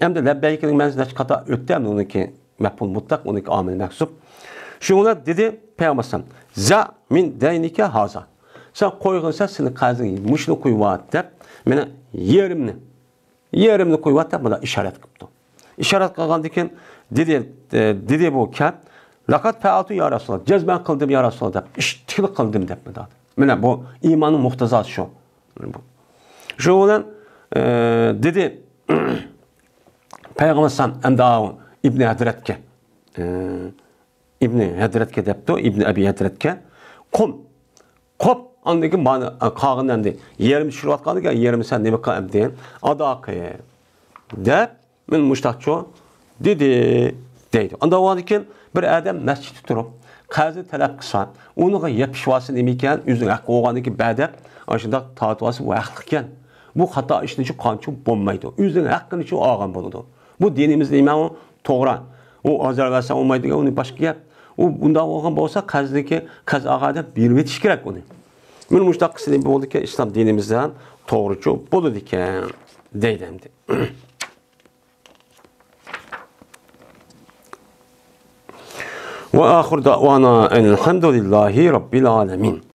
ئەمدى لەببەيكنىڭ مەنىسى نەچچە قاتا ئۆتتى، ئەمدى ئۇنىڭكى مەپئۇل مۇتلەق، ئۇنىڭكى ئامىل مەھسۇپ. شۇڭا دېدى، پەيغەمبەر ئەلەيھىسسالام، «زە مىن دەينىكە ھازا.» سەن قويغىنسەن سېنى قەرزىڭ، مۇشۇنى قويۇۋەت دەپ، مېنى يېرىمنى، يېرىمنى قويۇۋەت دەپ مانا ئىشارەت قىپتۇ. ئىشارەت قىلغاندىن كېيىن دېدى، ئە، دېدى بۇ كەپ، «لەقەد پەئەلتۇ يا رەسۇلاللا، جەزمەن قىلدىم يا رەسۇلاللا» دەپ، ئىشتىكلا قىلدىم دەپ مانا. مانا بۇ ئىماننىڭ مۇقتىزاسى شۇ. شۇ بىلەن، ئە، دېدى پەيغەمبەر ئەلەيھىسسالام ئەمدى ئاۋۇ ئىبنى ھەدرەتكە، ئە، ئىبنى ھەدرەتكە دەپتۇ، ئىبنى ئەبى ھەدرەتكە. «قۇم، قوپ، ئاندىن كېيىن مانا قالغىنىنى ئەمدى يېرىم چۈشۈرۈۋاتقاندىكىن، يېرىمى سەن نېمە قىل ئەمدى، ئادا قىل» دەپ، مانا مۇشتاقچۇ دېدى، دەيدۇ. ئانداق بولغاندىن كېيىن بىر ئادەم مەسچىتتە تۇرۇپ، قەرزنى تەلەپ قىلسا، ئۇنىڭغا يېپىشىۋالسا نېمە ئىكەن، ئۆزىنىڭ ھەققى بولغاندىن كېيىن بەر دەپ، ئاشۇنداق تارتىۋالسا، بۇ ھەقلىق ئىكەن. بۇ خاتا ئىشنىچۇ قانچۇ بولمايدۇ. ئۆزىنىڭ ھەققىنىچۇ ئالغان بولىدۇ. بۇ دىنىمىزدا نېمە ئۇ؟ توغرا. ئۇ ئازار بەرسە بولمايدۇ دېگەن، ئۇنى باشقا گەپ. ئۇ بۇنداق بولغان بولسا، قەرزنىكى قەرز ئالغان ئادەم بېرىۋېتىش كېرەك ئۇنى. مانا مۇشۇنداق قىلسا نېمە بولىدىكەن؟ ئىسلام دىنىمىزدا توغرىچۇ بولىدىكەن، دەيدۇ ئەمدى. وآخر دعوانا أن الحمد لله رب العالمين.